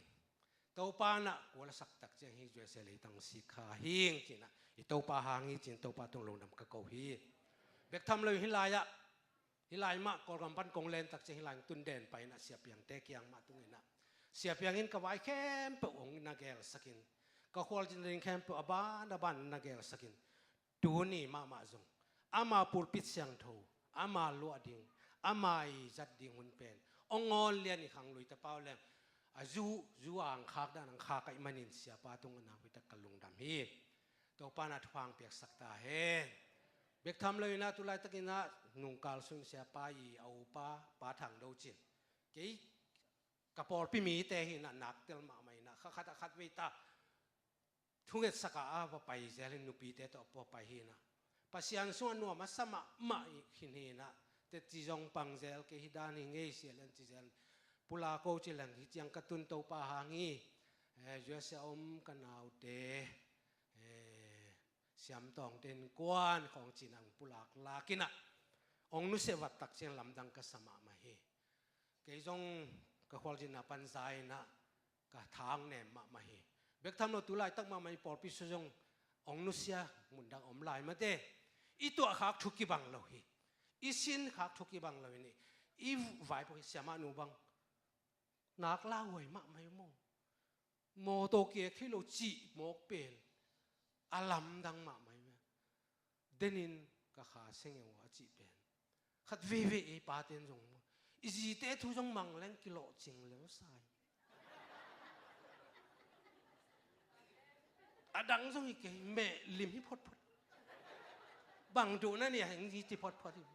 Topa in ah kua la sak tak ciang hih U S A leitang sik kha hi ci-in ah, i Topa hang hi ci-in Topa tung lungdam ka ko hi. Bek tham lo hih lai-ah, hih lai mah Kawlgam pan kong len tak ciang hih lai tun den pai in ah Sia Piangte kiang mah tung in ah, Sia Piang in ka vai khempeuh hong na gelsak in, ka khualzin ding khempeuh a ban a ban na gelsak in, tuni mahmah zong ama pulpit siangtho, ama luah ding, ama i zat ding hun pen, hong ngawn lian i khang lui ta pau leng, a zu, zu a hong khak dan hong khak ahih manin Siapa tung a na hui tak ka lungdam hi. Topa in ah thupha hong piaksak ta hen. Bek tham lo in ah tu laitak in ah Nungkal Sun Siapa i a upa, Pa Thang Do Cin, kei ka pawlpi mite hi in ah, nak tel mahmah in ah, kha khat ah khat vei ta thungetsak a va pai zel hi, nupite tawh va pai hi in ah, Pasian sungah nuam a sa mahmah hi in ah, teci zong pang zel kei hi dan hi ngei, Sia Lian ci zel, pulak o ci leng, hih ciang ka tun Topa hang hi. Eh, U S A om ka naute, eh, Siam Tawngte innkuan khawng ci-in ah hong pulak lak in ah, hong nusia vat tak ciang lamdang ka sa mahmah hi. Kei zong ka khualzinna pan za in ah ka tha hong nem mahmah hi. Bek tham lo tu laitak mahmah i pawlpi sung zong hong nusia mun dang om lai mate. I tuahkhak thu kibang lo hi. I sinkhak thu kibang lo hi. I vaipuak hi, siamahnu bang nak lauhuai mahmah hi maw. Mawtaw kei a khei lo cih mawk pen a lamdang mahmah hi. Denin ka kha seng eng aw a cih pen, khat veivei ei paten zong maw, i zite thu zong mang leng kilawhcing lel sa hi. A dang zong hi kei, meh lim hi photphot. Bang duh na nih a hing hi ti photphot hi.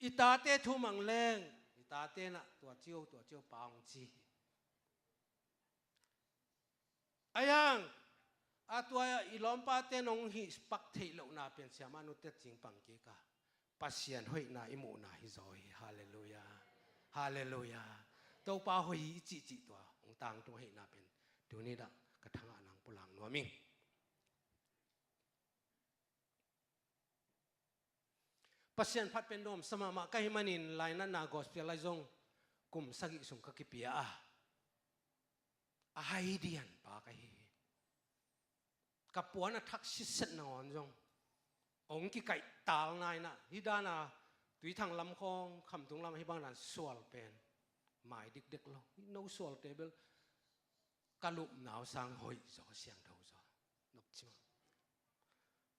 I tate thu mang leng, i tate in ah tua ci o, tua ci o pa hong ci hi. Ahi hang a tua i lawmpate nong hih pak theih lohna pen siamahnu tetcing pang kik a, Pasian hoihna i muhna hi zaw hi. Halleluiah. Halleluiah. Topa hoih hi i cihcih tua hong tangtung hoihna pen tuni dah ka thangah nang pulak nuam ing. Pasian phat pen nuamsa mahmah ka hih manin lainatna gospel lai zong kum sagih sung ka kipia a, a haidian pa ka hi hi. Ka puan a thak sitset nangawn zong hong kikaih talna in ah, hih dan a Tuithang lam khawng, Khamtung lam hih bang dan sual pen mai dikdek lo. Hih no sualte bel ka lupna uh sang hoih zaw, siangtho zaw. Nop ci mah.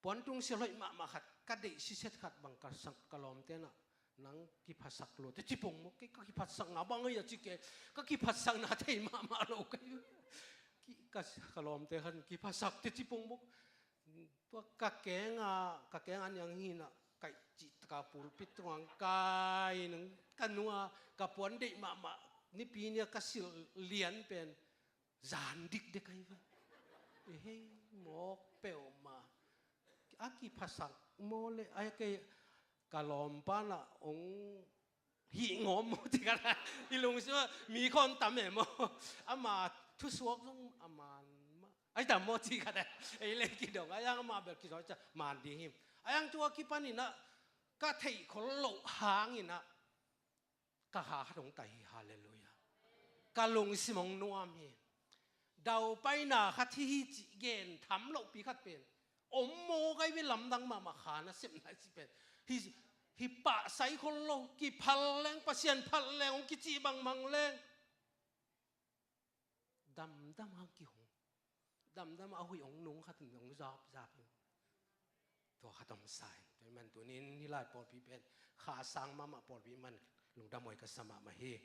Puantung sial hoih mahmah khat ka deih siset khat bang ka sang, ka lawmte in ah Nang kiphasak lua teci pong maw, kei ka kiphatsakna bang ahi a ci kei, ka kiphatsakna thei mahmah lo kei. Ki-, ka, ka lawmte khan kiphasak teci pong maw. Tua ka kenga, ka kenga niang hinah, kaih cih taka pulpit tungah kai nang ka nua, ka puan deih mahmah, nipi nia ka silh lian pen, zan dikdek ahi ve. Ehei, mawk peuhmah. A kiphasak maw le, ai kei, ka lawmpa nah ong hih ngawm maw ci khat a, i lungsim ah mi khawng tam e maw. Ama thusuak zong a man mah. Ai tam maw ci khat a, ei le kidong. Ai ang ama bel kizawh cia man ding him. Ai ang tua kipaninah ka theih khol loh hanginah ka kha khat hong tai hi, halleluiah. Ka lungsim hong nuam hi. Daupaina khat hi hi cih gen tham lohpi khat pen om maw, kai ve, lamdang mahmah kha na sepna cih pen. Hi, hi pahsai khol lo, kiphal leng, Pasian phal leng, hong kicih bangmang leng. Damdam hang kihong. Damdam a huih hong nung khat in hong zapzap in. Tua khat hong sa in. Tua man tunin hih lai pawlpi pen kha sang mahmah pawlpi man lungdam huai ka sa mahmah hi.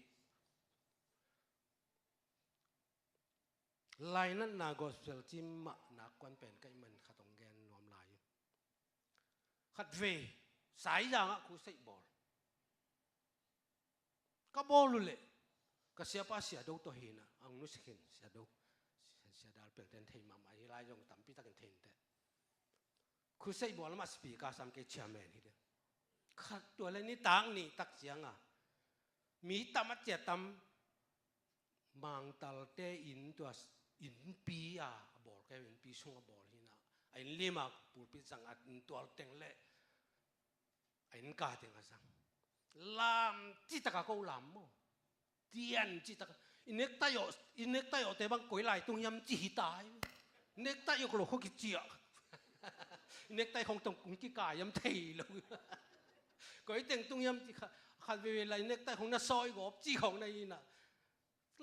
Lainatna gospel cim mah nak kuan pen ka i man khat hong gen nuam lai. Khatvei, Saizang ah crusade bawl. Ka bawl uh leh ka siapa Sia Do tawh hinah, ang nusia khin Sia Do. Sia, Sia Dal Piang ten thei mahmah hi lai zong tampi takin thei inteh. Crusade bawl lamah speaker sam kei, chairman hi ding. Khat tua le nitak nih tak cianga mi tam a cia tam, Mangtalte inn tua, innpi a, a bawl kei, innpi sung a bawl hinah. A inn lima pulpit zang a, inn tual teng le a inn ka teng a zang. Lam citaka ko lam maw. Tian citaka. I nektai awh, i nektai awhte bang koi lai tung hiam ci hi tai. Nektai awh lo kho kiciah. I nektai khong tong kung kikai hiam thei lo. Koi teng tung hiam ci kha, khat veve lai nektai khong na sawi gawp ci khong na hinah.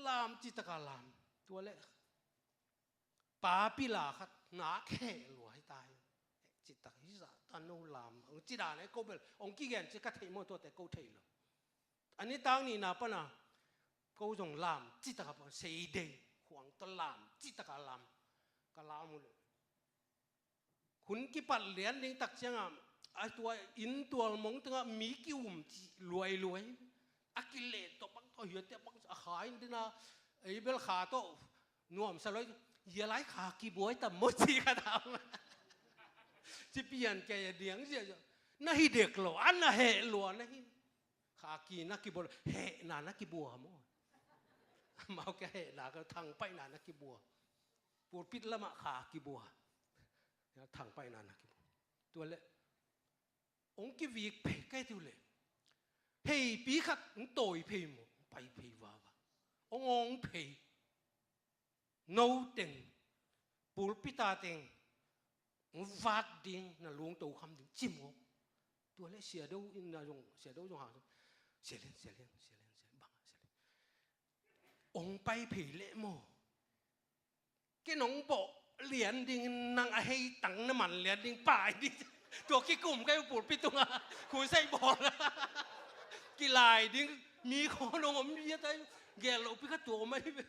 Lam citaka lam. Tua le papi la khat nak heh lua hi tai. Citak hi zah ta no lam. Ang ci dan ai ko bel. Ong kigen ci ka theih maw, tuate ko thei lo. A nitak nihna pana ko zong lam citaka pan sei dei. Khuang tawh lam citaka lam. Ka lam uh le. Hun kipat lian ding tak ciangah, a tua inn tual mong tengah mi ki-um cih luailuai. A kilet tawh bang tawh hiate bang a kha in dina, ei bel kha tawh nuamsa luai. Hia lai kha kibuai tam maw ci ka tam. Ci pian kei a diang zia zia. Na hi dek lo, a na heh lua na hi. Kha ki na kibua, hehna na kibua maw. Amau kia hehna ka thangpaihna na kibua. Pulpit lamah kha kibua. Thangpaihna na kibua. Tua le ong kivik phei kai tiu le. Heipi khat ong tawi phei maw, ong pai phei vava. Ong ong phei. No teng, pulpita teng, ong vat ding, na lungto kham ding, ci maw. Tua le Sia Do in na zong, Sia Do zong ha zong. Sia Lian, Sia Lian, Sia Lian, Sia Lian, bang, Sia Lian. Ong pai phei leh maw. Kei nong bawh lian dingin nang a heitang na man lian ding pai ding. Tua kikum kai uh pulpit tungah. Khuisai bawl. Kilai ding. Mi khaw nong om bia tai. Gel lopi kha tua om ahi ve.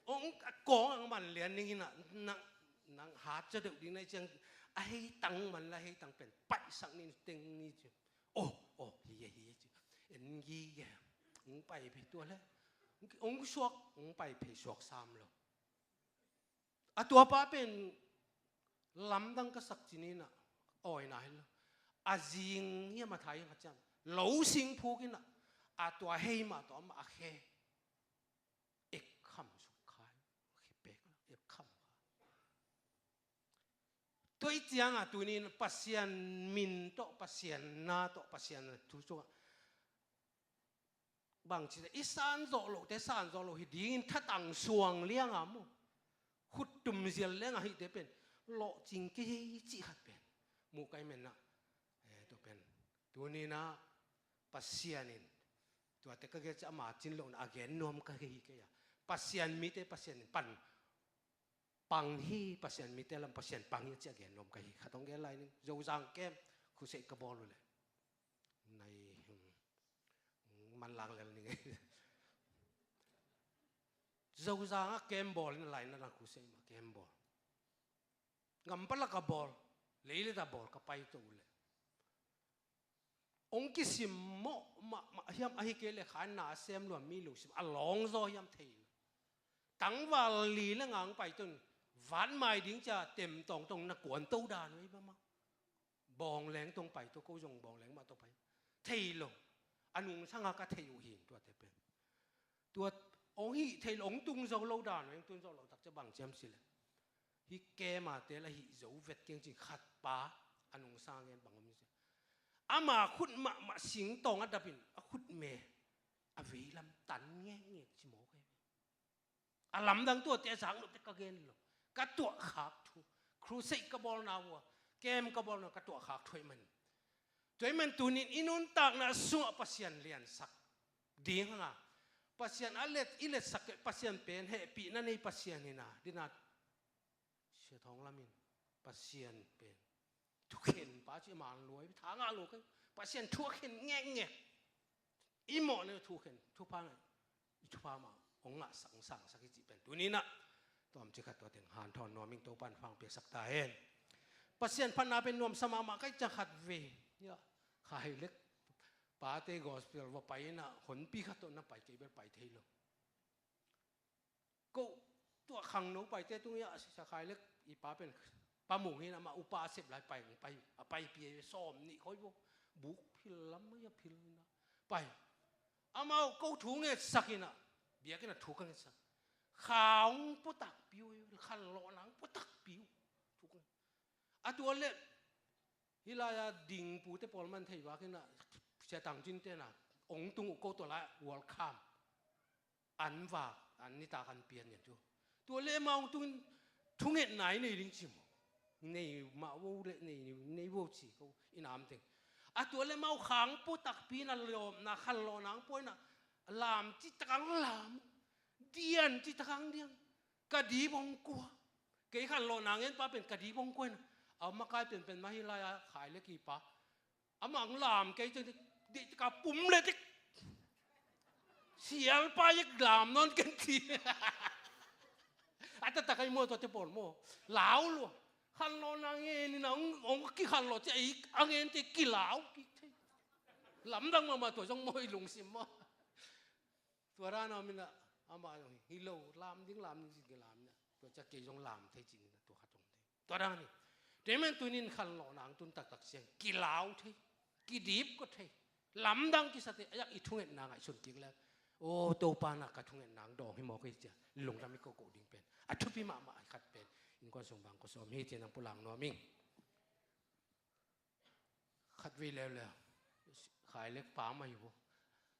Ong a kawng ang man lian ding hinah. Nang, nang hat ca deuh ding na i ciang. A heitang man la heitang pen. Paihsak ni teng ni ci. Oh, oh, hi e, hi e ci. En gige. Ong pai phei tua le. Ong suak, ong pai phei suak sam lo. A tuapa pen lamdang ka sak ci ninah. Awina hi lo. A zing hiam a thai hiam a ciam. Lo sing phuk inah. A tua hei mah tawh amah a khe. Ek kham suk khai. Khe pek la. Ek kham khai. Tua i cianga tunin Pasian min tawh, Pasian na tawh, Pasian thu sungah bangci i san zawh lohte san zawh loh hi dingin thatang suang lianga maw, khuttum zial lianga hihte pen lawhcing kei cih khat pen muh kai menah. Eh, tua pen tuninah Pasian in tuate ka gel ci ama cin lohna a gen nuam ka hi kei a. Pasian mite Pasian in pan pang hi, Pasian mite lam Pasian pang hi a ci a gen nuam ka hi. Khat hong gen lai ning, Zozang kem, Crusade ka bawl uh leh nai, hmm, manlang lel ni ngei. Zozang ah camp bawl in a lainat ah crusade mah camp bawl. Gam palak a bawl, leilet a bawl ka pai to uh leh, hong kisim mawh mahmah hiam, ahi kei leh kha na sem lua mi lo sim a lawng zaw hiam thei lo. Tangval li le ngang pai to in, vat mai ding cia tem tawngtawng na kuan to dan uh ei bang mah. Bawng leng tawng pai to, ko zong bawng leng mah tawh pai. Thei lo. A nungsang a ka thei uh hi in tuate pen. Tua hong hih thei lo, hong tung zo lo dan uh, hong tung zo lo tak cia bang ciam ci leh, hih kemate la hih zo vet keng cin khat pa a nungsang a ngen bang om ci. Ama khut mahmah singtawng a dap in a khut me a veilam tan ngekngek ci mawk ei. A lamdang tuate a zak loh te ka gen lo. Ka tuahkhak thu. Crusade ka bawlna uh a, camp ka bawlna uh a ka tuahkhak thu ahih man. Tua ahih man tunin i nuntakna sungah Pasian liansak ding hanga, Pasian a let, i letsak, Pasian pen hehpihna nei Pasian hi na, dina Sia Thawng Lam in Pasian pen thukhen pa ci man luai, tha ngah lo kei. Pasian thu a khen ngekngek. I mawhna thukhen, thupha ngah, i thupha mah hong ngahsak, hong sangsak hi cih pen tuni-in ah tawmcik khat tua teng hanthawn nuam ing. Topa'n thupha hong piaksak ta hen. Pasian phatna pen nuamsa mahmah ka hih ciang khatvei, ya, Khai Lek pate gospel va pai in ah honpi khat tawh na pai, kei bel pai thei lo. Ko tua khangno paite tung hi a, Sia Khai Lek i pa pen Pa Mung hi in, amah upa a sep lai pai, pai, a paipi a sawm nih khoi bo. Buk phil lam mai a phil hi in a pai. Amau ko thu ngetsak in a, biakinn ah thu ka ngetsak. Kha hong puatakpi uh, khanlawhna hong puatakpi uh. Thu ka nget. A tua leh hih lai-a ding pute pawl man thei vak in a, Sia Tang Cin te na hong tung uh, ko tua lai-ah welcome. An vak, an nitak an pian ngen thu. Tua leh amau tungin thungetna i nei ding ci maw. Nei mah vo leh nei, nei vo ci ko i nam teng. A tua leh amau kha hong puatakpi in a, lawpna khanlawhna hong pua in a, lam citak hong lam, dian citak hong dian. Ka dip hong kua. Kei khanlawhna ngen pa pen ka dip hong kua in a, a makai penpen mah hih lai-a Khai Lek i pa. Amah hong lam kei ciang, dik, dik, ka pum leh dik. Sialpa i lam nawn ken ci. A taktak a i muh tuate pawl maw. Lau lua. Khanlawhna ngen in a hong, hong kikhanlawh ciang, a ngente kilau kik thei. Lamdang mahmah tua zong maw, i lungsim maw. Tua dan a om in a, amah zong hi lo, lam ding, lam ding ci-in kilam in a. Tua ciang kei zong lam thei ci-in a, tua khat zong thei. Tua dan hi. Tua ahih man tunin khanlawhna hong tun taktak ciang kilau thei, kidip kua thei, lamdang kisa thei, a yak i thungetna ngaihsun kik leh, o, Topa na ka thungetna hong dawng hi mawk hi cia lungdam i koko ding pen a thupi mahmah hi. Khat pen innkuan sung bang kua sawm hi ci-in hong pulak nuam ing. Khatvei leuleu Khai Lek pa mah hi vo.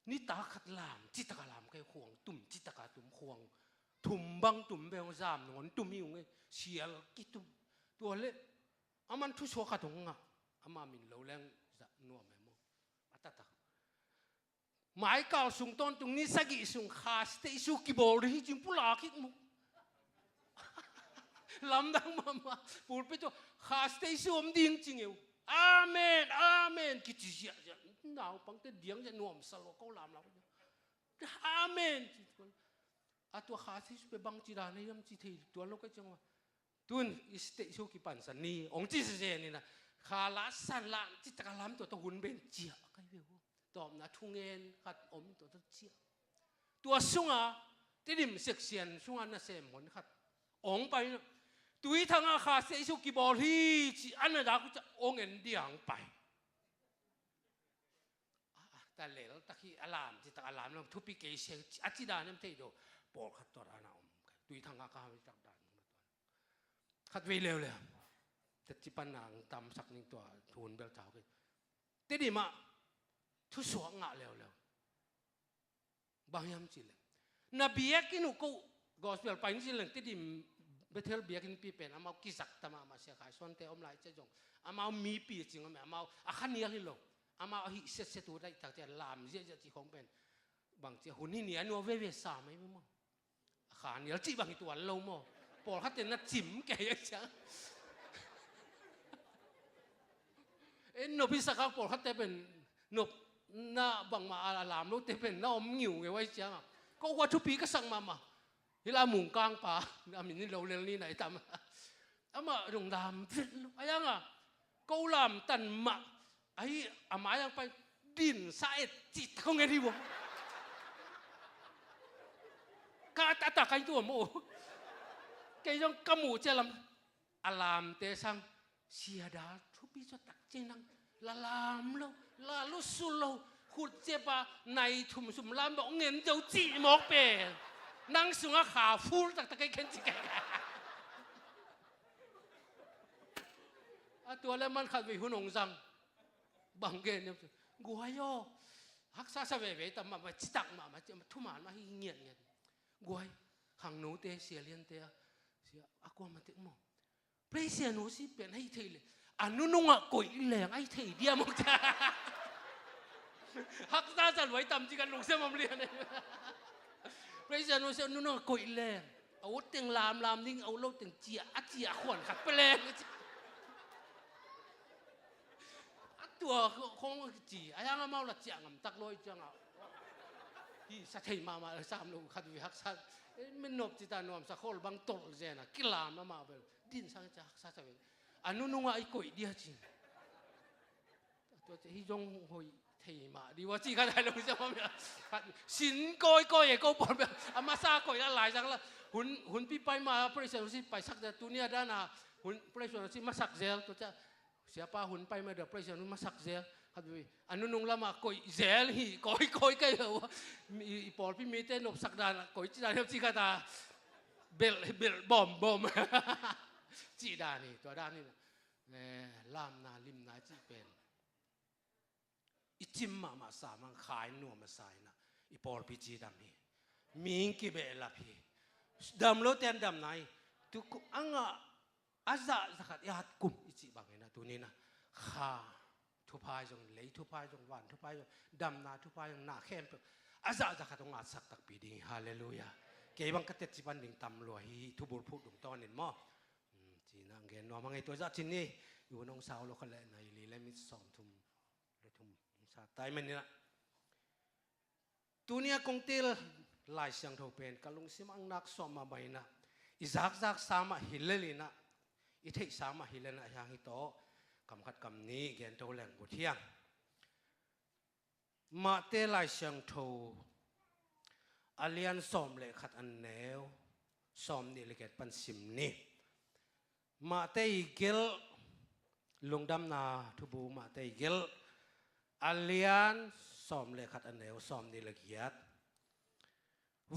Nitak khat lam citak a lam kei, khuang tum citak a tum, khuang thum bang tum ve, hong zam nong tum hi ung ei, sial kitum. Tua leh aman thusuak khat hong ngah, ama min lo leng zak nuam e maw. A taktak. Maikal sung tawntung ni sagih sung Kha State Issue kibawl ding hi ci-in pulak kik maw. Lamdang mahmah. Pulpit tawh Kha State Issue om ding ci ngeu. Amen, amen kici ziahziah. Naupangte diang ziah, nuamsa lua ko lamlam. Amen. A tua Kha State Issue pen bangci dan hiam ci thei tuan lo ka ciang mah. Tun i state issue kipansan ni hong ci zenzen in a, kha la san la citak a lam tua tawh hun ben ciah kai ve uh. Tawpna thungen khat om tua tawh ciah. Tua sunga Tedim section sunga nasem hon khat hong pai in a, Tuithang ah Kha State Issue kibawl hi ci a na dak uh ciang hong en diang pai. A, a, ta lel tak hi, a lam citak a lam lo, thupi kei se a ci dan hiam thei lo. Pawlkhat tua dan a om. Tuithang ah ka hau citak dan om tua. Khatvei leuleu. Tet ci pan nang tamsak ning tua thu hun bel tau kei. Tedim ah thusuak ngah leuleu. Bang hiam cih leh, na biakinn uh ko gospel pai ni ci leng, Tedim Bethel biakinnpi pen amau kizak ta mahmah, Sia Khai Suante om lai ciang zong amau mipi a cing om e, amau a kha nial hi lo. Amau a hih setset uh daih tak ciang lam ziahziah cih khong pen bang ci a, hun hi ni a nua veve sa mai maw. A kha nial cih bang hi tuan lo maw. Pawlkhatte na cim kei a ciang. En nop hi sak hang pawlkhatte pen nop na bangmah a lam lote pen na om ngiungeu ahi cianga. Ko hua thupi ka sak mahmah. Hi la Mungkangpa, a min hi lo lel ni na i tam. Amah dong lam vet lo. Ahi hanga, ko lam tan mah. Ahi a mai ang pai din sa et cih tak hong en hi ua. Ka ta ta kai tua mo. Kei zong ka mu cia lam. A lamte sang, sia dal thupi zaw tak ciang nang, la lam lo, la lusu lo, khut cia pa, nai thum sum lam bawk ngen zo cih mawk pen. Nang sungah kha ful taktak kei khen ci kei. A tua le man khat vei hun hong zang. Bang gen niam ci. Guai aw. Haksa sa veve tam mahmah, citak mahmah, thuman mah hi ngiat ngiat. Guai, khangnote, sia liante a, sia a kua matek maw. Praise and worship pen ahi thei le, a nunungah koih leng ahi thei diam hong cia. Haksa sa luai tam ci kan lungsiam om lian. Praise and worship a nunungah koih leng, a ut teng lamlam ding, a ut lo teng cia, a cia khuan khat pe leng. A tua khong ci, a yang amau la ciah ngam tak loi cianga. Hi sa thei mahmah la sam lo khat vi haksa. Min nop ci ta nuam sa khol bang tol zena kilam amah bel. Din sang cia haksa sa ve. A nunungah i koih dia ci. Tua ci hi zong hoi thei mah di ua ci khat ai lo cia mah mia. Sin koi koi e ko pawl bel. A masa koih la lai sang la. Hun, hun pi pai ma praise and worship pai sak zel tunia dana. Hun praise and worship masak zel tua cia. Siapa hun pai ma da praise and worship masak zel. Khat vei. A nunung lama koih zel hi, koi koi kai lo. I, i pawlpi mite nopsak dan, koi ci dan hiam ci khat a. Bel, bel bom bom. Ci dan hi, tua dan hi. Eh, lamna, limna ci pen. I cim mahmah sa mang khai nuam a sa ina. I pawlpi ci dam hi. Ming kibehlap hi. Dam lo ten dam nai. Tu ku anga a zah zakhat i hat kum i cih bangin a tunina kha thupha zong, lei thupha zong, van thupha zong, damna thupha zong, na khempeuh a zah zakhat hong atsak takpi ding hi. Halleluiah. Kei bang ka tetci pan ding tam lua hi, thubul phut dungtawnin maw. Hmm, cina gen nuam a ngei tua zah cin ni. I hun hong sau lo kha leh na i li le mit sawm thum le thum hong sa tai maninah. Tunia kong til Lai Siangtho pen ka lungsim ang nak suah mahmah inah, i zakzak sa mah hi lel inah, i theih sa mah hi lel inah hiang hi tawh kam khat kam nih gento leng bawt hiang. Mahte Lai Siangtho a lian sawm le khat a neu sawm nih le giat pan sim ni. Mahte i gelh, Lungdamna Thubu Mahte i gelh a lian sawm le khat a neu sawm nih le giat.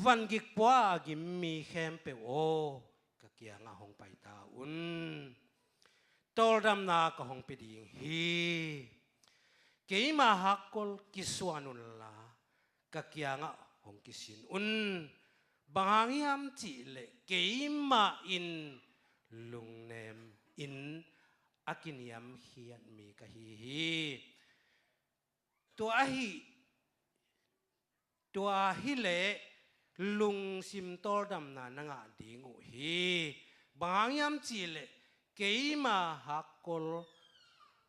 Van gik pua a gim mi khempeuh aw, ka kiangah hong pai ta un. Tawldamna ka hong pia ding hi. Keima hakkol kisuan unla ka kiangah hong kisin un. Bang hang hiam cihleh keimah in lungnem in a kiniamkhiat mi ka hi hi. Tua ahi, tua hileh lungsim tawldamna na ngah ding uh hi. Bang hang hiam cihleh keima hakkol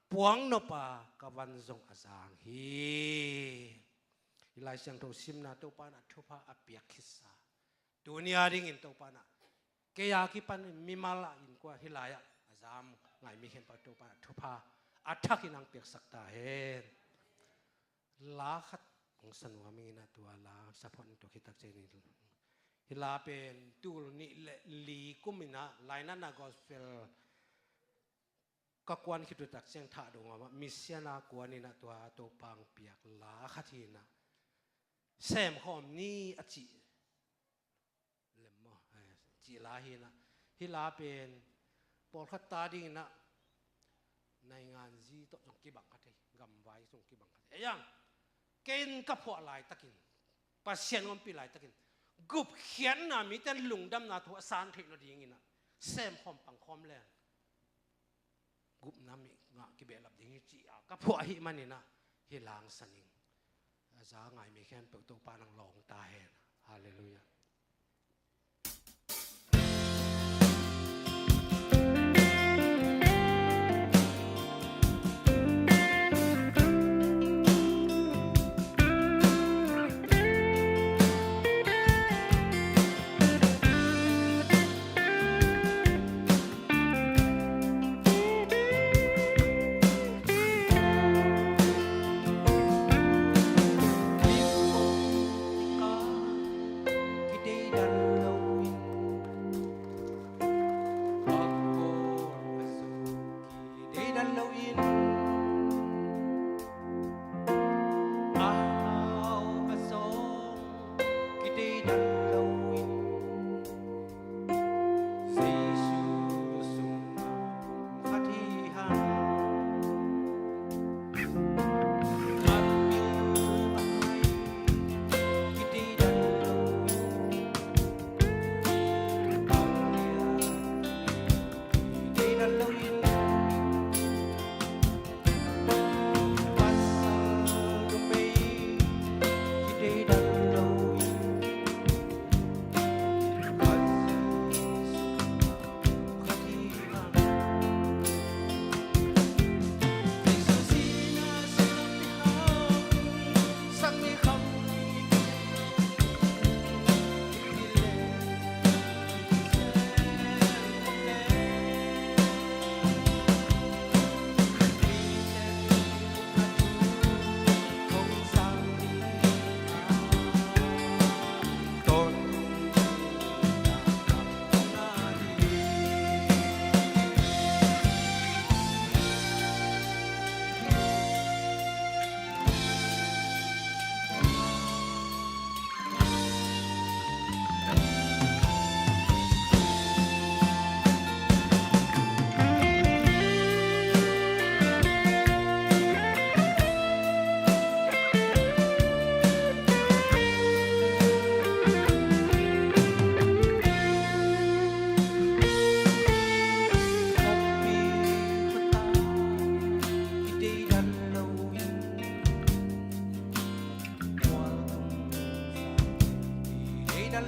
puang nopa ka van zong a zang hi. Hi Lai Siangtho simna Topa na thupha a piak khitsa. Tunia dingin Topa na kei a kipan mimal ah innkuan hi lai-ah a zam ngai mi khempeuh Topa na thupha a thakin ang piaksak ta hen. La khat hong sa nuam ing inah tua la sa phot ning tua khitak ciangin. Hi la pen tul nih le li kum inah lainatna gospel ka kuan khit uh tak ciang thah dong amah misiana kuan inah tua Topa ang piak la khat hi inah. Sem khawm ni a cih lem maw, eh, cih la hi inah. Hi la pen pawlkhat ta ding inah nainganzi tawh zong kibang kha thei, gamvai zong kibang kha thei. Ei ang, ken ka phuah laitakin, Pasian ompih laitakin gupkhiatna mite lungdamna thu a san theih lo ding inah sem khawm pang khawm leng gupna mi ngah kibehlap ding hi ci-a ka phuah ahih maninah hi la ang sa ning. A za ngai mi khempeuh Topa nang lawng ta hen. Halleluiah.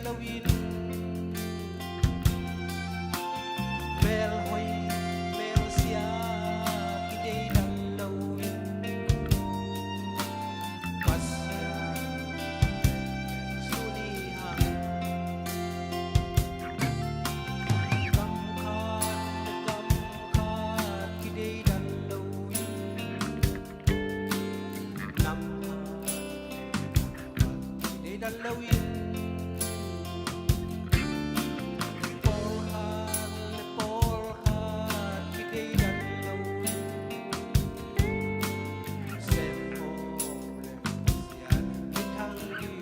loin, melhoi melsia kideidan loin, Pasian suni hang, gam khat le gam khat kideidan loin, nam khat le nam khat kideidan loin, pawlkhat le pawlkhat kideidan loin, semkhawm le sian kithang ding.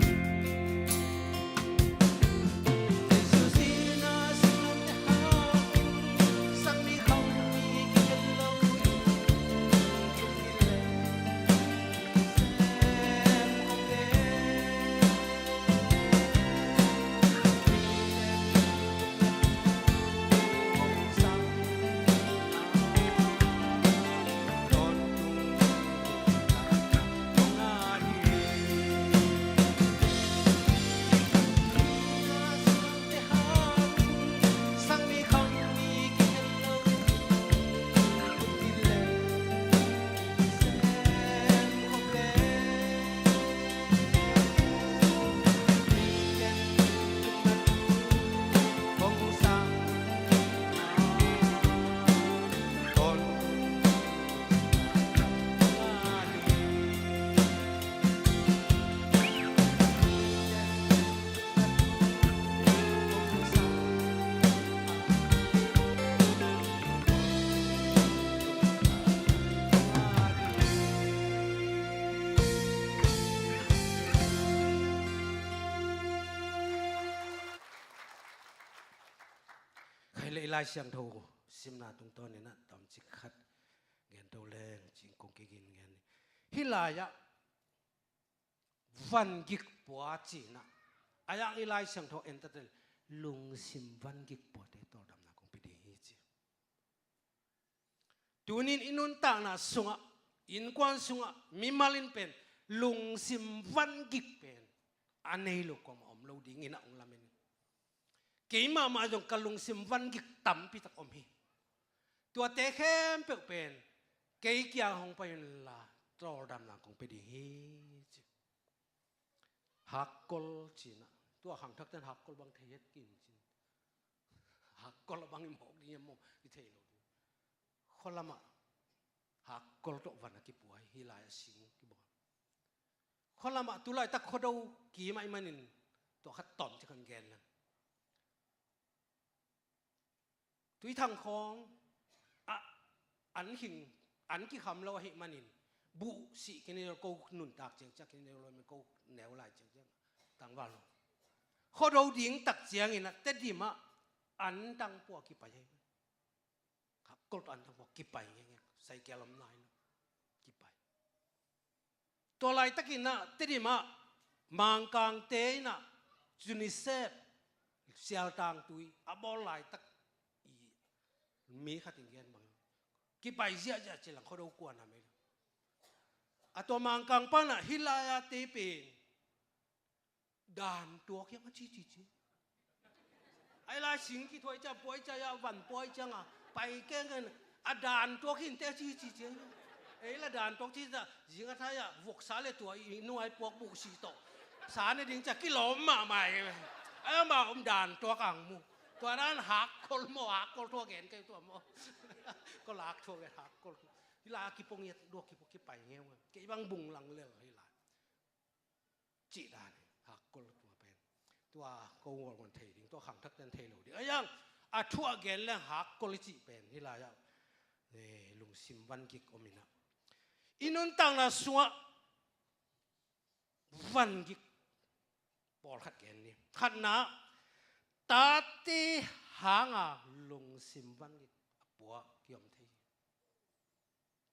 Khai le i Lai Siangtho simna tungtawnin ah tamcik khat gen to leng cih kong kigin ngen ni. Hih lai-ah vangik pua ci-in ah, a yang i Lai Siangtho en ta teh lungsim vangik puate tawldamna kong pia ding hi ci. Tunin i nuntakna sungah, innkuan sungah mimal in pen lungsim vangik pen a nei lo kuamah om lo dingin ah hong lamen. Keimah mah zong ka lungsim vangik tampi tak om hi. Tuate khempeuh pen kei kiang hong pai unla tawldamna kong pia ding hi ci. Hakkol ci-in ah, tua khangthakte'n hakkol bang thei het kei ci. Hakkol a bang i mawk ding hiam maw, i thei lo ding. Khualamah hakkol tawh van a kipua hi, hih lai-ah sing kibang. Khualamah tu laitak Khuado kim ahih manin tua khat tawmcik khat gen leng. Tuithang khawng ah an khing, an kikham lo ahih manin buhsih kinei lo, ko nuntak ciang ciang kinei lo, ko neu lai ciang ciang tangval lo. Khuado ding tak ciangin ah Tedim ah an tang pua kipai hi. Hakkol tawh an tang pua kipai ngenge, saikel om nai lo kipai. Tua laitakin ah Tedim ah Mangkangte in ah UNICEF sialtang tui a bawl laitak i mi khat in gen bang kipai ziahziah ci lang Khuado kuan a mei. A tua Mangkang pan ah hih lai-a te pen dan tuak hiam a ci ci ci. Ai lai sing kithuai ciang puai ciang a van puai ciang a pai kengkeng a dan tuak hi inteh a ci ci ci. Ei la dan tuak ci ta zing a thai a voksa le tua i nungai puak buhsih tawh sa ne ding ciang kilawm mahmah hi. Ai amah om dan tuak ang mu. Tua dan hakkol maw, hakkol thu a gen kei tua maw. Ko lak thu a gen hakkol. Hih lai a kipong i a duak kipong kipai ngeu. Kei bang bung lang lel hih lai. Cih dan hi, hakkol tua pen. Tua ko ngol ngon thei ding, tua khangthakte'n thei lo ding. A yang, a thu a gen leng hakkol i cih pen hih lai-ah, eh, lungsim vangik om in ah. I nuntakna sungah vangik pawlkhat gen ni. Khatna, tate hanga lungsim vangik a pua kiom thei hi.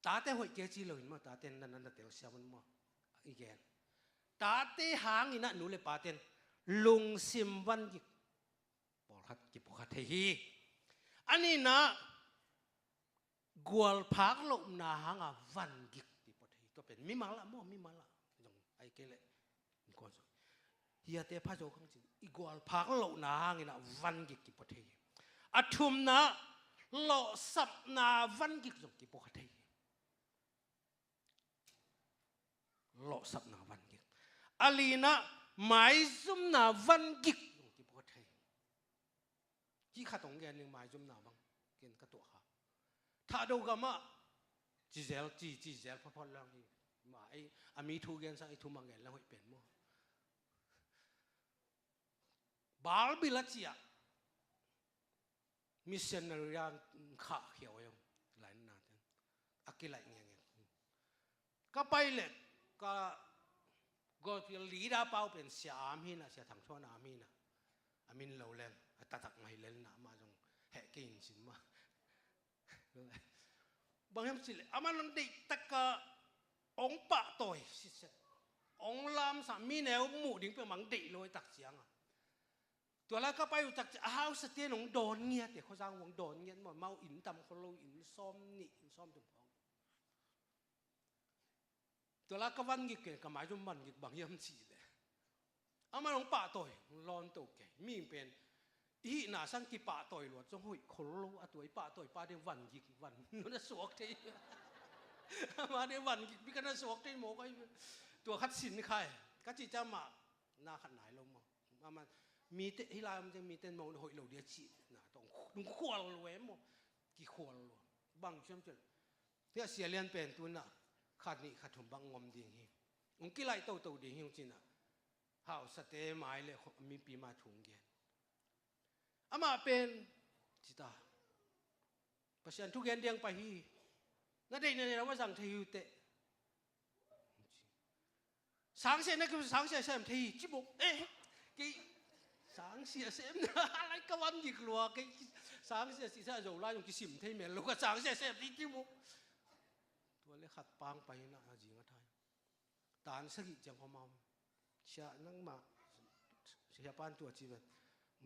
Tate hoih kei ci loin maw, tate na, na, na telsiam un maw. I gen. Tate hangin ah nu le pate'n lungsim vangik pawlkhat kipua kha thei hi. A nihna, gualphak lohna hanga vangik kipua thei hi. Tua pen mimal ah maw, mimal ah. Zong ai kei leh. Innkuan sung. Tiate pha zo khang cin i gualphak lohna hangin ah vangik kipua thei hi. A thumna, lawhsapna vangik zong kipua kha thei hi. Lawhsapna vangik. A lina, maizumna vangik zong kipua kha thei hi. Hih khat hong gen ning, maizumna bang ken ka tuah kha. Thahdo gamah ci zel, ci, ci zel photphot lang hi. Ma ei a mi thu gen sang ei thu mang gen lang hoih pen maw. Balbil a ciah missionary a khahkhia uh ei om lainate a kilaih ngiangian. Ka pai leh ka gospel leader pau pen Sia Am hi na, Sia Thang Thuan Am hi na. A min lo leng a taktak mai lel na, amah zong heh kei in cin mah. Bang hiam cih leh amah zong deihtak a hong pahtawi sitset, hong lamsang, mi neu muh ding peuhmah hong deih lo a, tak ciang a. Tua lai ka pai uh tak ciang a hausate in hong dawn ngiat e, khuazang uh hong dawn ngiat maw, amau inn tam khol lo, inn sawm nih, inn sawm thum khawng. Tua lai ka vangik ken, ka maizum vangik bang hiam cih leh amah hong pahtawi, hong lawn to kei. Mi pen i hihna sang kipahtawi luat zong hoih khol lo, a tua i pahtawi pa ding vangik, van na suak thei. Amah ding vangik bek a na suak thei mawk ahi. Tua khat sin kha e. Ka cih ciang mah na khat nai lo maw. Amah mite hih lai om ciang mite mawk na hoih lo dia cih na tawh hong khual lua e maw. Kikhual lua. Bang hiam cih leh Sia Lian pen tu in ah kha nih kha thum bang hong om ding hi. Hong kilaih toto ding hi hong ci in ah, hausate mai le mipi mai thu hong gen. Amah pen ci ta, Pasian thu gen ding pai hi. Na deih na deih na va zang thei hi uh teh. Sangsia na kei, sangsia sem thei hi ci maw. Eh, kei sangsia sem na lai ka vangik lua, kei sangsia sisa zo lai zong kisim thei mel lo, ka sangsia sem thei ci maw. Tua le khat pang pai na a zing a thai. Tan sagih ciang khawm a om. Sia nangmah, Sia pan tua ci ven.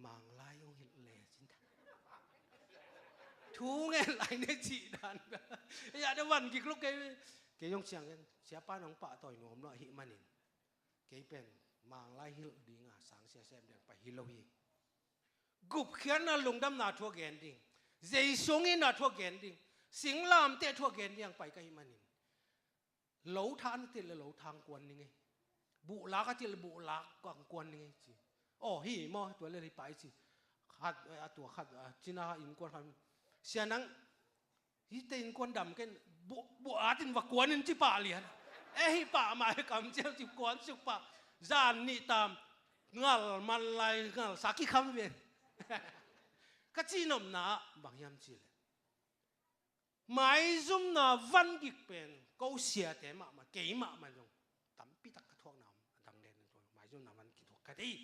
Manglai hong hilh le cin ta. Thu ngen lai ne cih dan. Ya, da vangik lo kei. Kei zong ciang en, Sia pan hong pahtawi nuam lo ahih manin, kei pen Manglai hilh ding a, sangsia sem ding pai hi lo hi. Gupkhiatna lungdamna thu a gen ding, Jesu hong itna thu a gen ding, singlamteh thu a gen ding pai ka hih manin, lo thang a til le lo thang kuan ning ei. Buhlak a til le buhlak kuan ning ei ci. Aw, hi maw, tua le hi pai ci. Khat, a tua khat, a, cina innkuan khat. Sia nang, hihte innkuan dam ken, bu, bu atin va kuan in ci pah lian. E hi pah mah hi kam ciang ci kuan suk pah. Zan nih tam, ngal man lai, ngal sa kikham ve. Ka cihnopna ah bang hiam cih leh, maizumna vangik pen ko siate mahmah, kei mahmah zong tampi tak ka thuakna om, a dang den maizumna vangik thuak ka thei.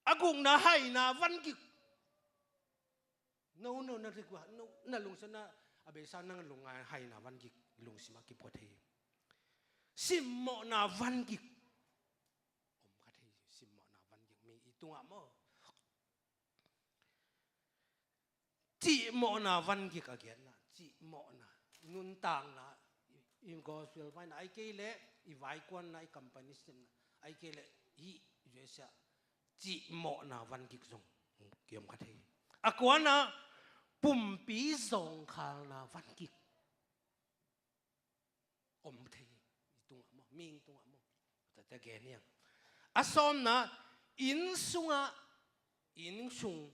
A gukna haina vangik. No, no, na rik uh a, no, na lungsim na, a beisa nang lungngai haina vangik, lungsim a kipua thei. Simmawhna vangik om kha thei, simmawhna vangik mi i tungah maw. Cihmawhna vangik a giatna, cihmawhna, nuntakna, i, i gospel paina, ahih kei leh i vaikuanna, i company sepna, ahih kei leh hih U S A cihmawhna vangik zong kiom kha thei. A kuana, pumpi zawngkhalna vangik om thei, i tungah maw, mihing tungah maw. Tate gen hiam. A sawmna, inn sungah, inn sung,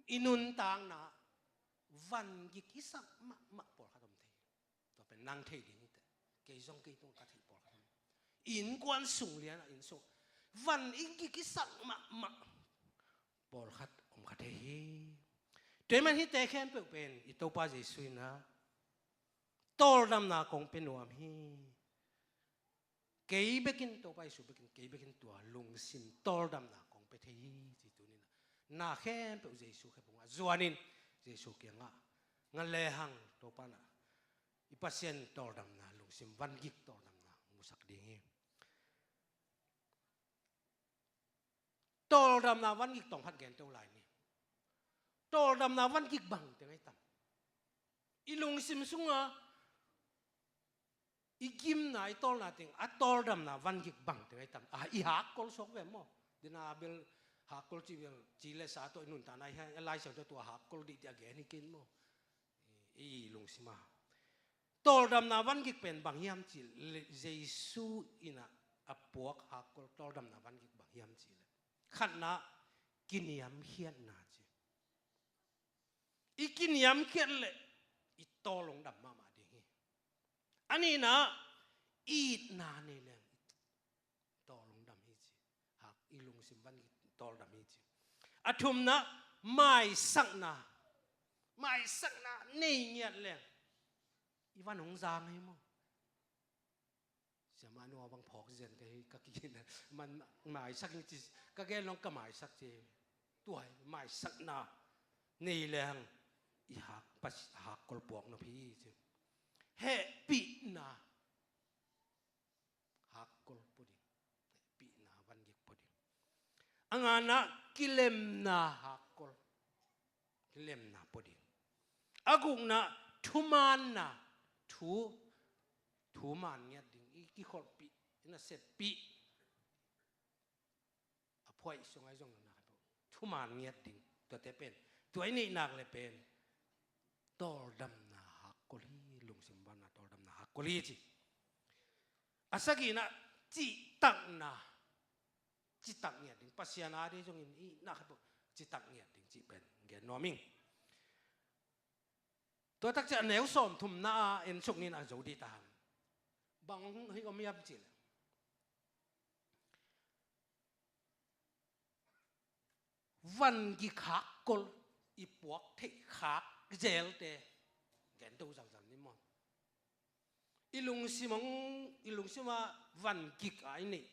i nuntakna vangik i sak mahmah pawlkhat om thei. Tua pen nang thei ding hi teh. Kei zong kei tung ka thei pawlkhat om. Innkuan sung lianah, inn sung vangik i sak mahmah pawlkhat om kha thei hi. Tua ahih man hihte khempeuh pen i Topa Jesu in ah tawldamna kong pia nuam hi. Kei bekin, Topa Jesu bekin, kei bekin tua lungsim tawldamna kong pia thei hi, ci tunin ah. Na khempeuh Jesu khe phungah zuanin, Jesu kiangah ngat lehang Topa in ah i Pasian tawldamna, lungsim vangik tawldamna musak ding hi. Tawldamna vangik tawm khat gen to lai ni. Tawldamna vangik bang teng ahi tam. I lungsim sunga I gimna, i tawlna teng, a tawldamna vangik bang teng ahi tam. A, i hakkol suak ve maw. Dina bel hakkol ci bel, ci le sa tawh i nuntakna hi a, Lai Siangtho tua hakkol dih teh a gen hi kei maw. I, i lungsima. Tawldamna vangik pen bang hiam ci le, Jesu in a, a puak hakkol tawldamna vangik bang hiam ci le. Khatna, kiniamkhiatna ci. I kiniamkhiat leh i tawl hong dam mahmah ding hi. A nihna, itna nei leng i tawl hong dam hi ci. Hak, i lungsim vangik tawl dam hi ci. A thumna, maisakna. Maisakna nei ngiat leng i van hong zang hi maw. Siamah nua bang phawk zian ka hi, ka kikin a, man maisak in ci, ka gen long ka maisak ci. Tua hi, maisakna nei leng i hak, pas, hakkol puak nop hi ci. Hehpihna, hakkol pua ding. Hehpihna vangik pua ding. A ngana, kilemna hakkol. Kilemna pua ding. A gukna, thumaanna, thu, thumaan ngiat ding. I kikholhpih, i naseppih. A phuaih sung ahi zong na, thumaan ngiat ding. Tuate pen. Tua i neih nak le pen. Tawldamna hakkol hi, lungsim vanna tawldamna hakkol hi ci. A sagihna, cihtakna. Citak ngiat ding. Pasian a dih zongin i na khat bawk citak ngiat ding cih pen gen nuam ing. Tua takciang a neu sawmthumna a en suk ning a zo dih ta hang. Bang hi om hiam cih leh, vangik hakkol i puak theih khak zelte gen to zalzal ni maw. I lungsim hong, i lungsim ah vangik a i neih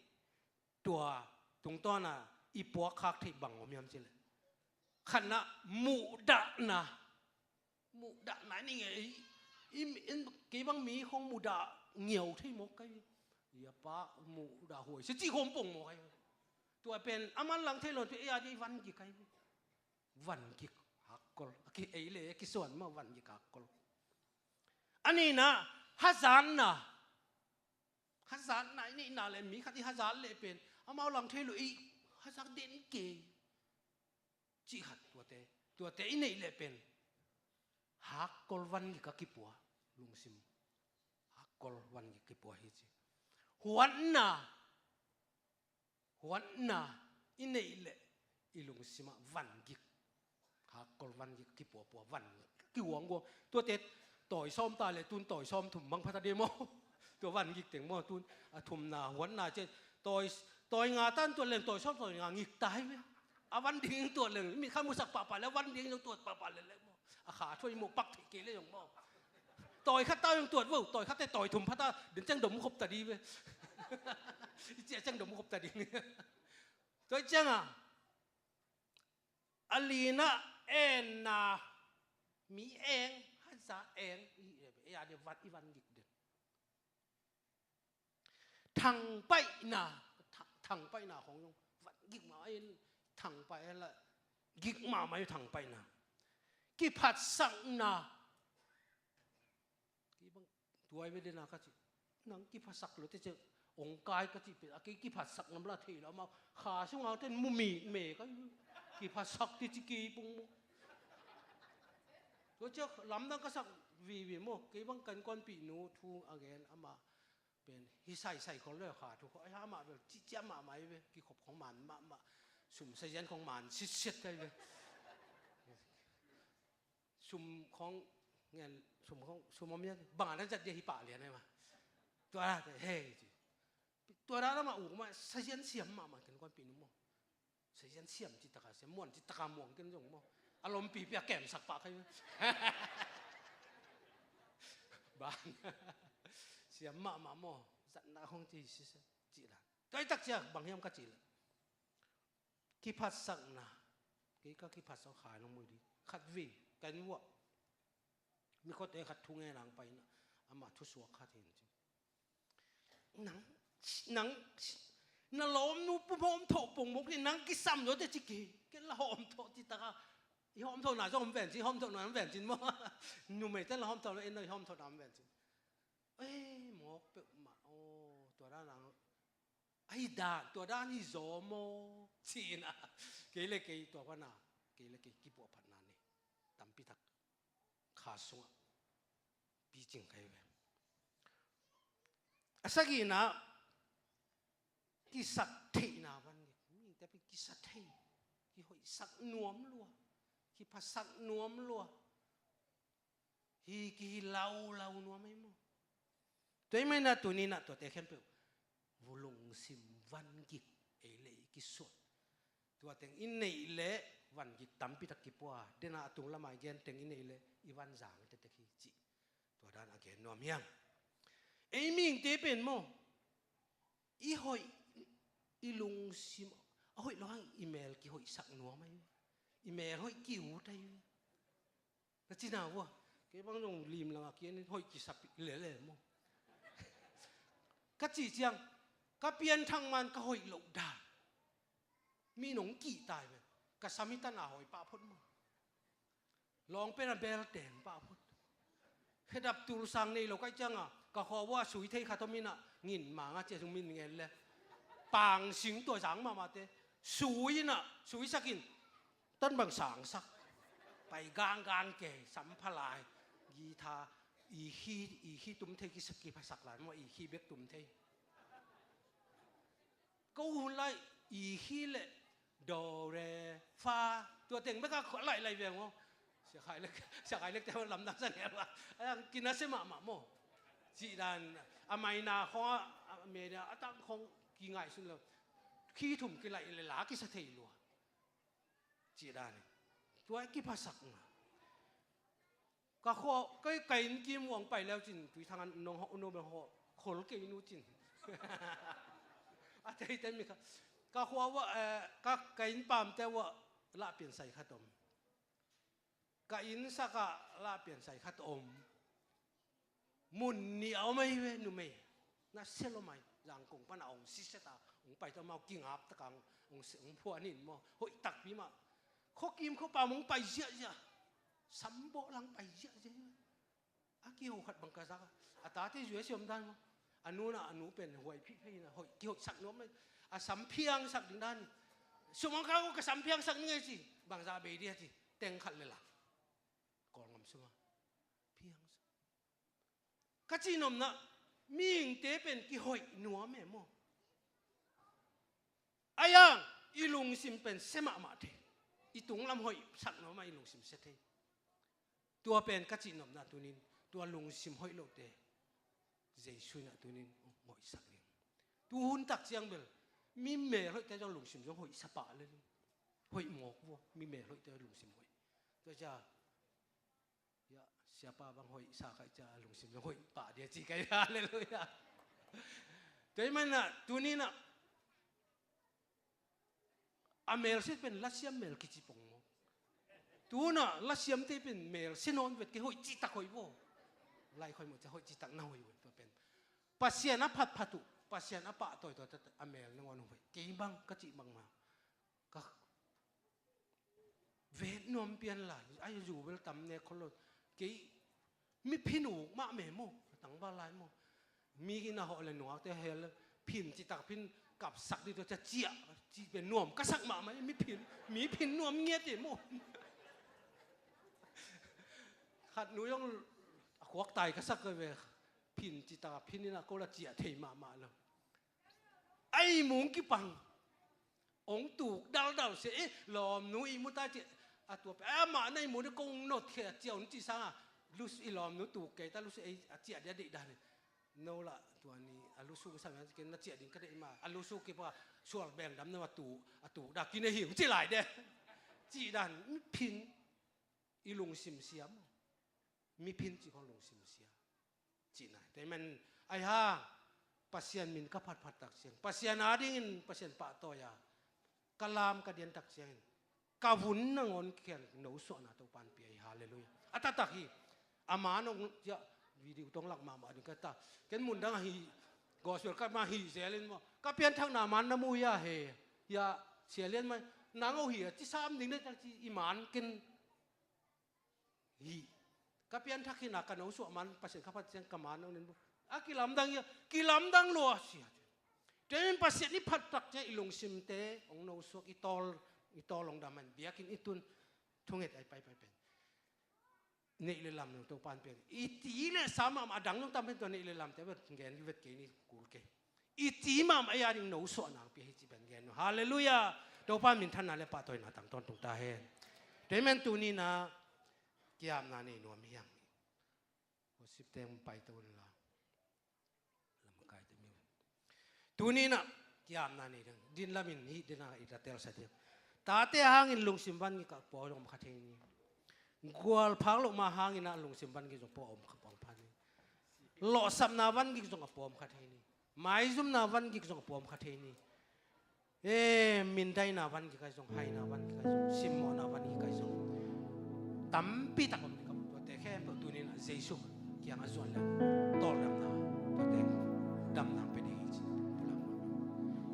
tua tungtawn a i puak khak theih bang om hiam cih leh, khatna, muhdahna. Muhdahna i neih ngei. I, i, kei bang mi khong muhdah ngiau thei mawk kai. I a pa muhdah huai sia cih khong pong mawk kai. Tua pen a manlang thei lo, tua ei a dih vangik kai. Vangik hakkol. A ki ei le a kisuan mah vangik hakkol. A nihna, hazatna. Hazatna i neihna le mi khat i hazat leh pen amau lang thei lo, i hazat den kei. Cih khat tuate, tuate i neih leh pen hakkol vangik a kipua, lungsim hakkol vangik kipua hi ci. Huatna. Huatna i neih leh i lungsim ah vangik, hakkol vangik kipuapua, vangik kihuanghuang. Tuate tawi sawm ta leh tun tawi sawmthum bang pha ta dih maw. Tua vangik teng maw, tun a thumna huatna ci. Tawi, tawi nga tan tuat leng tawi sawm tawi nga ngik ta hi ve. A van ding tuat leng, mi kha musak pahpah leh a van ding tuat pahpah leh leh maw. A kha thuai maw, pak theih kei leh zong maw. Tawi khat ta zong tuat vo, tawi khat te tawi thum pha ta, den ciang dom khop ta dih ve. I ciah ciang dom khop ta dih. Tua ciang a, a lina enna, mi eng, haza eng, i, i, i, a dih van, i vangik den. Thangpaihna, thang, thangpaihna khong zong vangik mah in, thangpaih la, gik mahmah in thangpaihna. Kiphatsakna. Kei bang tuai ve dena ka ci. Nang kiphatsak lo te ci, ong kai ka ci pen, a kei kiphatsak nam la thei lo, amau kha sunga ten mu mi me ka. Kiphatsak te ci kei pong mu. Tua ciang lamdang ka sak vivi maw, kei bang kan kuanpih nu thu a gen ama pen hi saisai khol le kha thu khol, ai, amah bel ciciah mahmah hi ve, kikhop khong man mahmah, sum sazian khong man sitsiat kai ve. Sum khong ngen, sum khong, sum om hian bang a na zat dia hi pah lian ai ma. Tua la te hei ci. Tua la la ma uk ma sazian siam mahmah kan kuanpih nu maw. Sazian siam ci taka siam, muan ci taka muang ken zong maw. A lompipi a kemsak pah kai maw. Bang. Siam mahmah maw. Zatna khong ci sisa ci la. Tua i takciang bang hiam ka ci la. Kiphatsakna. Kei ka kiphatsak khai nong mui di. Khat vei kan vuah. Mi khuate khat thu ngen ang paina. Ama thusuak khat hin ci. Nang, nang, na lawmnu pum hawm thawh pongmawk ni nang kisam zawte ci kei. Ken la hawm thawh ci taka. I hawm thawhna zong om ven ci, hawm thawhna om ven ci maw. Numeite la hawm thawh lo, en lo i hawm thawhna om ven ci. Ei, mawk peuh Ahi dan, tua dan hi zaw maw? Ci-in ah, kei le kei tua pana, kei le kei kipuahphatna nei. Tampi tak kha sungah picing kai ve. A sagihna, kisat theihna van. Mite pen kisat thei, kihoihsak nuam lua, kiphasak nuam lua. Hi kihi laulau nuam ei maw? Tua ahih manin ah tuni-in ah tuate khempeuh lungsim vangik ei le i kisuan. Tua teng i neih leh vangik tampi tak kipua. Den a tung lamah i gen teng i neih leh i van zang tektek hi cih. Tua dan a gen nuam hi hang. Ei mihingte pen maw, i hoih, i lungsim a hoih lo hang i mel kihoihsak nuam ei. I mel hoih ki-ut ei. Na cina vua, kei bang zong lim langah kian in hoih kisapih lele maw? Ka cih ciang, ka pianthak man ka hoih loh dan. Mi nong kihtai ve. Ka sam hi tana hoih pah phot maw? Lawng pen a bel teng pah phot. Khedap tulsang nei lo kai cianga, ka khua vua sui thei khat om inah, ngin manga cia sung min ngen le. Pang sing tua zang mahmahte. Sui inah, suisak in. Tan bang sangsak. Pai ganggang kei, sampha lai. Guitar, i khi, i khi tum thei kisak kiphasak lai. Maw i khi bek tum thei. Ko hun lai, i khi le, do, re, fa. Tua teng bek a khuah lailai veng aw. Sia Khai Lek, Sia Khai Lek te lamdang sa nel a. A kinase mahmah maw. Cih dan, a maina khong a, a mena, a tang khong kingaihsun lo. Khi thum kilaih le la kisa thei lua. Cih dan hi. Tua kiphasak nga. Ka khua, ka, ka inn kim uang pai leu cin, tui thang an nong hawh, nong hawh, khol kei nu cin. A tei tei mi kha. Ka khua vua, eh, ka, ka inn pamte vua, lah pian sai khat om. Ka inn sakah lah pian sai khat om. Mun nih a om ahi ve numei. Na sia lo mai. Zangkong pana ong siseta. Ong pai ta mau kingap taka ong, ong, ong phuan in maw. Hoih takpi mah. Khuakim khuapam ong pai ziahziah. Sambawh lang pai ziahziah. A kiho khat bang ka zak a. A tate U S A om dan maw. A nu na a nu pen huai phihphei na. Hoih, kihoihsak nuam mai. A samphiangsak ding dan. Sumang ka, ka samphiangsak ning ei ci. Bangza bei dia ci. Teng khat le la. Kawlngam suma. Phiangsak. Ka cihnopna, mihingte pen kihoih nuam e maw? A yang, i lungsim pen sia mahmah thei. I tunglam hoihsak nuam a i lungsim sia thei. Tua pen ka cihnopna tunin, tua lungsim hoih lote. Jesu in a tunin hoihsak ding. Tuhun tak ciang bel, mi mel hoihte zong lungsim zong hoihsa pah le. Hoih mawk vua, mi mel hoihte lungsim hoih. Tua cia, ya, siapa bang hoih sa kha cia, lungsim zong hoih pah dia ci kha, halleluiah. Tua ahih manin a, tunin a, a mel sia pen lasiam mel kici pong maw. Tuna lasiamte pen mel sia nawn vet kei hoih citak hoih vua. Lai khoi maw cia hoih citak na hoih vua tua pen. Pasian a phatphat uh, Pasian a pahtawi tua a mel nangawn uh hoih. Kei bang ka cih bangmah. Ka vet nuam pian lai, ai zu bel tam ne khol lo. Kei mi phin uk mah me maw, tangval lai maw. Mi ina hawh le nuakte hel phin citak phin kapsak dih tua cia ciah, cih pen nuam ka sak mahmah, mi phin, mi phin nuam ngiat e maw. Khat nu zong a khuak tai ka sak ve, phin citak a phin ina ko la ciah thei mahmah lo. Ai mung kipang. Ong tuk daldal se, eh, lawmnu i mu ta ci, a tua pe, a mah na i mu ni kong not khe a cia un ci sanga, lus i lawmnu tuk kei ta lus ei, a cia dia deih dan. No la, tua ni, a lusu sa na cia ding ka deih ma, a lusu kipa, sual beng dam na ma tu, a tuk da kine hi, ci lai de. Ci dan, phin, i lungsim siam. Mi phin ci khong lungsim sia. Cihna. Tua ahih man, ai hang, Pasian min ka phatphat tak ciang. Pasian adingin, Pasian pahtawi a. Ka lam ka dian tak ciangin. Ka vun nangawn kian no suahna Topan pia hi, halleluiah. A taktak hi. A man ong, ya, video tong lak mahmah ding ka ta. Ken mundang ahi, gospel ka ma hi zelin maw. Ka pianthakna man na mu ya he. Ya, sia lian mai. Nang oh hi a, ci sam ding ne tak ci i man ken hi. Ka pianthak hi na ka no suah man Pasian ka phat ciang ka man nong nen bu. A kilamdang ia, kilamdang lua sia. Tua in Pasian i phat tak ciang i lungsimte hong nosuak, i tawl, i tawl hong dam in biakinn i tun, thunget ai paipai pen neih le lam nang Topa in piak. I ti le sa mahmah a dang zong tam pen tua neih le lamte vet gen vet kei ni, kul kei. I ti mahmah ei a ding nosuahna hong pia hi ci pen gen uh. Halleluiah. Topa minthanna le pahtawina tang tawntung ta hen. Tua hi men tuni-in ah kiamna nei nuam hi hang. Worship-te hong paito unla. Lamkaite mi. Tuni-in ah kiamna nei ding. Din lamin hih din ah i la telsa ding. Tate hangin lungsim vangik ah pua om kha thei ni. Gualphak loh ma hangin ah lungsim vangik zong pua om kha pua om kha ni. Lawhsapna vangik zong a pua om kha thei ni. Maizumna vangik zong a pua om kha thei ni. E, mindaina vangik ai zong, haina vangik ai zong, simmawhna vangik ai zong tampi tak om ding ka mu. Tuate khempeuh tuni-in ah Jesu kiangah zuan le tawldamna, tuate damna hong pia ding hi ci.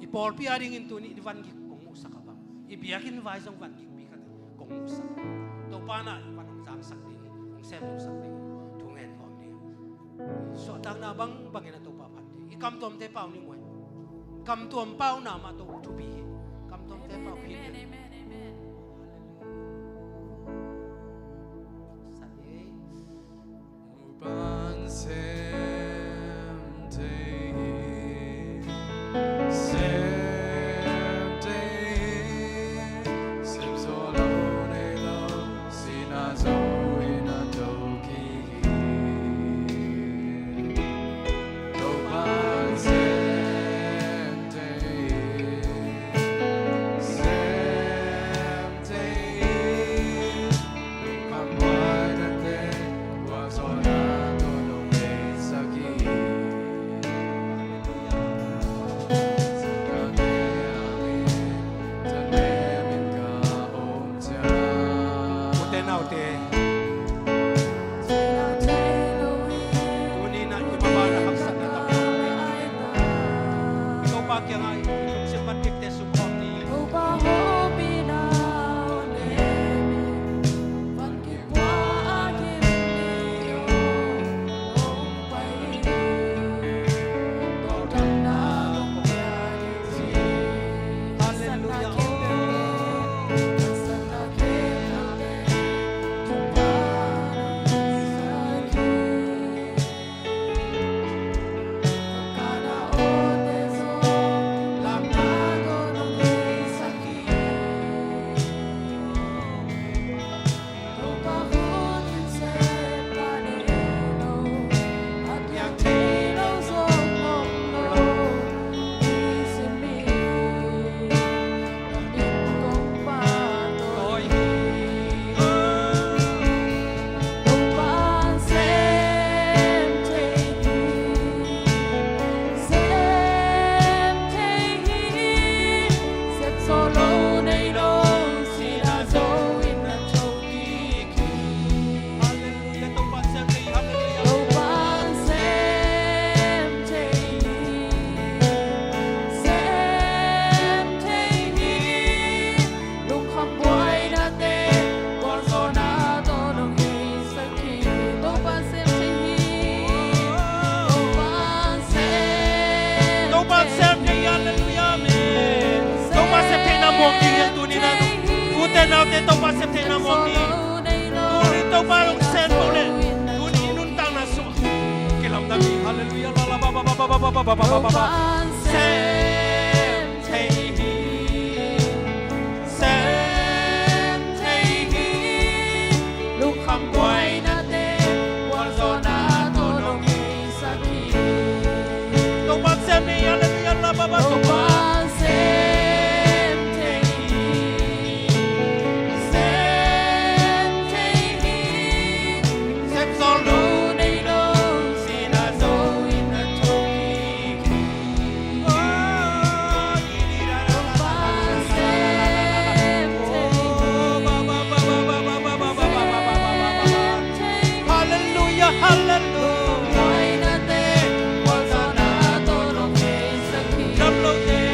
I pawlpi a dingin tuni i vangik kong muhsak a bang, i biakinn vai zong vangikpi khat kong muhsak. Topa in ah i van hong zangsak ding hi, hong semlohsak ding hi. Thungen kawm ding hi. Suahtakna bangbangin a Topa phat ding. I kamtuamte pau ni muai. Kamtuam pauna mah tawh thupi hi. Kamtuamte pau hi. Amen, amen, amen. Hallelujah. Topa in sem thei hi. Sem thei hi. Sem zo lo nei lo. Sihna zo in a tho kik hi. Topa in sem thei hi, sem thei hi. Lungkham buainate, gualzawhna tawh nong neisak hi. Ute naute, tuni-in ah i mabana haksatna tampi om hi. Topa kiangah i lungsim vangikte sungkhawm ni. Halleluia, Topa in sem thei hi, halleluia. Topa in sem thei hi, sem thei hi. Lungkham buainate, gualzawhna tawh nong neisak hi. Topa in sem thei hi, Topa in sem, Topa in sem thei hi, halleluia, amen. Topa in sem theihna muang ding hi, tuni-in ah ute naute Topa in sem theihna muang ding. Tuni Topa hong sem peuh leh tuni i nuntakna sungah kilamdang hi. Halleluia. La, la, ba, ba. Sem thei hi. Sem thei hi. Lungkham buainate, gualzawhna tawh nong neisak hi. Topa in sem thei hi. Halleluia. La, ba, ba, Topa in sem thei hi. Sem thei hi. Sem zo lo nei lo, sihna zo in a tho kik hi. Halleluia, halleluia. Dam lote,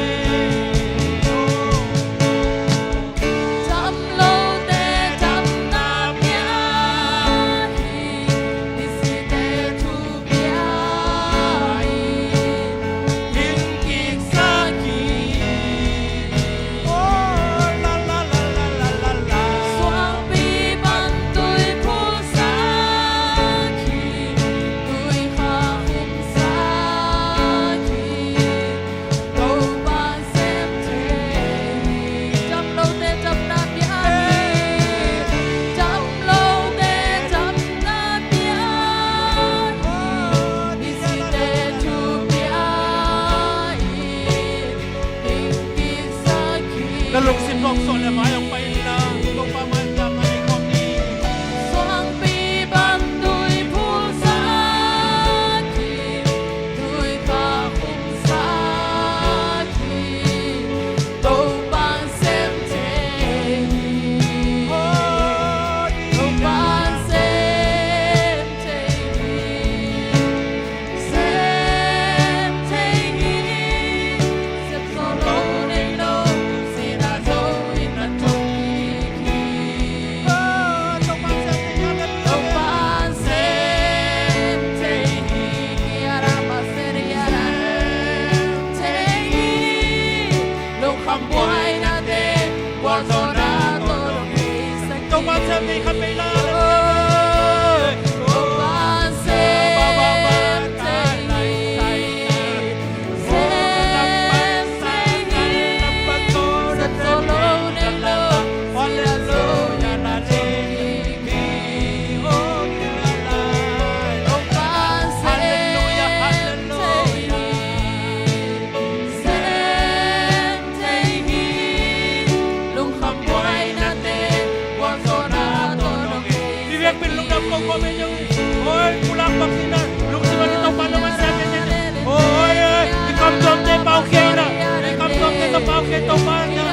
Oi, pulak bang sina, lungsim bang i Topa na man sa kei tete. Oi, oi, i kamtuamte pau kei na, i kamtuamte ka pau kei Topa na.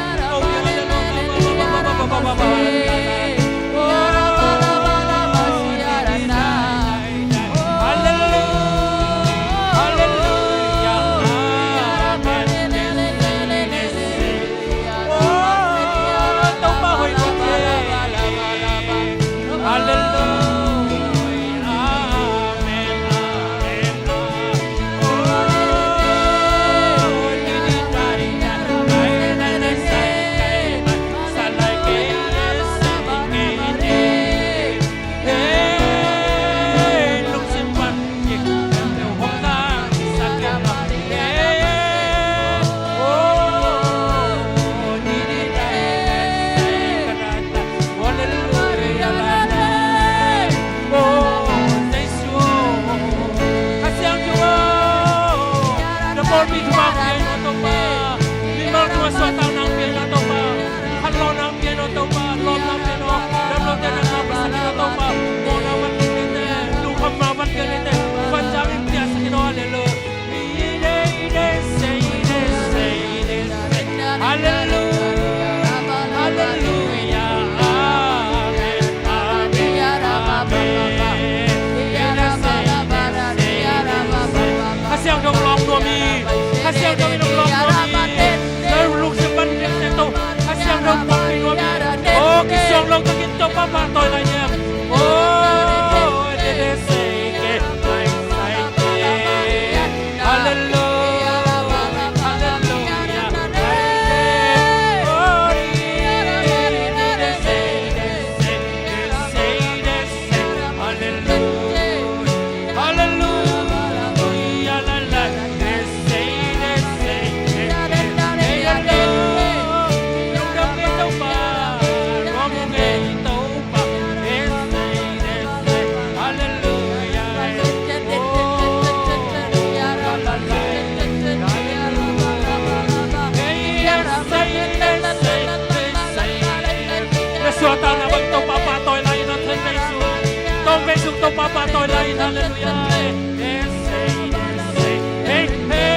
Halleluia, halleluia, amen. Topa hoih lua hi. Halleluia. Amen. Amen. Halleluia, halleluia, amen, amen, amen. Kha Siangtho hong lawm nuam hi. Kha Siangtho in hong lawm nuam hi. Na lungsim pan ding te to Kha Siangtho hong pang nuam hi. Oh, kisuang lo takin Topa pahtawi lai niam. Oh, dede sei ke. Halleluia, halleluia. Halleluia, halleluia. Na suahtakna bang Topa pahtawi lai in, a than vei sung, tawm vei sung Topa pahtawi lai in. Halleluia. Hey, hey.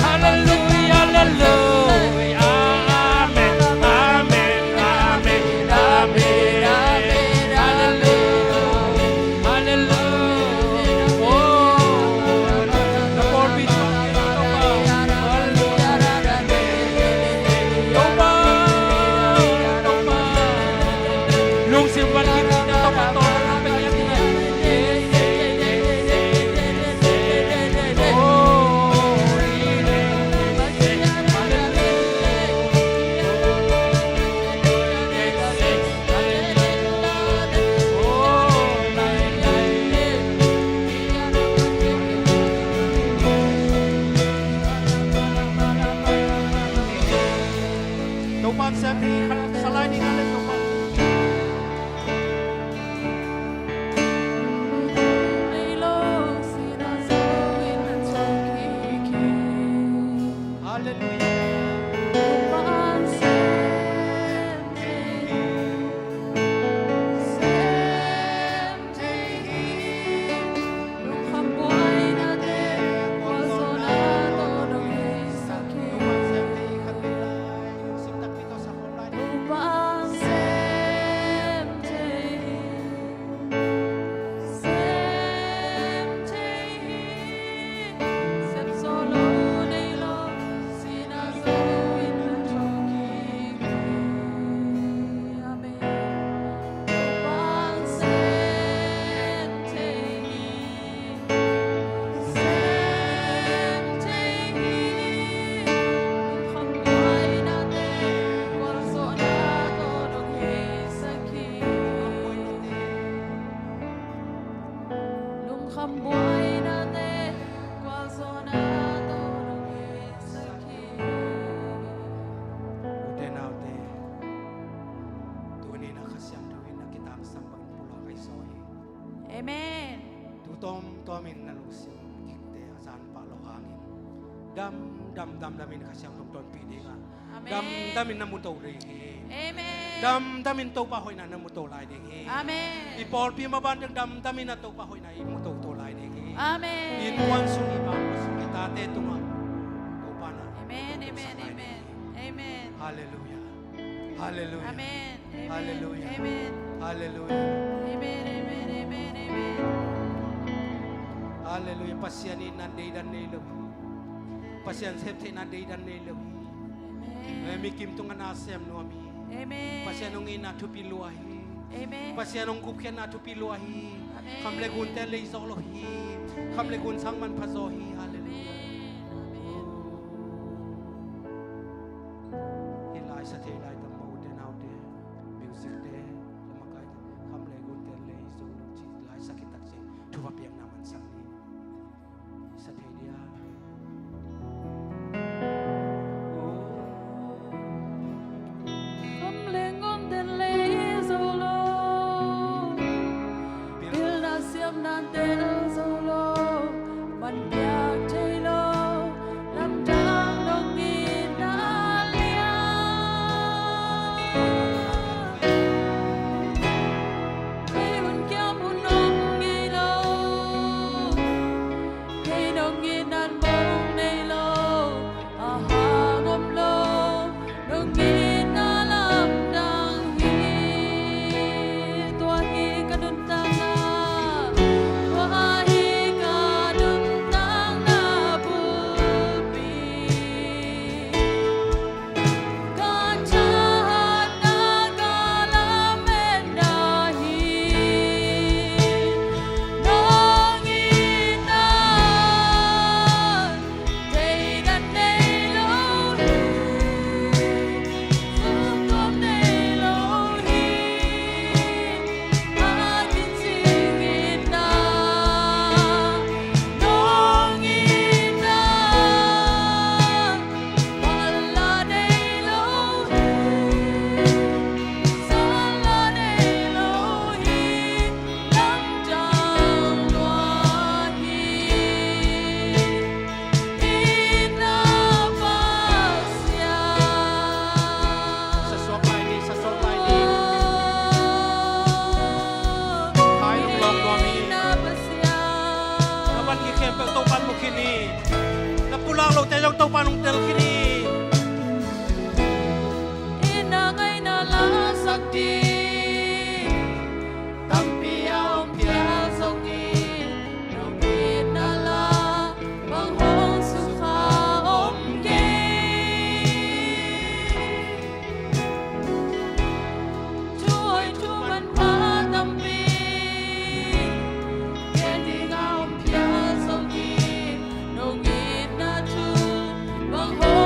Halleluia, halleluia. Amen, amen, amen, amen. Halleluia, halleluia. Oh, na pawlpi Topa, Topa, Topa. Lungsim van kim Topa, Topa, Topa. Dam, dam, dam, dam in Kha Siangtho tonpih ding a. Amen. Dam, dam in na mu to ding hi. Amen. Dam, dam in Topa hoihna na mu to lai ding hi. Amen. I pawlpi maban ding dam, dam in a Topa hoihna i mu to to lai ding hi. Amen. I innkuan sung, i bang sung, i tate tungah Topa na. Amen, amen, amen. Amen. Halleluia. Halleluia. Amen. Halleluia. Amen. Halleluia. Amen, amen, amen, amen. Halleluia. Pasian in na deidan nei lo hi. Pasian septheihna deidan nei lo hi. Amen. Eh, mikim tungah na sem nuam hi. Amen. Pasian hong itna thupi lua hi. Amen. Pasian hong gupkhiatna thupi lua hi. Amen. Kham le gunte lei zawh lo hi. Kham le gun sang manpha zaw hi. Halleluia. Amen. Amen. Hih lai sa thei lai tam ma ute naute, music te, lamakai te, kham le gunte lei zawh lo ci lai sa khit tak ciang thupha piakna man sang ni. Sa thei dia. Kham le gunte lei zawh lo, pilna siamna tel zawh lo, man piak thei lo, lamdang nong itna lian. Hei hun kiam hun om ngei lo, hei nong itna mong nei lo, a hang om lo, nong itna lamdang hi. Tua hi ka nuntakna, tua hi ka nuntakna bulpi. Ka thahatna ka lametna hi. Nong itna deidan nei lo hi, sungtuam nei lo hi. A kicing itna, nong itna, pal la nei lo hi, sal la nei lo hi, lamdang lua hi. Itna Pasian. Sa suak lai ni, sa suak lai ni. Hai lunglawm nuam hi. Itna Pasian. Na van gik khempeuh Topa'n mu khin hi. Na pulak lote zong Topa'n hong tel khin hi. Itna ngaihna la sak ding tampi a om piak zongin, nong itna la bang hong sukha om kei. Thu hoih thu manpha tampi gen ding a om piak zongin, nong itna thu bang hong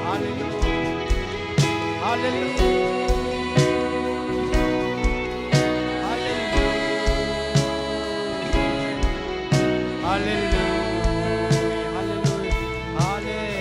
Hallelujah. Hallelujah. Hallelujah. Hallelujah. Hallelujah.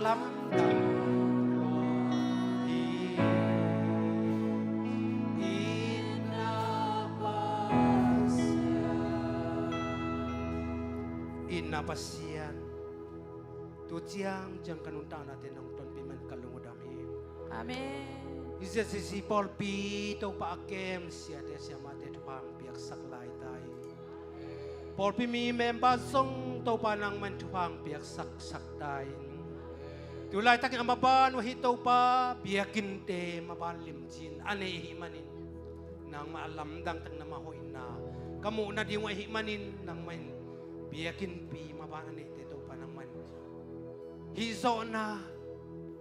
Amen. Itna Pasian, tu ciangciang ka nuntaknate nong tonpih man ka lung uh dam hi. Amen. Hih Z C C pawlpi Topa a kem siate siamahte thupha hong piaksak lai ta in. Pawlpi mi member zong Topa nangman thupha hong piaksaksak ta in. Tu laitakin a maban uh ahi Topa biakinnte maban limci in a nei ahih manin nangmah a lamdang tak nangmah hoihna ka muh nading uh ahih manin nangmah in biakinnpi maban a neite Topa nangmah in hihzawhna,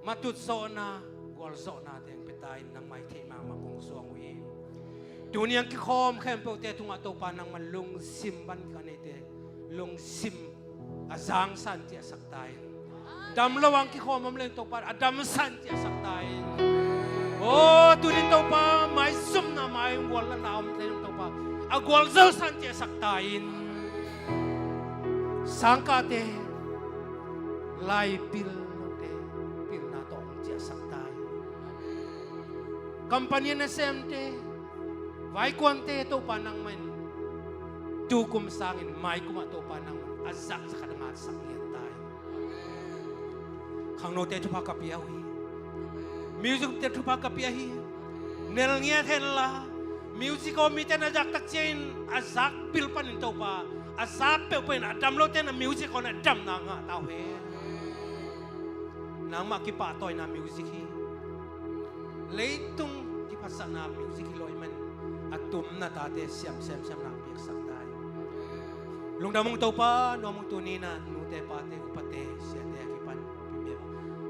matutzawhna, gualzawhna teng pia ta in nangmah i theih mahmah kong suang uh hi. Tuni a kikhawm khempeuhte tungah Topa nangmah lungsim van ka neite lungsim a zangsa in ciahsak ta in. Dam lo a kikhawm om leng Topa a damsa in ciahsak ta in. Aw, tuni Topa maizumna maigualna om leng Topa a gualzosa in ciahsak ta in. Sangkahte, laipillote pilna tawh hong ciahsak ta in. Company a nasemte, vaikuante Topa nangmah in tukum sangin maikum ah Topa nangmah in a zakzak a ngatsak ngiat ta in. Khangnote thupha ka pia uh hi. Music-te thupha ka pia hi. Nel ngiat henla music aw mite na zaktak ciangin a zak pil panin Topa a zak peuh panin a dam lote na music aw na damna ngah ta uh hen. Nangmah kipahtawina music hi. Leitung kiphatsakna music hi lo ahih man a tumna tate siam semsem nang piaksak ta hi. Lungdam ung Topa, nuam ung tuni na nute pate upate siate a kipan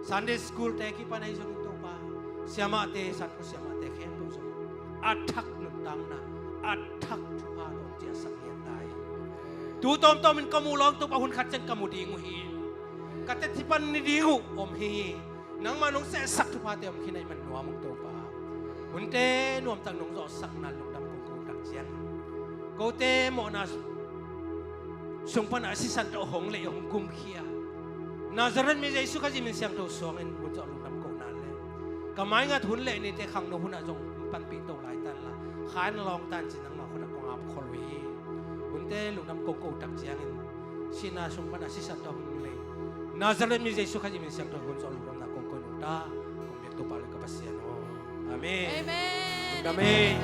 Sunday school te kipan ahi zongin Topa siamahte Sunday school siamahte khempeuh zong a thak nuntakna a thak thupha tawh ciahsak ngiat ta hi. Tu tawmtawm in ka muh lawng Topa hun khat ciang ka mu ding uh hi. Ka teci pan ni ding uh om hi. Nangmah nong sehsak thuphate om khin ahih man nuam ung Topa. Hunte nuamtak nong zawhsakna lungdam kong ko tak ciang kote mawhna sung pan a sisan tawh hong lei hong kumkhia Nazareth mi Jesu Khazih min siangtho suangin hun zawh lungdam kohna le ka maingat hun le nite khangno hunah zong hong panpih to laitan la khan lawngtan ci nangmah hunah kong apkhol uh hi. Hunte lungdam kong ko tak ciangin sihna sung pan a sisan tawh hong lei Nazareth mi Jesu Khazih min siangtho hun zawh lungdamna kong ko nungta kong biak Topa le ka Pasian aw. Amen. Amen. Lungdam hi.